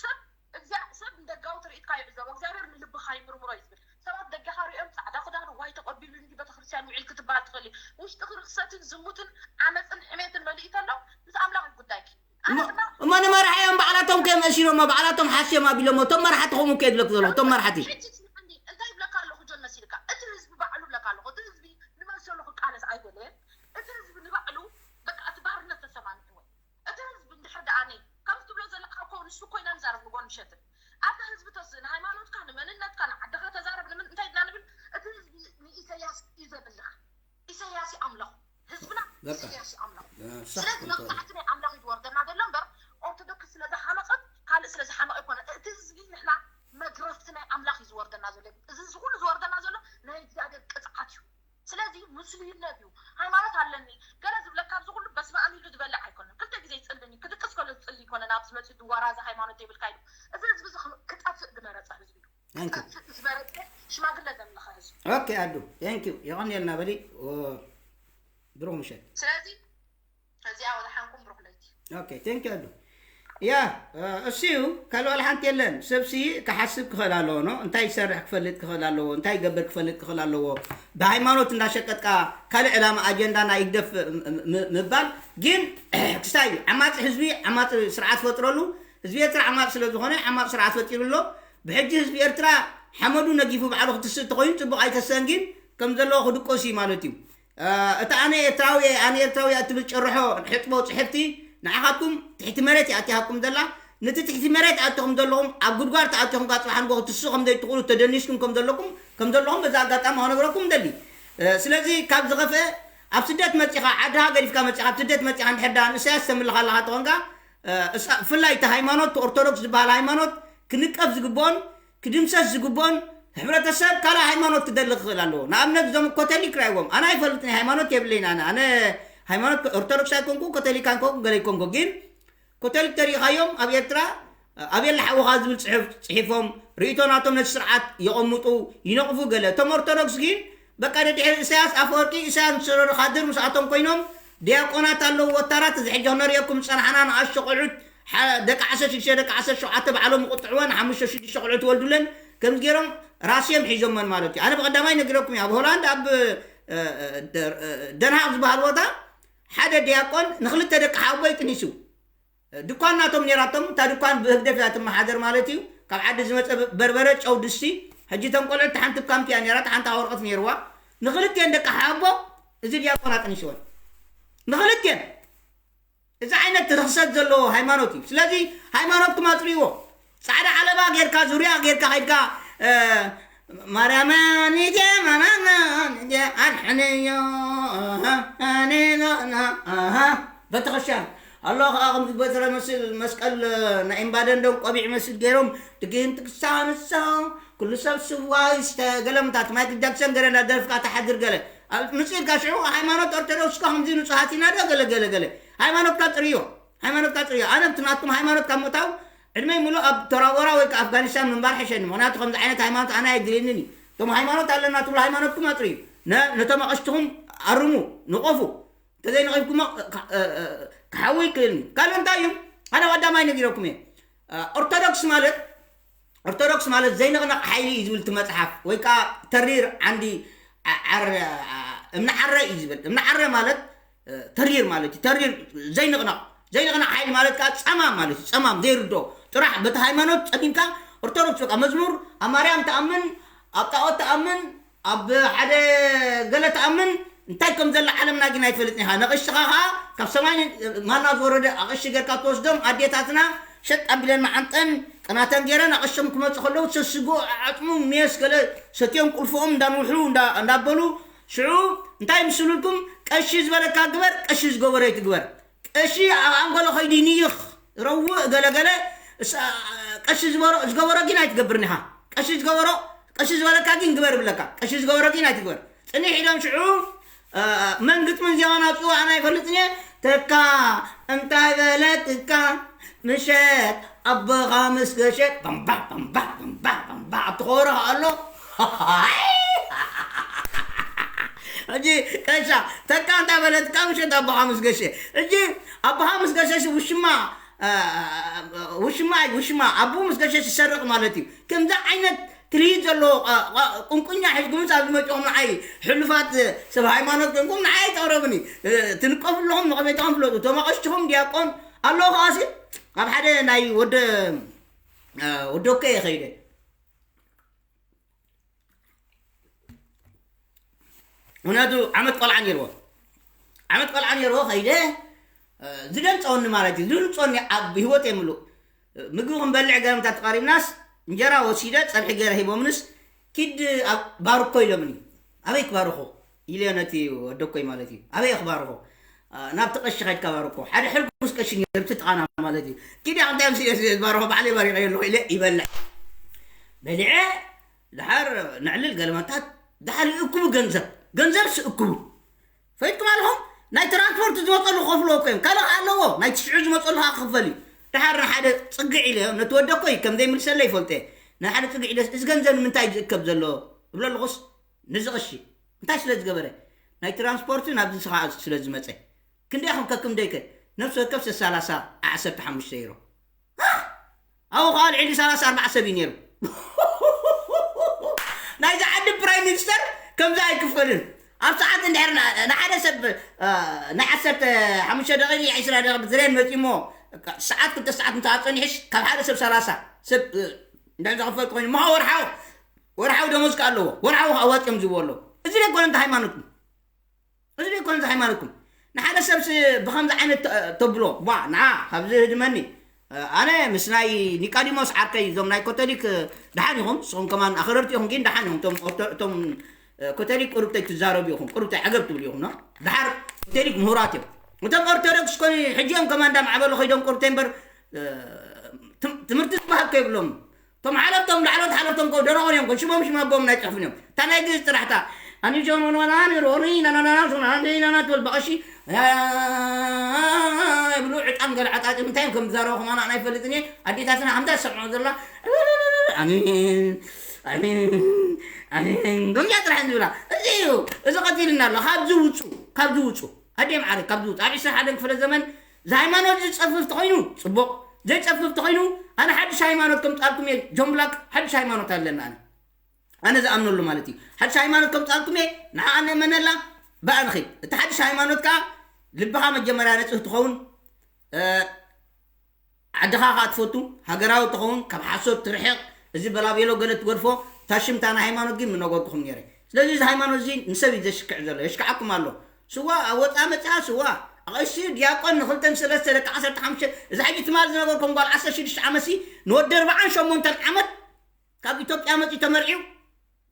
ሰብ እግዚኣብ ሰብ ንደጋዊ ትርኢትካ ይዕዘቦ እግዚኣብሔር ንልብኻ ይምርምሮ እዩ ዝብል ሰባት ደገኻ ሪኦም ፃዕዳ ክዳን ዋይ ተቐቢሉ እንዲ ቤተክርስትያን ውዒል ክትበሃል ትኽእል እዩ ውሽጥኺ ርኽሰትን ዝሙትን ዓመፅን ሕሜትን መሊኡ ተሎ ምስ ኣምላኽ እዩ ጉዳይኪ ኣነ ድማ እሞ ንመራሒ እዮም ባዕላቶም ከዮም እሲሮሞ ባዕላቶም ሓስዮም ኣቢሎሞ እቶም መራሕቲ ከምኡ ከየድለክ ዘሎ እቶም መራሕቲ ሕጂ ስምዓኒ እንታይ ይብለካ ኣለኹ ጆን መሲልካ እቲ ህዝቢ ባዕሉ ብለካ ኣለኹ እቲ ህዝቢ ንመሰሉ ክቃለስ ኣይደለየን እቲ ህዝቢ ንባዕሉ በቃ ኣምላኽ። ስለዚ መቕፃዕቲ ናይ ኣምላኽ እዩ ዝወርደና ዘሎ እምበር፣ ኦርቶዶክስ ስለ ዝሓመቐት ካልእ ስለ ዝሓመቐ ኣይኮነን። እቲ ህዝቢ ንሕና መግረፍቲ ናይ ኣምላኽ እዩ ዝወርደና ዘሎ። እዚ እዚ ኩሉ ዝወርደና ዘሎ ናይ እግዚኣብሔር ቅፅዓት እዩ። ስለዚ ምስሉይነት እዩ። ሃይማኖት ኣለኒ ገለ ዝብለካ ኣብዚ ኩሉ በስመ ኣብ ኢሉ ዝበልዕ ኣይኮነን። ክልተ ግዜ ይፅልኒ ክድቅስ ከሎ ዝፅሊ ይኮነ ናብዚ መፅኡ ድዋራዚ ሃይማኖት ዘይብልካ ኢሉ። እዚ ህዝቢ እዚ ክጠፍእ ዝመረፀ ህዝቢ እዩ። ክጠፍእ ዝመረፀ ሽማግለ ዘምለኸ ህዝቢ። ኦኬ ኣዱ፣ ቴንክ ዩ፣ የቐንየልና በሊ። ብሩኽ ምሸት። ስለዚ እዚኣ ወደ ሓንኩም ብሩኽ ለይቲ። ኦኬ፣ ቴንክ ዩ ኣዱ። ያ እሱ እዩ፣ ካልእ ዋላ ሓንቲ የለን። ሰብሲ ክሓስብ ክኽእል ኣለዎ፣ ኖ እንታይ ይሰርሕ ክፈልጥ ክኽእል ኣለዎ፣ እንታይ ይገብር ክፈልጥ ክኽእል ኣለዎ። ብሃይማኖት እንዳሸቀጥካ ካልእ ዕላማ ኣጀንዳ ናይ ህግደፍ ምባል ግን ክስታይ እዩ። ዓማፂ ህዝቢ ዓማፂ ስርዓት ፈጥረሉ። ህዝቢ ኤርትራ ዓማፂ ስለ ዝኾነ ዓማፂ ስርዓት ፈጢሩ ኣሎ። ብሕጂ ህዝቢ ኤርትራ ሓመዱ ነጊፉ ባዕሉ ክትስእ እንተኾይኑ ፅቡቕ ኣይተሰን፣ ግን ከም ዘለዎ ክድቆስ እዩ ማለት እዩ። እቲ ኣነ ኤርትራዊ ኣነ ኤርትራዊ እትብል ጭርሖ ሕጥቦ ፅሕፍቲ ንዓኻትኩም ትሕቲ መሬት እያ ኣቲኻትኩም ዘላ። ነቲ ትሕቲ መሬት ኣቲኹም ዘለኹም ኣብ ጉድጓድ ተኣቲኹም ካብ ፅባሕ ንጎ ክትስኡ ከም ዘይትኽእሉ ተደኒስኩም ከም ዘለኩም ከም ዘለኹም በዛ ኣጋጣሚ ክነግረኩም ደሊ። ስለዚ ካብ ዝኸፍአ ኣብ ስደት መፂኻ ዓድኻ ገዲፍካ መፂኻ ኣብ ስደት መፂኻ እንድሕር ዳ ንእሳያስ ተምልኻ ኣለኻ ተኾንካ ብፍላይ እቲ ሃይማኖት ኦርቶዶክስ ዝበሃል ሃይማኖት ክንቀፍ ዝግብኦን ክድምሰስ ዝግብኦን። ሕብረተሰብ ካልእ ሃይማኖት ክደሊ ክኽእል ኣለዎ። ንኣብነት እዞም ኮተሊክ ራይዎም ኣነ ኣይፈልጥን ሃይማኖት የብለይን ኣነ ኣነ ሃይማኖት ኦርቶዶክስ ኣይኮንኩ ኮተሊክ ኣይኮንኩ ገለ ኣይኮንኩ ግን ኮተሊክ ተሪኢኻዮም ኣብ ኤርትራ ኣብ የለ ሓውኻ ዝብል ፅሑፍ ፅሒፎም ርእይቶ ናቶም ነቲ ስርዓት የቐምጡ ይነቕፉ ገለ እቶም ኦርቶዶክስ ግን በቃ ደድሕሪ ኢሳያስ ኣፈወርቂ ኢሳያስ ምስ ረዱ ካድር ምስኣቶም ኮይኖም ዲያቆናት ኣለዉ ወታራት እዚ ሕጂ ክነርእየኩም ዝፀናሕና ንኣሽቶ ቆልዑት ደቂ ዓሰርተ ሽዱሽተ ደቂ ዓሰርተ ሸውዓተ ባዕሎም ይቁጥዕወን ሓሙሽተ ሽዱሽተ ቆልዑ ትወልዱለን ከምዚ ገይሮም ራስዮም ሒዞመን ማለት እዩ ኣነ ብቀዳማይ ነግረኩም እየ ኣብ ሆላንድ ኣብ ደንሃቅ ዝበሃል ቦታ ሓደ ዲያቆን ንክልተ ደቂ ሓቦይ ጥኒሱ ድኳን ናቶም ነራቶም እታ ድኳን ብህግደፍ እያ ትመሓደር ማለት እዩ ካብ ዓዲ ዝመፀ በርበረ ጨው ድስቲ ሕጂ ተን ቆልዑ ሓንቲ ካምፕ እያ ነራ ሓንቲ ወረቀት ነርዋ ንክልቴን ደቂ ሓቦ እዚ ዲያቆን ኣጥኒስወን ንክልቴን እዚ ዓይነት ርክሰት ዘለዎ ሃይማኖት እዩ ስለዚ ሃይማኖትኩም ኣፅርይዎ ፃዕዳ ዓለባ ጌርካ ዙርያ ጌርካ ከይድካ ማርያም ኒቴ ማናና ኣድሕንዮ ኔሎና ቤተክርስትያን ኣሎ ከዓ ከምዚ በትረ መስል መስቀል ናይ እምባደንዶም ቆቢዕ መስል ገይሮም ድግን ትክሳንሶ ኩሉ ሰብ ስዋይ ዝተገለምታት ማይክል ጃክሰን ገለ እናደርፍካ ተሓድር ገለ ምፅኢልካ ሽዑ ሃይማኖት ኦርቶዶክስ እኮ ከምዚ ንፁሃት ኢና ዶ ገለ ገለ ገለ ሃይማኖትካ ፅርዮ ሃይማኖትካ ፅርዮ ኣነ ብቲ ናትኩም ሃይማኖት ካብ ምእታው ዕድመይ ምሉእ ኣብ ተራወራ ወይ ከዓ ኣፍጋኒስታን ምንባር ሕሸኒ ምክንያቱ ከምዚ ዓይነት ሃይማኖት ኣነ ኣይድልየንን እዩ እቶም ሃይማኖት ኣለና ትብሉ ሃይማኖትኩም ኣፅርዩ ነቶም ኣቐሽትኹም ኣርሙ ንቆፉ እንተዘይነቒፍኩሞ ክሓዊ ይክእልኒ ካልእ እንታይ እዩ ኣነ ቀዳማይ ነጊረኩም እየ ኦርቶዶክስ ማለት ኦርቶዶክስ ማለት ዘይንቕነቕ ሓይሊ እዩ ዝብል እቲ መፅሓፍ ወይ ከዓ ተሪር ዓንዲ እምኒ ዓረ እዩ ዝብል እምኒ ዓረ ማለት ተሪር ማለት እዩ ተሪር ዘይንቕነቕ ዘይንቕነቕ ሓይሊ ማለት ከዓ ፀማም ማለት እዩ ፀማም ዘይርዶ ጥራሕ በቲ ሃይማኖት ፀሚምካ ኦርቶዶክስ በቃ መዝሙር ኣብ ማርያም ተኣምን ኣብ ጣዖት ተኣምን ኣብ ሓደ ገለ ተኣምን እንታይ ከም ዘላ ዓለምና ግን ኣይትፈልጥን ኢኻ ነቐሽትኻ ኸዓ ካብ ሰማይ ማና ዝወረደ ኣቐሺ ጌርካ ትወስዶም ኣዴታትና ሸጥ ኣቢለን መዓንጠን ቅናተን ጌረን ኣቐሾም ክመፁ ከለዉ ሰስጎ ዓፅሙ ሜስ ገለ ሰትዮም ቁልፎኦም እንዳንውሑ እንዳበሉ ሽዑ እንታይ ምስሉልኩም ቀሺ ዝበለካ ግበር ቀሺ ዝገበሮ ይትግበር ቀሺ ኣብ ኣንጎሎ ከይዱ ይንይኽ ረውእ ገለገለ ቀሺ ዝበሮ ዝገበሮ ግን ኣይትገብርን ኢኻ ቀሺ ዝገበሮ ቀሺ ዝበለካ ግን ግበር ይብለካ ቀሺ ዝገበሮ ግን ኣይትግበር ፅኒሕ ኢሎም ሽዑ መን ግጥምን ዜማን ኣውፅኡ ኣነ ኣይፈልጥን እየ ተካ እንታይ በለትካ ምሸት ኣቦኻ ምስ ገሸ ባምባ ባምባ ባምባ ባምባ ኣብቲ ከበሮ ኣሎ ሕጂ ቀሻ ተካ እንታይ በለትካ ምሸት ኣቦኻ ምስ ገሸ ሕጂ ኣቦኻ ምስ ገሸ ውሽማ ውሽማ ውሽማ ኣቦ ምስ ገሸ ዝሰርቕ ማለት እዩ ከምዚ ዓይነት ትርኢት ዘለዎ ቁንቁኛ ሒዝኩም ኣብ ዝመፅኦም ንዓይ ሕሉፋት ሰብ ሃይማኖት ኮንኩም ንዓይ ኣይተቕረብኒ ትንቀፉ ኣለኹም ንቐቤታኹም ፍለጡ እቶም ኣቐሽትኹም ዲያቆን ኣለዉ ከዓሲ ኣብ ሓደ ናይ ወደ ወደኮ እየ ኸይደ ምክንያቱ ዓመት ቆልዓ ነይርዎ ዓመት ቆልዓ ነይርዎ ኸይደ ዝደንፀወኒ ማለት እዩ ዝደንፀወኒ ኣብ ህይወት የምሉ ምግቢ ክንበልዕ ገረምታት ተቐሪብናስ እንጀራ ወሲደ ፀብሒ ገይረ ሂቦምንስ ኪድ ባርኮ ኢሎምኒ ኣበይ ክባርኮ ኢለ ነቲ ወደኮይ ማለት እዩ ኣበይ ክባርኮ ናብቲ ቀሺ ከድካ ባርኮ። ሓደ ሕልኩስ ቀሺ ነይሩ፣ ኣብቲ ጥቓና ማለት እዩ። ኪዲ ኣብ እንታይ ስለ ዝባርኾ ባዕለይ ባሪኸዮ ኣለኹ ኢለ ይበልዕ። በሊዐ፣ ድሓር ነዕልል ገለመታት፣ ድሓር ይእክቡ ገንዘብ። ገንዘብ ስእክቡ። ፈይድኩም ኣለኹም? ናይ ትራንስፖርት ዝመፀሉ ክኸፍልዎ እኮ እዮም። ካልእ ኣለዎ፣ ናይ ትሽዑ ዝመፀሉ ከዓ ክኽፈል እዩ። ድሓር ንሓደ ፅግዕ ኢለ፣ ነቲ ወደ እኮ እዩ፣ ከም ዘይምልሰለይ ይፈልጦ እየ። ንሓደ ፅግዕ ኢለስ፣ እዚ ገንዘብ ንምንታይ ዝእከብ ዘሎ? እብሎ ኣለኹስ፣ ነዚ ቀሺ እንታይ ስለ ዝገበረ? ናይ ትራንስፖርትን ኣብዚ ስኻ ስለ ዝመፀ። ክንደይ ኢኹም ከክም ደይከ? ነፍሲ ወከፍ ሰላሳ ዓሰርተ ሓሙሽተ ዩሮ። ኣብኡ ከዓ ልዕሊ ሰላሳ ኣርባዓ ሰብ እዩ ነይሩ። ናይዚ ዓዲ ፕራይም ሚኒስተር ከምዚ ኣይክፈልን። ኣብ ሰዓት እንድሕር ን-፣ ንሓደ ሰብ፣ እ፣ ናይ ዓሰርተ ሓሙሽተ ደቂቕ፣ ዕስራ ደቂቕ ብትሬን መፂሞ፣ ሰዓት ክልተ ሰዓት እንተኣፀኒሕሽ ካብ ሓደ ሰብ ሰላሳ ሰብ፣ እ፣ እንድሕር ዝኽፈል ኮይኑ፣ ምሃ ወርሓዊ፣ ወርሓዊ ደሞዝ ከ ኣለዎ። ወርሓዊ ከ ኣዋፂኦም ዝብዎ ኣለዎ። እዚ ደይኮነ እንተ ሃይማኖትኩም። እዚ ደይኮነ እዚ ሃይማኖትኩም። ንሓደ ሰብስ ብኸምዚ ዓይነት ተ-፣ ተብሎ፣ ቧ፣ ንዓ፣ ካብዚ ህድመኒ። ኣነ ምስ ናይ ኒቃዲሞስ ዓርከይ፣ እዞም ናይ ኮቶሊክ፣ ደሓን ኢኹም፣ ንስኹም ከማን ኣኽረርቲ ኢኹም፣ ግን ደሓን ኢኹም። እቶም ኦርቶ-፣ እቶም፣ እ፣ ኮቶሊክ ቁሩብተይ ትዛረቡ ኢኹም፣ ቁሩብተይ ዓገብ ትብሉ ኢኹም፣ ኖ? ደሓር ኮቶሊክ ምሁራት እዮም። እቶም ኦርቶዶክስ ኮኒ፣ ሕጂ እዮም ከማን እንዳማዕበሉ ኸይዶም ቁሩብተይ እምበር፣ እ፣ ትም-፣ ትምህርቲ ዝበሃል ከይብሎም። እቶም ሓለፍቶም፣ ላዕለዎት ሓለፍቶም እኮ ደረቕ እዮም እኮ፣ ሽሞም ሽም ኣቦኦም ናይ ጽሑፍን እዮም። እታ ናይ ግእዝ ጥራሕ እታ፣ ኣንሾኖኖናን ሮኒ ናናናና ሶናንዴ ናና ትብል በቐሺ፣ ያ፣ ይብሉ፣ ዕጣን ገለ ዓጣጢም፣ እንታይ እዮም ከም ዝዛረቡ ከማና ኣይፈልጥን እየ። ኣዴታትና ከምዛ ዝሰምዖ ዘላ፣ ኣሜን፣ ኣሜን፣ ኣሜን፣ ከምዚኣ ጥራሕ እዮም ዝብላ። እዚ እዩ፣ እዚ ቀቲልና ኣሎ። ካብዚ ውጹ፣ ካብዚ ውጹ። ኣዴ መዓረይ፣ ካብዚ ውጹ። ኣብ ዕስራን ሓደን ክፍለ ዘመን፣ እዚ ሃይማኖት ዝጸፍፍ ተኾይኑ ጽቡቕ፣ ዘይጸፍፍ ተኾይኑ፣ ኣነ ሓድሽ ሃይማኖት ከምጻልኩም እየ። ጆን ብላክ፣ ሓድሽ ሃይማኖት ኣለና። ኣነ፣ ኣነ ዝኣምነሉ ማለት እዩ። ሓድሽ ሃይማኖት ከምጻልኩም እየ፣ ንዓ ኣነ እመነላ፣ ብኣ ንኺድ። እቲ ሓድሽ ሃይማኖት ከኣ ልብኻ መጀመርያ ንጹህ ትኸውን፣ እ፣ ዓድኻ ከኣ ትፈቱ፣ ሃገራዊ ትኸውን፣ ካብ ሓሶት ትርሕቕ፣ እዚ በላቤሎ ገለ ትገድፎ፣ እታ ሽምታ ናይ ሃይማኖት ግን ምነገርኩኹም ነይረ። ስለዚ እዚ ሃይማኖት እዚ ንሰብ እዩ ዘሽክዕ ዘሎ፣ የሽክዓኩም ኣሎ። ስዋ ኣብ ወጻኢ መጺኣ ስዋ፣ ኣቐሺ ዲያቆን ንኽልተን ሰለስተ ደቂ ዓሰርተ ሓሙሽተ፣ እዚ ሕጂ ትማል ዝነገርኩም ጓል ዓሰርተ ሽዱሽተ ዓመትሲ ንወዲ ኣርባዓን ሸሞንተን ዓመት ካብ ኢትዮጵያ መጺኡ ተመርዒዩ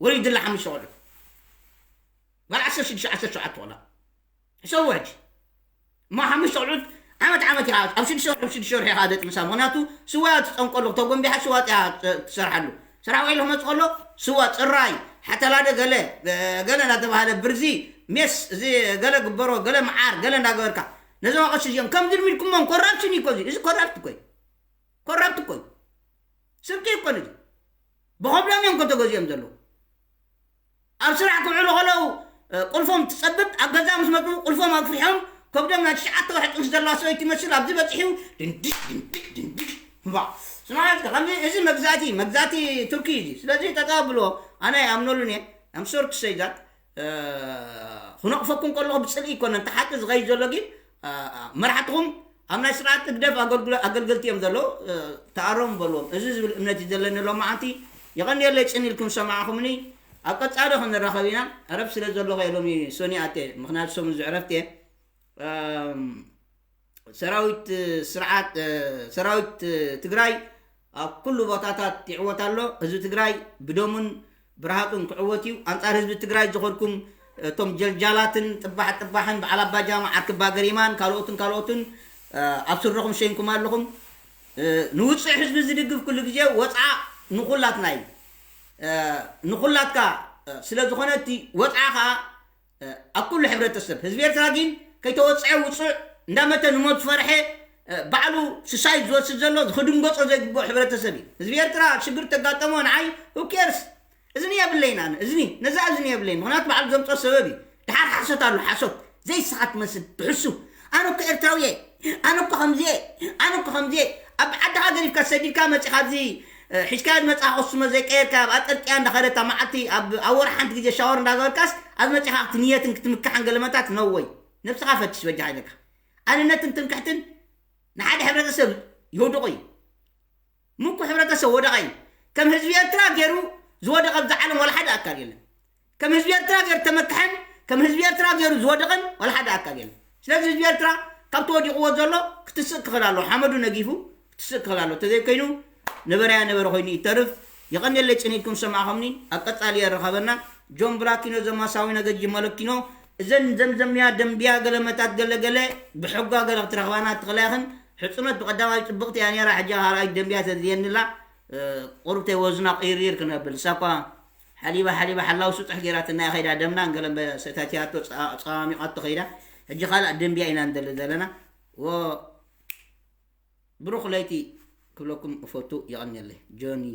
ወሊድላ ሓሙሽተ ቆልዑ። ጓል ዓሰርተ ሽዱሽተ ዓሰርተ ሸውዓተ ቆልዓ። ሕሰቡ ሕጂ። እሞ ሓሙሽተ ቆልዑት ዓመት ዓመት ኢኻ፣ ኣብ ሽዱሽተ ወርሒ፣ ኣብ ሽዱሽተ ወርሒ ኢኻ ዘጥምሳ። ምኽንያቱ ስዋ እያ ትጸንቀሉ፣ ተጎንቢሓ ስዋ እያ ት-፣ ትሰርሓሉ። ስራሕ ውዒሉ ክመጽእ ከሎ ስዋ፣ ጽራይ፣ ሓተላደ ገለ፣ ገለ እናተባህለ ብርዚ፣ ሜስ፣ እዚ ገለ ግበሮ፣ ገለ መዓር፣ ገለ እናገበርካ። ነዞም ኣቐሺ እዚኦም ከምዚ ልሚድኩሞም፣ ኮራፕሽን እዩ እኮ እዚ። እዚ ኮራፕት እኮ እዩ። ኮራፕት እኮ እዩ። ስርቂ እኮ እዩ። ብኸብዶም እዮም እኮ ተገዚኦም ዘለዉ። ኣብ ስራሕ ክውዕሉ ከለዉ፣ እ፣ ቁልፎም ትጸብጥ፣ ኣብ ገዛ ምስ መጡ ቁልፎም ኣፍሪሖም፣ ከብዶም ናይ ትሽዓተ ወርሒ ጥንሲ ዘለዋ ሰበይቲ ይመስል፣ ኣብዚ በጺሑ ድንድሽ፣ ድንድሽ፣ ድንድሽ። እምባ። ስማዕካ፣ ከምዚ፣ እዚ መግዛእቲ፣ መግዛእቲ ቱርኪ እዩ። ስለዚ ጠጠው ኣብልዎ። ኣነ ኣይኣምነሉን እየ። I'm sorry to say that። እ፣ ክነቕፈኩም ከለኹ ብጽልኢ ኣይኮነን፣ እቲ ሓቂ ዝኸይድ ዘሎ ግን፣ እ፣ እ፣ መራሕትኹም ኣብ ናይ ስርዓት ህግደፍ ኣገልግሎ-፣ ኣገልገልቲ እዮም ዘለዉ። እ፣ ተኣረሙ በልዎም። እዚ ዝብል እምነት እዩ ዘለኒ ሎማዓንቲ። የቐንየለይ ጽን ኢልኩም ዝሰማዕኹምኒ። ኣብ ቀጻሊ ክንራኸብ ኢና። ዕረፍቲ ስለ ዘለኹ እየ ሎሚ ሶኒ ኣትየ፣ ምኽንያቱ ሰሙን እዚ ዕረፍቲ እየ። እም፣ ሰራዊት፣ እ፣ ስርዓት፣ እ፣ ሰራዊት፣ እ፣ ትግራይ ኣብ ኩሉ ቦታታት ይዕወት ኣሎ። ህዝቢ ትግራይ ብደሙን ብረሃጹን ክዕወት እዩ። ኣንጻር ህዝቢ ትግራይ ዝኾንኩም፣ እቶም ጀልጃላትን ጥባሕ ጥባሕን በዓል ኣባ ጃማ፣ ዓርኪ ኣባ ገሪማን ካልኦትን ካልኦትን፣ እ፣ ኣብ ስረኹም ሸይንኩም ኣለኹም። እ፣ ንውጽዕ ህዝቢ ዝድግፍ ኩሉ ግዜ ወጽዓ ንኹላትና እዩ። እ፣ ንኹላትካ፣ እ፣ ስለ ዝኾነ እቲ ወጽዓ ኸኣ እ፣ ኣብ ኩሉ ሕብረተሰብ፣ ህዝቢ ኤርትራ ግን ከይተወጽዐ ውጹዕ እንዳመተ ንሞት ዝፈርሐ፣ እ፣ ባዕሉ ስሳይ ዝወስድ ዘሎ ዝኽድንገጾ ዘይግብኦ ሕብረተሰብ እዩ። ህዝቢ ኤርትራ ሽግር ተጋጠሞ ንዓይ who cares? እዝኒ የብለይን ኣነ። እዝኒ፣ ነዛ እዝኒ የብለይን። ምኽንያቱ ባዕሉ ዘምጾ ሰበብ እዩ። ድሓር ሓሶት ኣሎ፣ ሓሶት። ዘይስኻ ትመስል ትሕሱ። ኣነ እኮ ኤርትራዊ እየ። ኣነ እኮ ከምዚ እየ። ኣነ እኮ ከምዚ እየ። ኣብ ዓድኻ ገዲፍካ ሰዲድካ መጺኻ ኣብዚ እ፣ ሒዝካዮ ዝመጻኻ ኮስሞ ዘይቀየርካ፣ ኣብ ኣጠርቅያ እንዳኸደት፣ ኣብ መዓልቲ፣ ኣብ፣ ኣብ ወርሒ ሓንቲ ግዜ ሻወር እንዳገበርካስ፣ ኣብ መጺኻ ክትንየትን ክትምካሕን ገለመታት፣ no way። ነብስኻ ፈትሽ በጃኻ ኢለካ። ኣንነትን ትምክሕትን ንሓደ ሕብረተሰብ የውድቖ እዩ። ምኩ ሕብረተሰብ ወደቓ እዩ። ከም ህዝቢ ኤርትራ ገይሩ ዝወደቐ ኣብዛ ዓለም ዋላ ሓደ ኣካል የለን። ከም ህዝቢ ኤርትራ ገይሩ ተመክሐን ከም ህዝቢ ኤርትራ ገይሩ ዝወደቐን ዋላ ሓደ ኣካል የለን። ስለዚ ህዝቢ ኤርትራ ካብቲ ወዲቕዎ ዘሎ ክትስእ ክኽእል ኣለዎ። ሓመዱ ነጊፉ ክትስእ ክኽእል ኣለዎ። እንተዘይኮይኑ ነበረያ ነበረ ኮይኑ ይተርፍ። የቐንየለይ ጽን ኢልኩም ዝሰማዕኹምኒ። ኣብ ቀጻሊ የራኸበና። ጆን ብላኪኖ ዘማሳዊ ነገጂ መለኪኖ እዘን ዘምዘምያ ደንብያ ገለመታት ገለገለ ብሕጓ ገለ ክትረኽባና ትኽእላ ኢኽን። ሕፅኖት ብቐዳማይ ፅብቕቲ እያ ነይራ። ሕጂ ሃራዊት ደንብያ ተድልየንላ ቁርብተይ ወዝና ቅይርይር ክነብል ንሳ እኳ ሓሊባ ሓሊባ ሓላው ስጡሕ ገይራትና እያ ከይዳ ደምና ገለ ሰታቲያቶ ፀማሚቓቶ ከይዳ። ሕጂ ካልእ ደንብያ ኢና ንደሊ ዘለና። ብሩኽ ለይቲ ክብለኩም እፈቱ። የቐንየለይ ጆኒ።